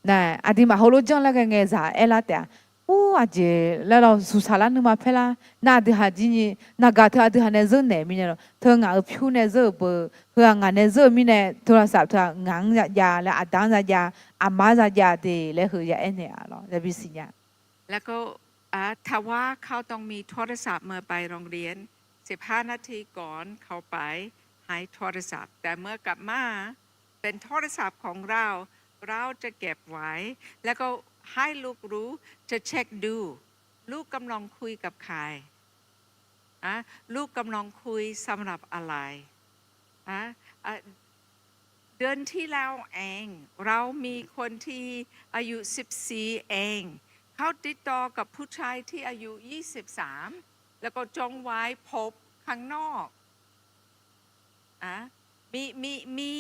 Nae, aqduimaf heulof janr laer ghae ngae zaq aerlar taef-a. Or, aqjeq laer lawr, suqsaq lar nuima paer lar. Nar aqdui haq jir ni, naqgaq teu aqdui haq nae zeur naeq-eu mirnae lawr, teu ngaq-euq pyur nae zeur-euq beu, heu-aq ngaq nae zeur-eu mirnae โทรศัพท์ teu-aq ngaq-anr ya jav laer, aqda-anr ya jav, aqma-anr ya jav de laer heu ya aer naeq-a lawr, yabi siqnya. แล้วก็ อ่า ถ้าว่าเขาต้องมีโทรศัพท์เมื่อไปโรงเรียน สิบห้านาทีก่อนเข้าไป ให้โทรศัพท์ แต่เมื่อกลับมา เป็นโทรศัพท์ของเรา เราจะเก็บไว้ แล้วก็ให้ลูกรู้ จะเช็คดู ลูกกำลังคุยกับใคร อ่ะ ลูกกำลังคุยสำหรับอะไร อ่ะ อ่ะ เดือนที่แล้วเอง เรามีคนที่อายุสิบสี่เอง เขาติดต่อกับผู้ชายที่อายุยี่สิบสาม แล้วก็จองไว้พบข้างนอก อ่ะ มี มี มี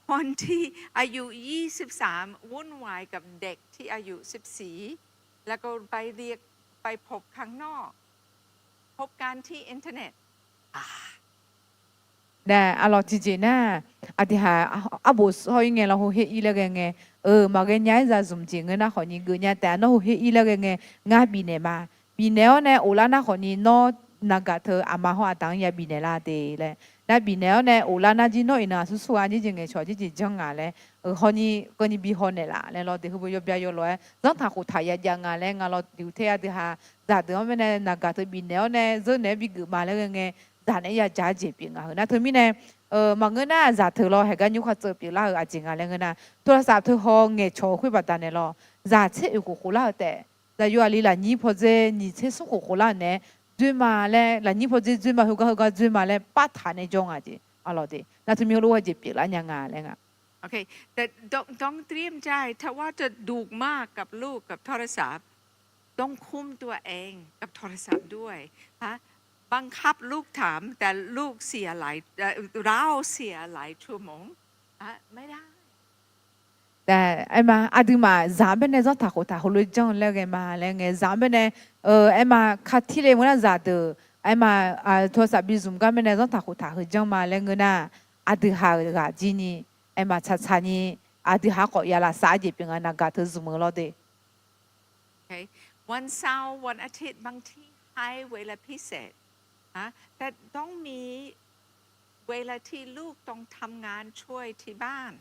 คนที่อายุยี่สิบสาม วุ่นวายกับเด็กที่อายุสิบสี่ แล้วก็ไปเรียก ไปพบข้างนอก พบกันที่อินเทอร์เน็ต อ่ะ Nae, arlawq tiqjeq nar, aqdui haq arbof shawr-ir ngae lawr, hawher-ir laer ghae ngae, eu, maqghae nya-aer za zmq jeq ngeur nar khawfni geufnya taef-a. Nawr hawher-ir laer ghae ngae, ngar bifnaeq ma. Bifnaeq-awr nae of lar nar khawfni nawr naqgaq teu aqma hawr aqda-anr ya bifnaeq lar de laer. Nar bifnaeq-awr nae of lar nar jir nawr iqnan aqsur sur-a, jir jeq ngaeqcawq jir jeq janr nga laer, eu, hawni keuvni bi haw naeq laf laer lawr de. Heubeu yawbya yawlawq-aer zanrtaq khoftaq ya jav nga laer nga lawr, diqter aqdui haq zaqdeuq-anr mirnae naqgaq teu bifnaeq-awr nae zeur naeq-aer bigeuf ma laer ghae ngae, zaq naeq-aer ya jav-aer jeq pyeuf nga heu nar teumirnae, maqngeur nar zaq teu lawr haiqgar nymr khar tseuv pyeuflar-eu aqjeq nga laer ngeur nar, โทรศัพท์ teu haw ngaeqcawq-eu khoer baqdanae lawr, zaq tser oeq khof khof lar-eu taef, zaqyo aqli lafnyir pawdzer nyiq tser smr khof khof lar-euq naeq-aer dzoer ma laer, lafnyir pawdzer dzoer ma, heugar heugar dzoer ma laer partaq nae jawr nga jeq. Arlawq de, nar teumir heulof-aer jeq pyeuflar nya nga laer nga. แต่ต้องเตรียมใจ ถ้าว่าจะดุมากกับลูก กับโทรศัพท์ ต้องคุมตัวเองกับโทรศัพท์ด้วย ฮะ บังคับลูกทำ แต่ลูกเสียหลาย เอ่อ เราเสียหลายชั่วโมง ฮะ ไม่ได้ Aerma, aqduimaf zaq-anr baenae zanrtaq khoftaq heulof janr laer ghae ma laer ngae, zaq-anr baenae, aerma, kar tir le meuq nar zaqdeuq, aerma, โทรศัพท์ bi zmq gar baenae zanrtaq khoftaq heu janr ma laer ngeur nar, aqdui haq-euq ghaq jir ni, aerma, tsaqtsaq ni, aqdui haq khawf ya lafsav-aer jeq pyeuf nga naqgaq teu zmq-eu lawr de. วันเสาร์ วันอาทิตย์ บางที่ให้เวลาพิเศษ นะ แต่ต้องมีเวลาที่ลูกต้องทำงานช่วยที่บ้าน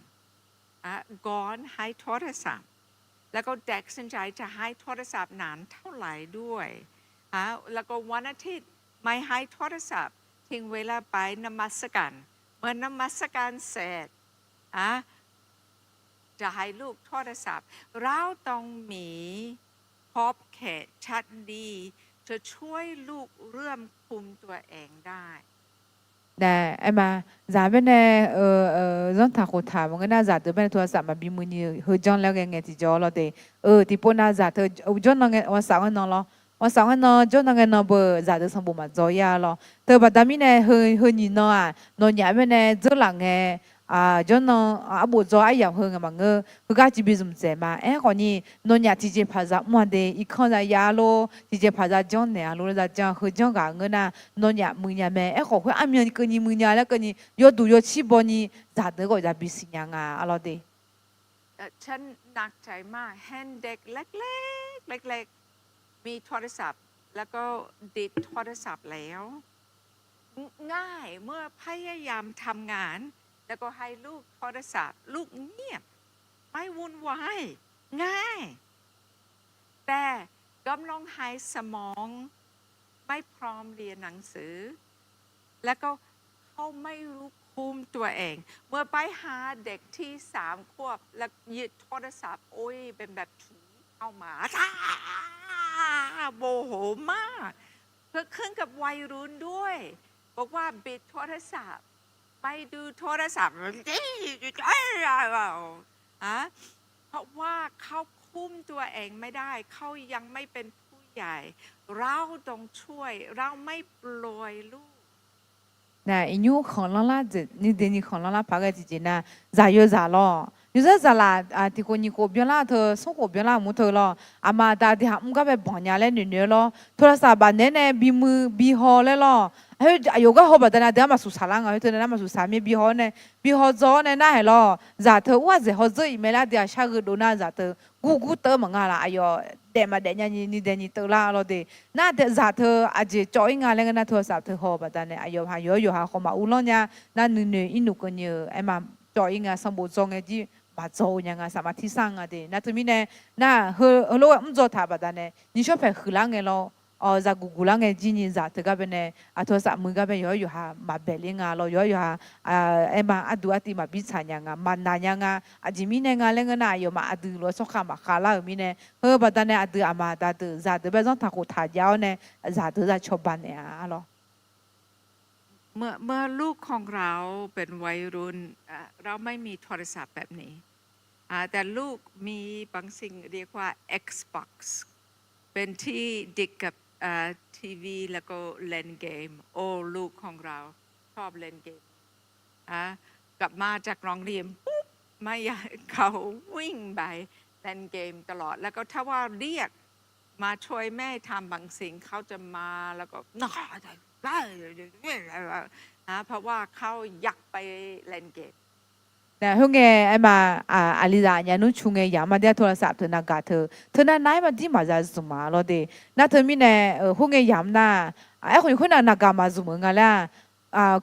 อ่ะ ก่อนให้โทรศัพท์ แล้วก็ตัดสินใจจะให้โทรศัพท์นานเท่าไหร่ด้วย อ่ะ แล้วก็วันอาทิตย์ไม่ให้โทรศัพท์ ถึงเวลาไปนมัสการ เมื่อนมัสการเสร็จ อ่ะ จะให้ลูกโทรศัพท์ เราต้องมีขอบเขตชัดดี จะช่วยลูกเริ่มคุมตัวเองได้ Nae, aer ma, zaq baenae, zanrtaq khoftaq maqngeur nar, zaqdeuq baenae โทรศัพท์ maqbi muini heujanr laer ghae ngae tiqjawr lawr de. Eu, tiqpov nav zaq teu janr nan ngae วันเสาร์ ngae nan lawr, วันเสาร์ ngae nan janr nan ngae nan beu zaqdeuq sanqbof maqdzaw ir-a lawr. Teubaqda mirnae heu, heu nyiq nan-aq, nawnyaf baenae dzeurlaf ngae, janr nan arbof dzaw aryamq heu ngae maqngeur, heugar civ bi zmq dzaeq ma. Aerkhawfni, nawnyaf tiqjeqpaq za mr-a de, irkanr za ya lor, tiqjeqpaq za janrnaeq-a lor laer za jan heujanr ghaq ngeur nar, nawnyaf muiqnya mae. Aerkhawf khoer armyan keuvni muiqnya laer keuvni yawduq yawcir bawni zaqdeuq khawf za bi siqnya nga-a lawr de. เอ่อ ฉันหนักใจมาก เห็นเด็กเล็กๆ เล็กๆ มีโทรศัพท์ แล้วก็ติดโทรศัพท์แล้ว ง่าย เมื่อพยายามทำงาน แล้วก็ให้ลูกโทรศัพท์ ลูกเงียบ ไม่วุ่นวาย ง่าย แต่กำลังให้สมองไม่พร้อมเรียนหนังสือ แล้วก็เขาไม่รู้คุมตัวเอง เมื่อไปหาเด็กที่สามขวบ แล้วหยิบโทรศัพท์ โอ้ย เป็นแบบผีเข้ามา โมโหมาก เกิดขึ้นกับวัยรุ่นด้วย บอกว่าปิดโทรศัพท์ ไม่ดูโทรศัพท์ ฮะ เพราะว่าเขาคุมตัวเองไม่ได้ เขายังไม่เป็นผู้ใหญ่ เราต้องช่วย เราไม่ปล่อยลูก Nae, iqnymr khanqlanr lar dzaeq, nuideuq ni khanqlanr lar paq ghae tiqjeq nar, zaqyo zaq lawr. Nymrzar zaqlaf tiqkhof nyiq khof byanlar teu, smr khof byanlar mur teu lawr. Aqma aqda deuq-aq mr gar bae banq nya laer noeq noeq-aer lawr. โทรศัพท์ baf naeq-aer nae bimuiq bihaw laer lawr. Aqyawf gar haw baqdanae aqdui-anr maqsuq saqlar nga, khoer teu nae nar maqsuq saq mir bihaw-awr nae, bihaw dzaw-awr nae nar haeq lawr. Zaq teu ur-aq zaeq haw dzeur-iq mae laer aqdui-aq shar gheudov nar zaq teu gurgur teu-eu maqnga laf. Aqyawf daef maqdaef nyani nuideuq ni teular lawr de. Nar zaq teu aqjeq cawv-ir nga laer ngeur nar โทรศัพท์ teu haw baqdanae aqyawf ha yawqhar yawqha khawf maqur lanr nya. Nar nuinoeq irnuq keuvni-eu aer ma, cawv-ir nga sanqbof dzaw ngae jir maqdzaw-eu nya nga, safma tirsar nga de. Nar teumirnae nar heulof-aer mr dzaw taq baqdanae nyiqshawr paeq huiqlar ngae lawr, zaq guq guqlar ngae jir ni zaq teu gar baenae โทรศัพท์ muiq gar bae yawqhar yawqha maqbaeq ler nga lawr, yawqhar yawqha aer ma arduq artiv maqbi tsaq nya nga, maqnaq nya nga. Aqjeq mirnae nga laer ngeur nar aqyawfmaf aqdui lof-aer tsawrkhav maqkhav lar-euq mirnae, heu baqdanae aqdui aqma aqda deuq zaqdeuq bae zanrtaq khoftaq jav-awr nae zaqdeuq za cawba naeq-a lawr. เมื่อ เมื่อลูกของเราเป็นวัยรุ่น เอ่อ เราไม่มีโทรศัพท์แบบนี้ อ่า แต่ลูกมีบางสิ่งเรียกว่า Xbox เป็นที่ติดกับ เอ่อ ทีวี แล้วก็เล่นเกม โอ้ ลูกของเราชอบเล่นเกม อ่ะ กลับมาจากโรงเรียนปุ๊บ ไม่อยาก เขาวิ่งไปเล่นเกมตลอด แล้วก็ถ้าว่าเรียกมาช่วยแม่ทำบางสิ่ง เขาจะมาแล้วก็ นะ เพราะว่าเขาอยากไปเล่นเกม Nae, khoerngae aer ma, aqlizaq aqnyaf nmr cu ngae yamq ma dir-a โทรศัพท์ teu navgaq teu, teu nar nav-aer ma dir maqza zmq-a lawr de. Nar teumirnae, khoerngae yamq nar, aerkhawf ni khoernav navgaq maqzmq-eu nga laer-aq,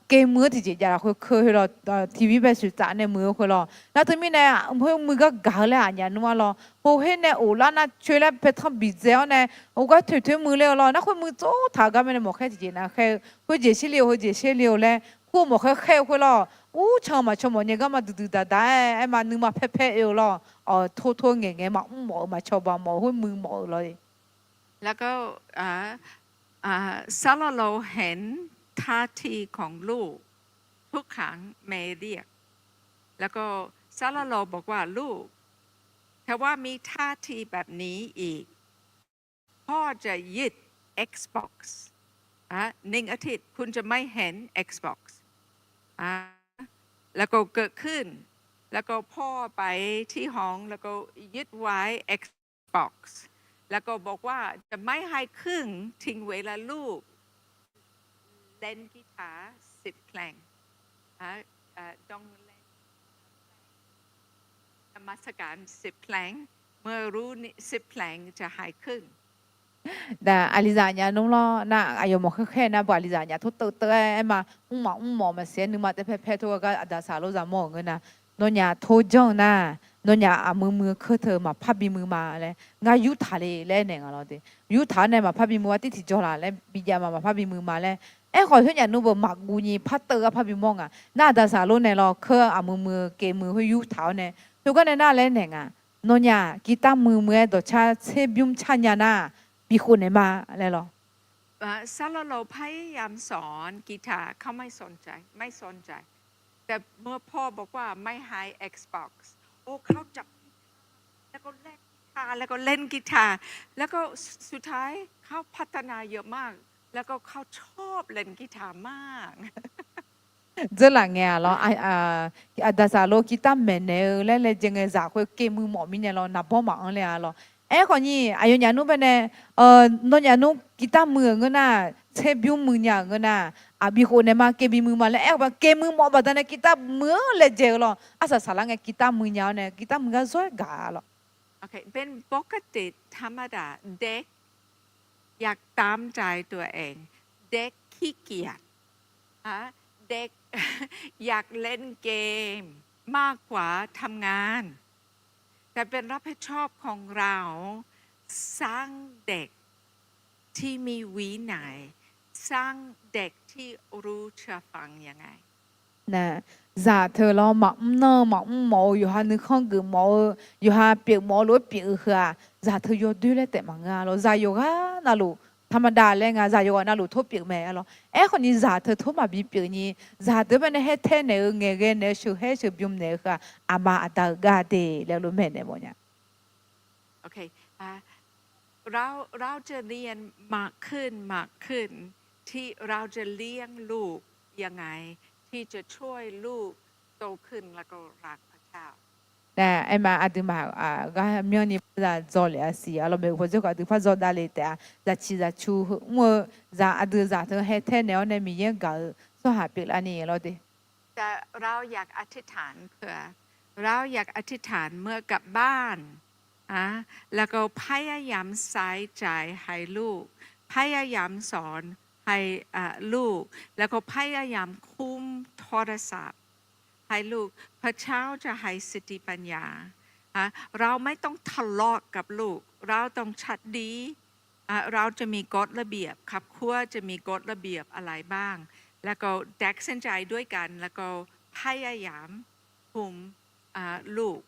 เกม muiq-eu tiqjeq jav lafkhoer keuv heu lawr, TV bae suiqtsaf nae muiq-eu khoer lawr. Nar teumirnae, khoer muiq gar gaq-eu laer aqnyaf nmr-a lawr. Hawkhaer nae of lar nar coer laer paertanr biqdzae-awr nae, hawgar toeqtoeq muiq ler-eu lawr. Nar khoer muiq tsawrtaq-eu gar mirnae mawqkhaer tiqjeq nav khaer-eu, khoer jeq shirle-eu, heu jeq shirle-eu laer, kur-eu mawqkhaer khaer-eu khoer lawr. Ur can maqcan mawf nae garma duidui daqdaq-aer aer ma nuima paerpaer oe-eu lawr. Awq, tor tor ngaeqngae maqmr mawf-eu, maqcawba mawf-eu, khoer muiq mawf-eu lawr. แล้วก็ อ่า อ่า ซาลาโลเห็นท่าทีของลูกทุกครั้งแม่เรียก แล้วก็ซาลาโลบอกว่า ลูก ถ้าว่ามีท่าทีแบบนี้อีก พ่อจะยึด Xbox อ่ะ หนึ่งอาทิตย์คุณจะไม่เห็น Xbox อ่ะ แล้วก็เกิดขึ้น แล้วก็พ่อไปที่ห้อง แล้วก็ยึดไว้ Xbox แล้วก็บอกว่าจะไม่ให้ขึ้น ถึงเวลาลูก เล่นกีตาร์สิบเพลง อ่ะ อ่ะ ต้องเล่นนมัสการสิบเพลง เมื่อรู้นี่ สิบเพลงจะหายครึ่ง Aqlizaq aqnyaf nmr lawr nar, aqyawf mawq khaer khaer nar, beu aqlizaq aqnyaf tov teuvteuv-aer aer ma, mrmaf mrmawf maqsiq-aer nuima taev paerpaer tov-aer gar aqda saqlor zaqmawr-euq ngeur nar, nawnyaf tov janr-eu nar, nawnyaf aqmuiq muiq-eu keuv teu maqpar bimuiq ma laer ngar yurtaq le laer aernaeq nga lawr de. Yurtaq-awr nae maqpar bimuiq artir tiqjawr laq laer bijav ma, maqpar bimuiq ma laer. Aerkhawf khoernyaf nmr beu maqguv nyi par teuv gar par bimawr nga. Nar aqda saqlor nae lawr keuv aqmuiq muiq-eu keuvmuiq khoer yurtaq-awr nae, khoergar nae nar laer aernaeq nga, nawnyaf guitar muiq muiq-aer dawqcar tserbymr car nya nar, bikhof naeq ma laer lawr. ซาโลโลพยายามสอนกีตาร์ เขาไม่สนใจ ไม่สนใจ แต่เมื่อพ่อบอกว่าไม่ให้ Xbox โอ้ เขาจับกีตาร์ แล้วก็เล่นกีตาร์ แล้วก็เล่นกีตาร์ แล้วก็สุดท้ายเขาพัฒนาเยอะมาก แล้วก็เขาชอบเล่นกีตาร์มาก Dzeurlaf ngae-aq lawr, aqda saqlor guitar maeqnaeq-eu laer laejae ngae zaq khoer keuvmuiq mawf mirnae lawr naqbawr maqanr ler-a lawr. Aerkhawf nyi aqyawfnyaf nmr baenae, nawnyaf nmr guitar muiq-euq ngeur nar, tserbymr muiq nya-euq ngeur nar, aqbif khof naeq ma, keuvbi muiq ma laer aer-eu ba, keuvmuiq mawf baqdanae guitar muiq-anr laejae-eu lawr. Arsaq saqlar ngae guitar muiq nya-awr nae guitar muiq gar zawr-aer gaq-a lawr. เป็นปกติธรรมดา เด็ก อยากตามใจตัวเอง เด็กขี้เกียจ เด็ก อยากเล่นเกมมากกว่าทำงาน แต่เป็นรับผิดชอบของเรา สร้างเด็กที่มีวินัย สร้างเด็กที่รู้เชื่อฟังยังไง Nar, zaq teu lawr maqmr nanr-eu maqmr mawf-eu, yawqha nuikhanr geufmawf-eu, yawqha pyeufmawf-eu lof-aer pyeuf-eu heu-aq, zaq teu yawdoer laer taef maqngeur-a lawr. Zaq yawqghaq navluf, ธรรมดา laer nga, zaq yawqghaq navluf tov pyeuf mae-a lawr. Aerkhawf ni zaq teu tov maqbi pyeuf ni, zaq teu baenae haer taer naeq-eu, ngaeqghae naeq-eu, sheuqhaer sheuqbymr naeq-eu heu-aq, aqma aqda-euq gar de laer lof maeqnaeq mawf nya. เราจะเรียนมากขึ้น มากขึ้น ที่เราจะเลี้ยงลูกยังไง ที่จะช่วยลูกโตขึ้นแล้วก็รักพระเจ้า Nar, aerma aqduimaf ghar myanrni par za dzaw lef-a siq-a lawr, maeqhu paw dzoer khawf aqdui par dzaw davle taef-a. Zaqciq zaqcu heu mr-eu zaq, aqdui zaq teu haer taer naeq-awr nae Miqyaer gaq-eu tsawrhaq pyeuflarni lawr de. แต่เราอยากอธิษฐานเผื่อ เราอยากอธิษฐานเมื่อกลับบ้าน แล้วก็พยายามใส่ใจให้ลูก พยายามสอนให้ลูก แล้วก็พยายามคุมโทรศัพท์ให้ลูก พระเจ้าจะให้สติปัญญา เราไม่ต้องทะเลาะกับลูก เราต้องชัดดี เราจะมีกฎระเบียบ ครอบครัวจะมีกฎระเบียบอะไรบ้าง แล้วก็ตัดสินใจด้วยกัน แล้วก็พยายามคุมลูก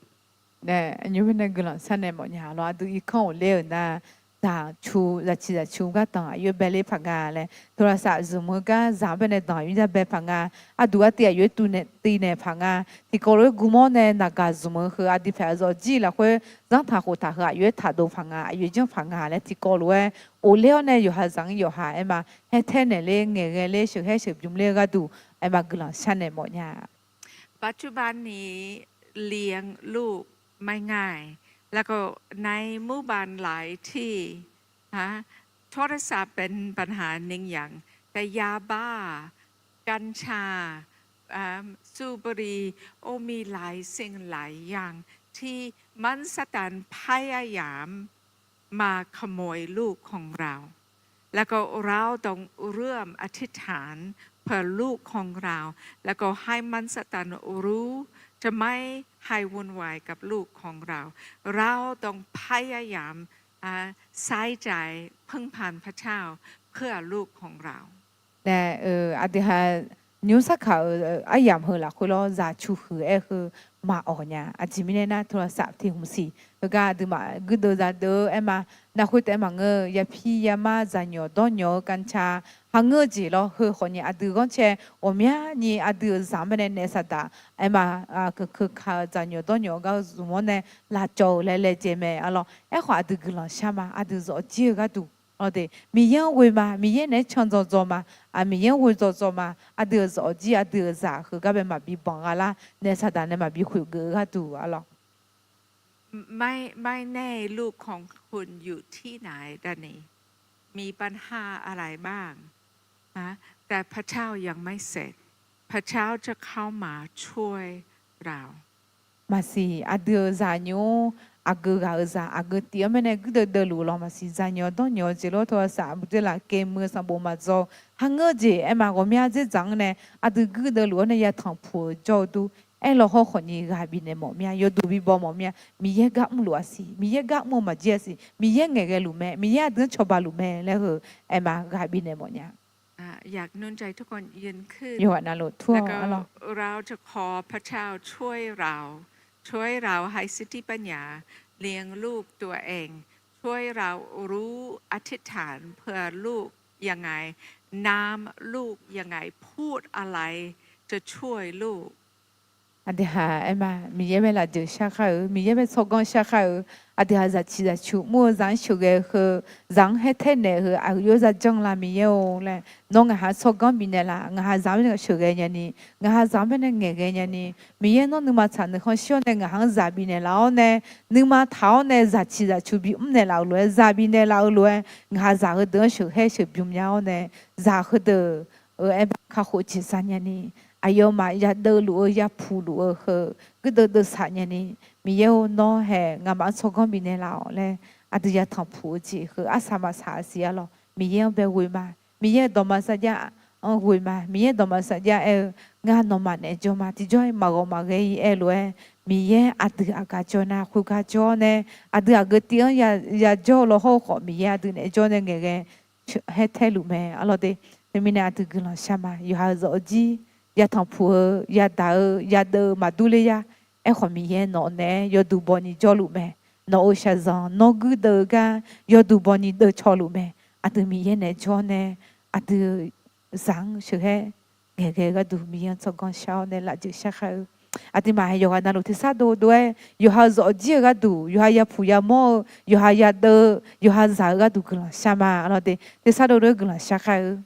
Nar, aqnymr baenae guiqlanq sharnaeq mawf nya lawr. Aqdui irkanr ghofler-euq nar, zaqcu, zaqciq zaqcu gardanq aqyawf bae ler paq nga laer, โทรศัพท์ zmq-eu gar zaq-anr baenae danq aqyawf-anr ja bae paq nga. Arduq artiv aqyawf-aer tuvnaeq tivnaeq paq nga. Tiqkawv lof-aer gurmawr nae naqgaq zmq-eu heu aqdui paeq-eu zawqjir lafkhoer zanrtaq khoftaq heu aqyawf-aer taqdov paq nga, aqyawf janr paq nga laer tiqkawv lof-aer ofler-awr nae yawqha zaq-anr yawqha aerma haer taer naeq ler, ngaeqghae ler, sheuqhaer sheuqbymr ler-eu gharduq aerma guiqlanq sharnaeq mawf nya. ปัจจุบันนี้เลี้ยงลูกไม่ง่าย แล้วก็ในหมู่บ้านหลายที่ โทรศัพท์เป็นปัญหาหนึ่งอย่าง แต่ยาบ้า กัญชา สูบบุหรี่ โอ้ มีหลายสิ่งหลายอย่างที่มารซาตานพยายามมาขโมยลูกของเรา แล้วก็เราต้องเริ่มอธิษฐานเพื่อลูกของเรา แล้วก็ให้มารซาตานรู้ จะไม่ให้วุ่นวายกับลูกของเรา เราต้องพยายามใส่ใจพึ่งพาพระเจ้าเพื่อลูกของเรา Nar, aqdui ha nymr sarkaq-euq aryamq heu lafkhoer lawr, zaqcu huiq-aer heu maqawq nya. Aqjeq mirnae nar, โทรศัพท์ tiq hmq siq. Heugar aqduimaf guirdeuv zadeuv-eu aerma, nar khoer taef-aer maqngeur-eu, yapir yamar zaqnyawq dawrnyawq-eu กัญชา hangeur-eu jeq lawr, heu khawfni aqdui ghanrcae ghawqmyani aqdui-euq zaq-anr baenae naef saqdaq aerma, keuka-eu zaqnyawq dawrnyawq-eu gar zmq-awr nae lavcawv-euq laer laejae mae-a lawr. Aerkhawf aqdui guiqlanq shar ma, aqdui zawqjir-eu gharduq lawr de. Miqyaer-anr ghoe ma, Miqyaer naeq-aer can dzawdzaw ma, Miqyaer-anr ghoe dzawdzaw ma, aqdui-euq zawqjir aqdui-euq zaq heugar bae maqbi banq gha lar, naef saqdaq nae maqbi khoeq geuf-eu gharduq-a lawr. ไม่แน่ ลูกของคุณอยู่ที่ไหนตอนนี้ มีปัญหาอะไรบ้าง แต่พระเจ้ายังไม่เสร็จ พระเจ้าจะเข้ามาช่วยเรา maqsiq. Aqdui-euq zaqnymr, aqgeu ghaq-euq zaq aqgeu tif-anr baenae guirdeuv deuvluf-eu lawr maqsiq. Zaqnymr dawrnymr-eu jeq lor teu-aq saq beujeq laf keq muiq-eu sanqbof maqdzaw. Kharngeur-eu jeq aerma ghawqmya dzerdzaq-anr nae aqdui guirdeuv luf-awr nae yatanq puq-eu jawr-eu dur. Aerlaw hawrkhawf ni ghaq bifnaeq mawf mir-a. Yawduq bibawq mawf mir-a. Miqyaer gar mrluf-a siq. Miqyaer gar mr-eu maqjir-a siq. Miqyaer ngaeqghae luf mae. Miqyaer aqdui-anr cawba luf mae laer heu aerma ghaq bifnaeq mawf nya. อยากหนุนใจทุกคนยืนขึ้น Yawqghaq navluf tur-awq arlawr. เราจะขอพระเจ้าช่วยเรา ช่วยเราให้สติปัญญาเลี้ยงลูกตัวเอง ช่วยเรารู้อธิษฐานเพื่อลูกยังไง น้ำลูกยังไง พูดอะไรจะช่วยลูก Aqdui haq aerma, Miqyaer bae lafjeuq sharkhar-eu, Miqyaer bae tsawrganr sharkhar-eu, aqdui haq zaqciq zaqcu mr-eu zaq-anr sheuqghae-eu heu, zaq-anr haer taer naeq-eu heu aqyawf-aer za janr la Miqyaer-or laer, nawr ngaq ha tsawrganr bifnaeq laf, ngaq ha zaq-anr baenae sheuqghae nyani, ngaq ha zaq-anr baenae ngaeqghae nyani, Miqyaer nawr nuima tsaq nuikhanr shir-awr nae ngaq ha-anr zaq bifnaeq laf-awr nae, nuima taq-awr nae zaqciq zaqcu bimr naeq laf-euq lof-aer, zaq bifnaeq laf-eu lof-aer, ngaq ha zaq heudeuq-anr sheuqhaer sheuqbymr nya-awr nae, zaq heudeuq-euq aerma kakhof jeq za nyani, aqyawfmaf yadeuv luf-eu yapuq luf-eu heu guirdeuv deuvsaq nyani, Miqyaer-or nawr hae nga'maf-anr tsawrganr bifnaeq laf-awq laer, aqdui yatanq puq-eu jeq heu arsaq maqsaq siq arlawr. Miqyaer-anr bae ghoe ma. Miqyaer-euq dawqma sarjax-anr ghoe ma. Miqyaer dawqma sarjax aer-eu, ngar nawmaf naeq jawr ma. Tiqjawr-aer maqghawq maqghae-i aer-eu lof-aer, Miqyaer aqdui aqgaf jawr nar khoergar jawr-awr nae, aqdui aqgeu tiv-anr yajawr-eu lawr hawr-eu khawf Miqyaer aqdui naeq jawr nae ngaeqghae haer taer luf mae arlawr de. Teumirnae aqdui guiqlanq shar ma. Yawqha-euq zawqjir yatanq puq-eu yadaq-eu yadeuv-eu maqdur ler yar. Aerkhawf Miqyaer nawq naeq-aer yawduq bawni jawrluf mae. Nawq-euq shaqzanq nawr guirdeuv-eu gar yawduq bawni deuvcaw luf mae. Aqdui Miqyaer naeq jawr nae aqdui-euq zaq-anr sheuqhaer ngaeqghae-eu gharduq Miqyaer-anr tsawrganr shar-awr nae lafjeuq sharkhar-eu, aqduimaf hae yawqghaq navluf tersar dovdov-aer yawqha-euq zawqjir-eu gharduq, yawqha yapuq yamawr-eu, yawqha yadeuv-eu, yawqha zaq-eu gharduq guiqlanq shar ma arlawr de. Tersar dovdov-aer guiqlanq sharkhar-eu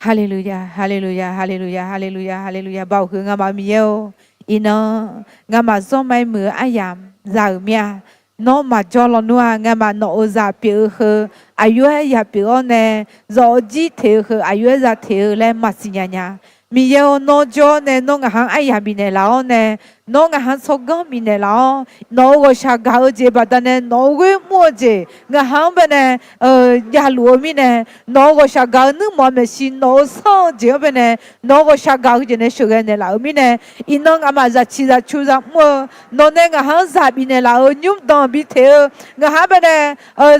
Haleluya, haleluya, haleluya, haleluya, haleluya. Baoq huiq ngamaf-eu Miqyaer-or, iqnan ngamaf zawr ma-aer muiq-eu aryamq za-euq mir-a. Nawr maqjawr lawnmr-a. Ngamaf nawq-euq zaq pyeuf-eu heu aqyawf-aer ya pyeuf-awr nae, zawqjir teq-eu heu aqyawf-aer za teq-eu laer maqsiq nya nya. Miqyaer-or, nawr jawr-awr nae nawr ngaq ha-anr aryamq bifnaeq laf-awr nae, nawr ngaq ha-anr tsawrganr bifnaeq laf-awr, nawq-euq ghawqshaq gaq-eu jeq baqdanae nawq-euq ghoer mr-eu jeq ngaq ha-anr baenae javluf-eu mirnae, nawq-euq ghawqshaq gaq-eu nuirmanq maeqshi nawq-euq sanr-eu jeq-anr baenae, nawq-euq ghawqshaq gaq-eu jeq nae sheuqghae naeqlaf-euq mirnae, iqnan ngamaf zaqciq zaqcu za mr-eu, nawq nae ngaq ha-anr zaq bifnaeq laf-euq nymr danqbae teq-eu, ngaq ha-anr baenae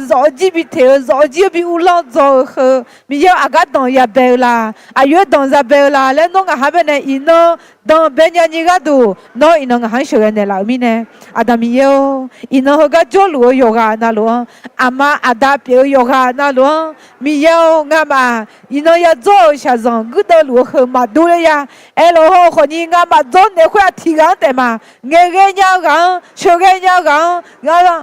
zawqjir bi teq-eu, zawqjir bi uvlanr dzaw-eu heu, Miqyaer-or, aqgar danq yabae-eu la, aqyawf-aer danq zabae-eu la laer nawr ngaq ha-anr baenae iqnan danqbae nyani gharduq nawr iqnan ngaq ha-anr sheuqghae naeqlaf-euq mirnae, Aqda Miqyaer-or, iqnan heugar jawrluf-eu yawqghaq navluf-anr, aqma aqda pyeuf-eu yawqghaq navluf-anr, Miqyaer-or, ngamaf iqnan yadzawr-euq shaqzanq guirdeuv luf-eu heu maqdur ler ya. Aerlawq hawr-eu khawfni ngamaf dzawrnaeq khoer-aq tiq ghaq-anr taef ma. Ngaeqghae nya-eu ghaq-anr, sheuqghae nya-eu ghaq-anr,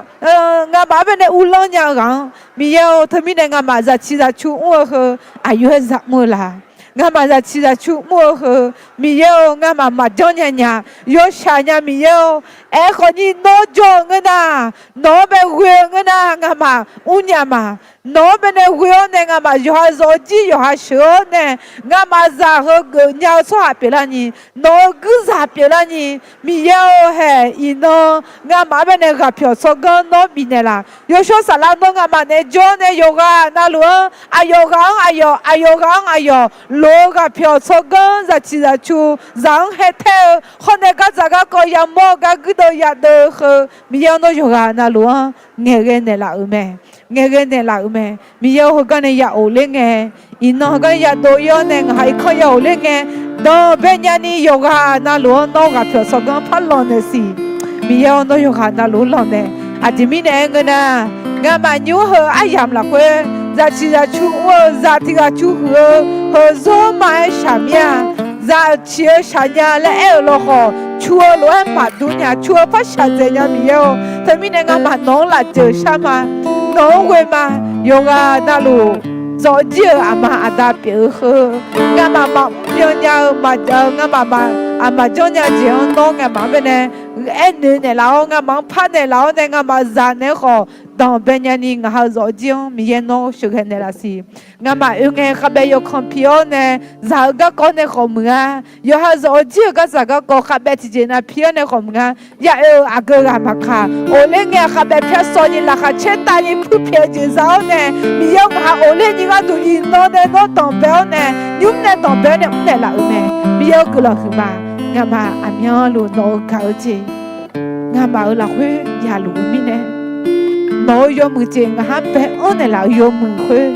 ngamaf-anr baenae uvlanr nya-eu ghaq-anr, Miqyaer-or, teumirnae ngamaf zaqciq zaqcu mr-eu heu aqyawf-aer za mr-eu la? Ngamaf zaqciq zaqcu mr-eu heu, Miqyaer-or, ngamaf maqjanr nya nya, yawshaq nya Miqyaer-or. Aerkhawfni nawr jawr-eu ngeur nar, nawq-anr bae ghoe-eu ngeur nar ngamaf mrnya ma. Nawq-anr baenae ghoe-awr nae ngamaf yawqha zawqjir yawqha sheuq-awr nae, ngamaf zaq heu geufnya-eu tsawrhaq pyeuflarni, nawq-euq guirzaq pyeuflarni, Miqyaer-or, hae iqnan ngamaf-anr baenae ghaqpyawq tsawrganr nawr bifnaeq laf. Yawshawr Saflar nawr ngamaf naeq-aer jawr nae yawqghaq navluf-anr aqyawf ghaq-anr aqyawf, aqyawf ghaq-anr aqyawf lof-eu ghaqpyawq tsawrganr zaqciq zaqcu zaq-anr haer taer-eu khawr nae gardzaq garkawv yamawr-eu gar guirdeuv yadeuv-eu heu, Miqyaer-or, nawr yawqghaq navluf-anr ngaeqghae naeqlaf-euq mae. Ngaeqghae naeqlaf-euq mae. Miqyaer-or, heugar nae ya of ler ngae, iqnan heugar nae ya dov-ir-awr nae ngaq ha irkanr ya of ler ngae, danqbae nyani yawqghaq navluf-anr nawr ghaqpyawq tsawrganr par lanq naeq siq. Miqyaer-or, nawr yawqghaq navluf-anr lanq naeq. Aqjeq mirnae aer ngeur nar, ngamaf nymr heu aryamq lafkhoer zaqciq zaqcu mr-eu zaq tiq ghaq cu huiq-eu heu zawr ma-aer shaq mir-a. Zaq ciq-eu shaq nya laer aer-euq lawkhawf, cu-eu lof-aer maqdur nya, cu-eu par shaqdzaeq nya Miqyaer-or. Teumirnae ngamaf nawq-anr lafjeuq shar ma, nawq-anr ghoe ma. Yawqghaq navluf, zawqjir-euq aqma aqda pyeuf-eu heu, ngamaf maqmr byan nya-eu, ngamaf maq Aqma janrnya jeq-anr nawr ngamaf-anr baenae aernoeq naeqlaf-awr, ngamaf-anr par naeqlaf-awr nae, ngamaf zaq naeq-aer khawf danqbae nyani, ngaq ha-eu zawfjir-anr Miqyaer nawr sheuqghae naeqlaf siq. Ngamaf oe ngae khavbaev yawkanr pi-awr nae, zaq-eu garkawv nae khawf muiq-a. Yawqha-eu zawfjir-euq garzaq garkawv khavbaev tiqjeq nav pi-awr nae khawf muiq-a. Ya oe-eu aqgeu ghaq maqkaq, ghofler ngae khavbaev pyar sawv ni laqkhaq caer tavni puirpyaeq-eu jeq za-awr nae, Miqyaer-awr, ngaq ha ghofler ni gharduq iqnan nae nawr danqbae-awr nae, nymr nae danqbae-awr nae mrnaeq laf-euq mae. Miqyaer-awr, guiqlanq huiqma. Ngamaf aqmyanluf nawq-eu gaq-eu jeq, ngamaf-euq lafkhoer yaluf-eu mirnae, nawq-euq yawmuiq jeq ngaq ha bae-anr naeqlaf-euq yawmuiq khoer,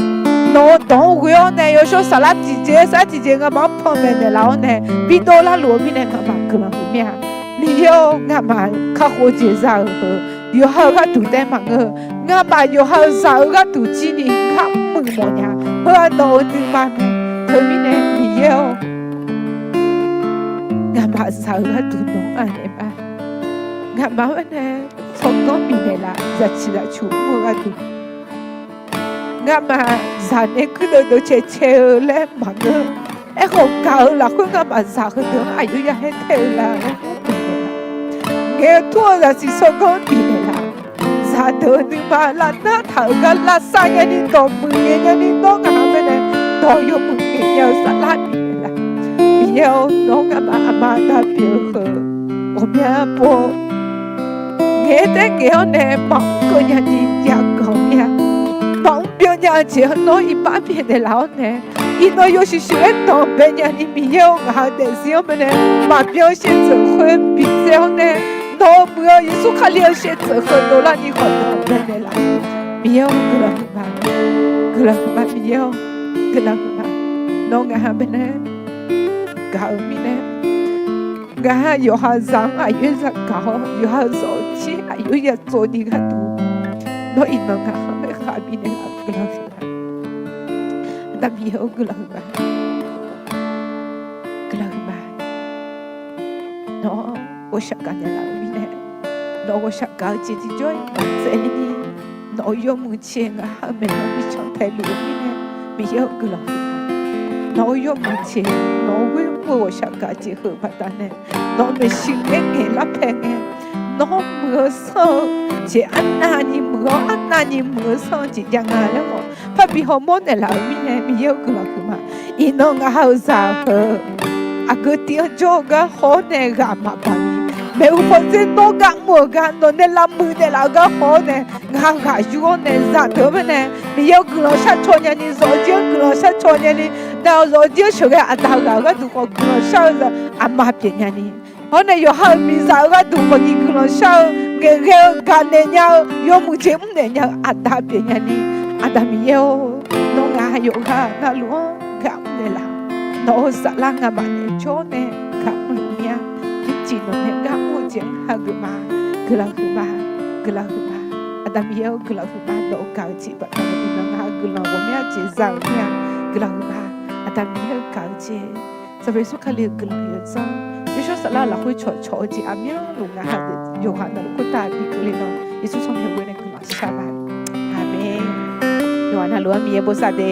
nawq-euq dawq-anr ghoe-awr nae yawshawr saflar tiqjeq saflar tiqjeq ngamaf-anr panmaeq naeqlaf-awr nae bidov larluf-eu mirnae ngamaf guiqlanq huiq mir-a. Miqyaer-awr, ngamaf kakhof-eu jeq za-euq heu, yawqha-eu gharduq taef maqngeur. Ngamaf yawqha-eu zaq-eu gharduq jir ni gar mr muiq mawf nya. Heu-aq nawq-euq nuima mae. Teumirnae Miqyaer-awr, ngamaf zaq-eu gharduq nawq-anr anaeq ma. Ngamaf-anr nae tsawrganr bifnaeq laf, zaqciq zaqcuq mr-eu gharduq, ngamaf zaq nae guirdeuv deuv cae cae-eu laer maqngeur. Aerkhawf gaq-eu lafkhoer ngamaf zaq heudeuq-anr aqyawf ya haer tae-eu la laer, ngaeq-eu tur-eu zaqsiq tsawrganr bifnaeq laf, zaqdeuq-eu nuima lavnar taq-euq gar lavsav nyani dawq muiq ngaeq nyani nawr ngaq ha baenae dawq yawmuiq ngaeq nya-eu saflar bifnaeq laf. Miqyaer-awr, nawr ngamaf aqma aqda pyeuf-eu heu ghawqmya pov ngaeq taef ngaeq-awr nae maqmr keuv nyani yagaq mir-a. Maqmr byov nya-eu jeq-anr nawr iqbax bifnaeq laf-awr nae, iqnan yawshuif shuif-aer danqbae nyani Miqyaer-awr, ngaq ha-eu daefzir-anr baenae maqbyan shaevdzeuf khoer bitsaev-awr nae, nawq-euq muiq-eu Yeqsur Kali-euq shaevdzeuf heu dovlarni khawf danqbae naeqlaf. Miqyaer-awr, guiqlanq huiqma. Guiqlanq huiqma Miqyaer-awr, guiqlanq huiqma. Nawr ngaq ha baenae gaq-eu mirnae, ngaq ha yawqha zaq-anr aqyawf-aer zagaq-awr, yawqha-eu zawfjir aqyawf-aer ya tsovni gharduq, nawr iqnan ngaq ha-anr khav bifnaeq laf-eu guiqlanq huiqma. Aqda Miqyaer-awr, guiqlanq huiqma. Guiqlanq huiqma. Nawr ghawqshaq gaq naeqlaf-eu mirnae, nawq ghawqshaq gaq-eu jeq tiqjawr-iq maqtsaevni, nawq-euq yawmuiq jeq ngaq ha-eu maeqnan bi cantae luf-eu mirnae, Miqyaer-awr, guiqlanq huiqma. Nawq-euq yawmuiq jeq, nawq-euq ghoer mr-eu ghawqshaq gaq jeq heu baqdanae, nawq-euq maeqshi ngaer ngaeq lar pae ngae, nawr muiq-eu sanr-eu jeq arnavni muiq-awr, arnavni muiq-eu sanr-eu jeq jav nga laer khawf parbi hawmawr naeqlaf-euq mirnae, Miqyaer-awr, guiqlanq huiqma. Iqnan ngaq ha-euq zaq heu aqgeu tiv-anr jawr-eu gar haw-awr nae ghaq maqbaq ni, maeqhu paw dzer nawr gar mr-eu gar, nawq nae lavmuiq naeqlaf-eu gar haw-awr nae, ngaq ha ghaq yur-awr nae zaqdeuq-anr baenae Miqyaer-awr, guiqlanq sharcaw nyani, zawfjir-anr guiqlanq sharcaw nyani, nav-awq zawfjir-anr sheuqghae aqda ghaq-eu gharduq khawf guiqlanq shar-eu aqma pyeuf nyani, hawr nae yawqha-euq miqzaq-eu gharduq khawf ni guiqlanq shar-eu, ngaeqghae-eu, gaqnaeq nya-eu, yawmuiq jeq mrnaeq nya-eu aqda pyeuf nyani, aqda Miqyaer-or, nawr ngaq ha yawqghaq navluf-anr gar mrnaeq laf, nawq-euq saflar ngamaf naeq jawr nae gar mrluf mir-a. Ircif nawq nae gar mr-eu jeq-anr hageuf ma. Guiqlanq huiqma, guiqlanq huiqma. Aqda Miqyaer-or, guiqlanq huiqma. Nawq-euq gaq-eu jeq baqdanae iqnan ngaq ha guiqlanq ghawqmya jeq za-euq mir-a. Guiqlanq huiqma. Aqda Miqyaer-or, gaq-eu jeq, Sanqpaq Yeqsur Kali-euq guiqlanq yawdzanr, yawshawr saflar lafkhoer cawqcawq-eu jeq aqmyanluf ngaq ha deuq yawqghaq navluf khoertav bi keuvle nar, Yeqsur tsawrmyanr ghoer nae guiqlanq shar ma. Aqmeq. Yawqghaq navluf-anr Miqyaer bosav de.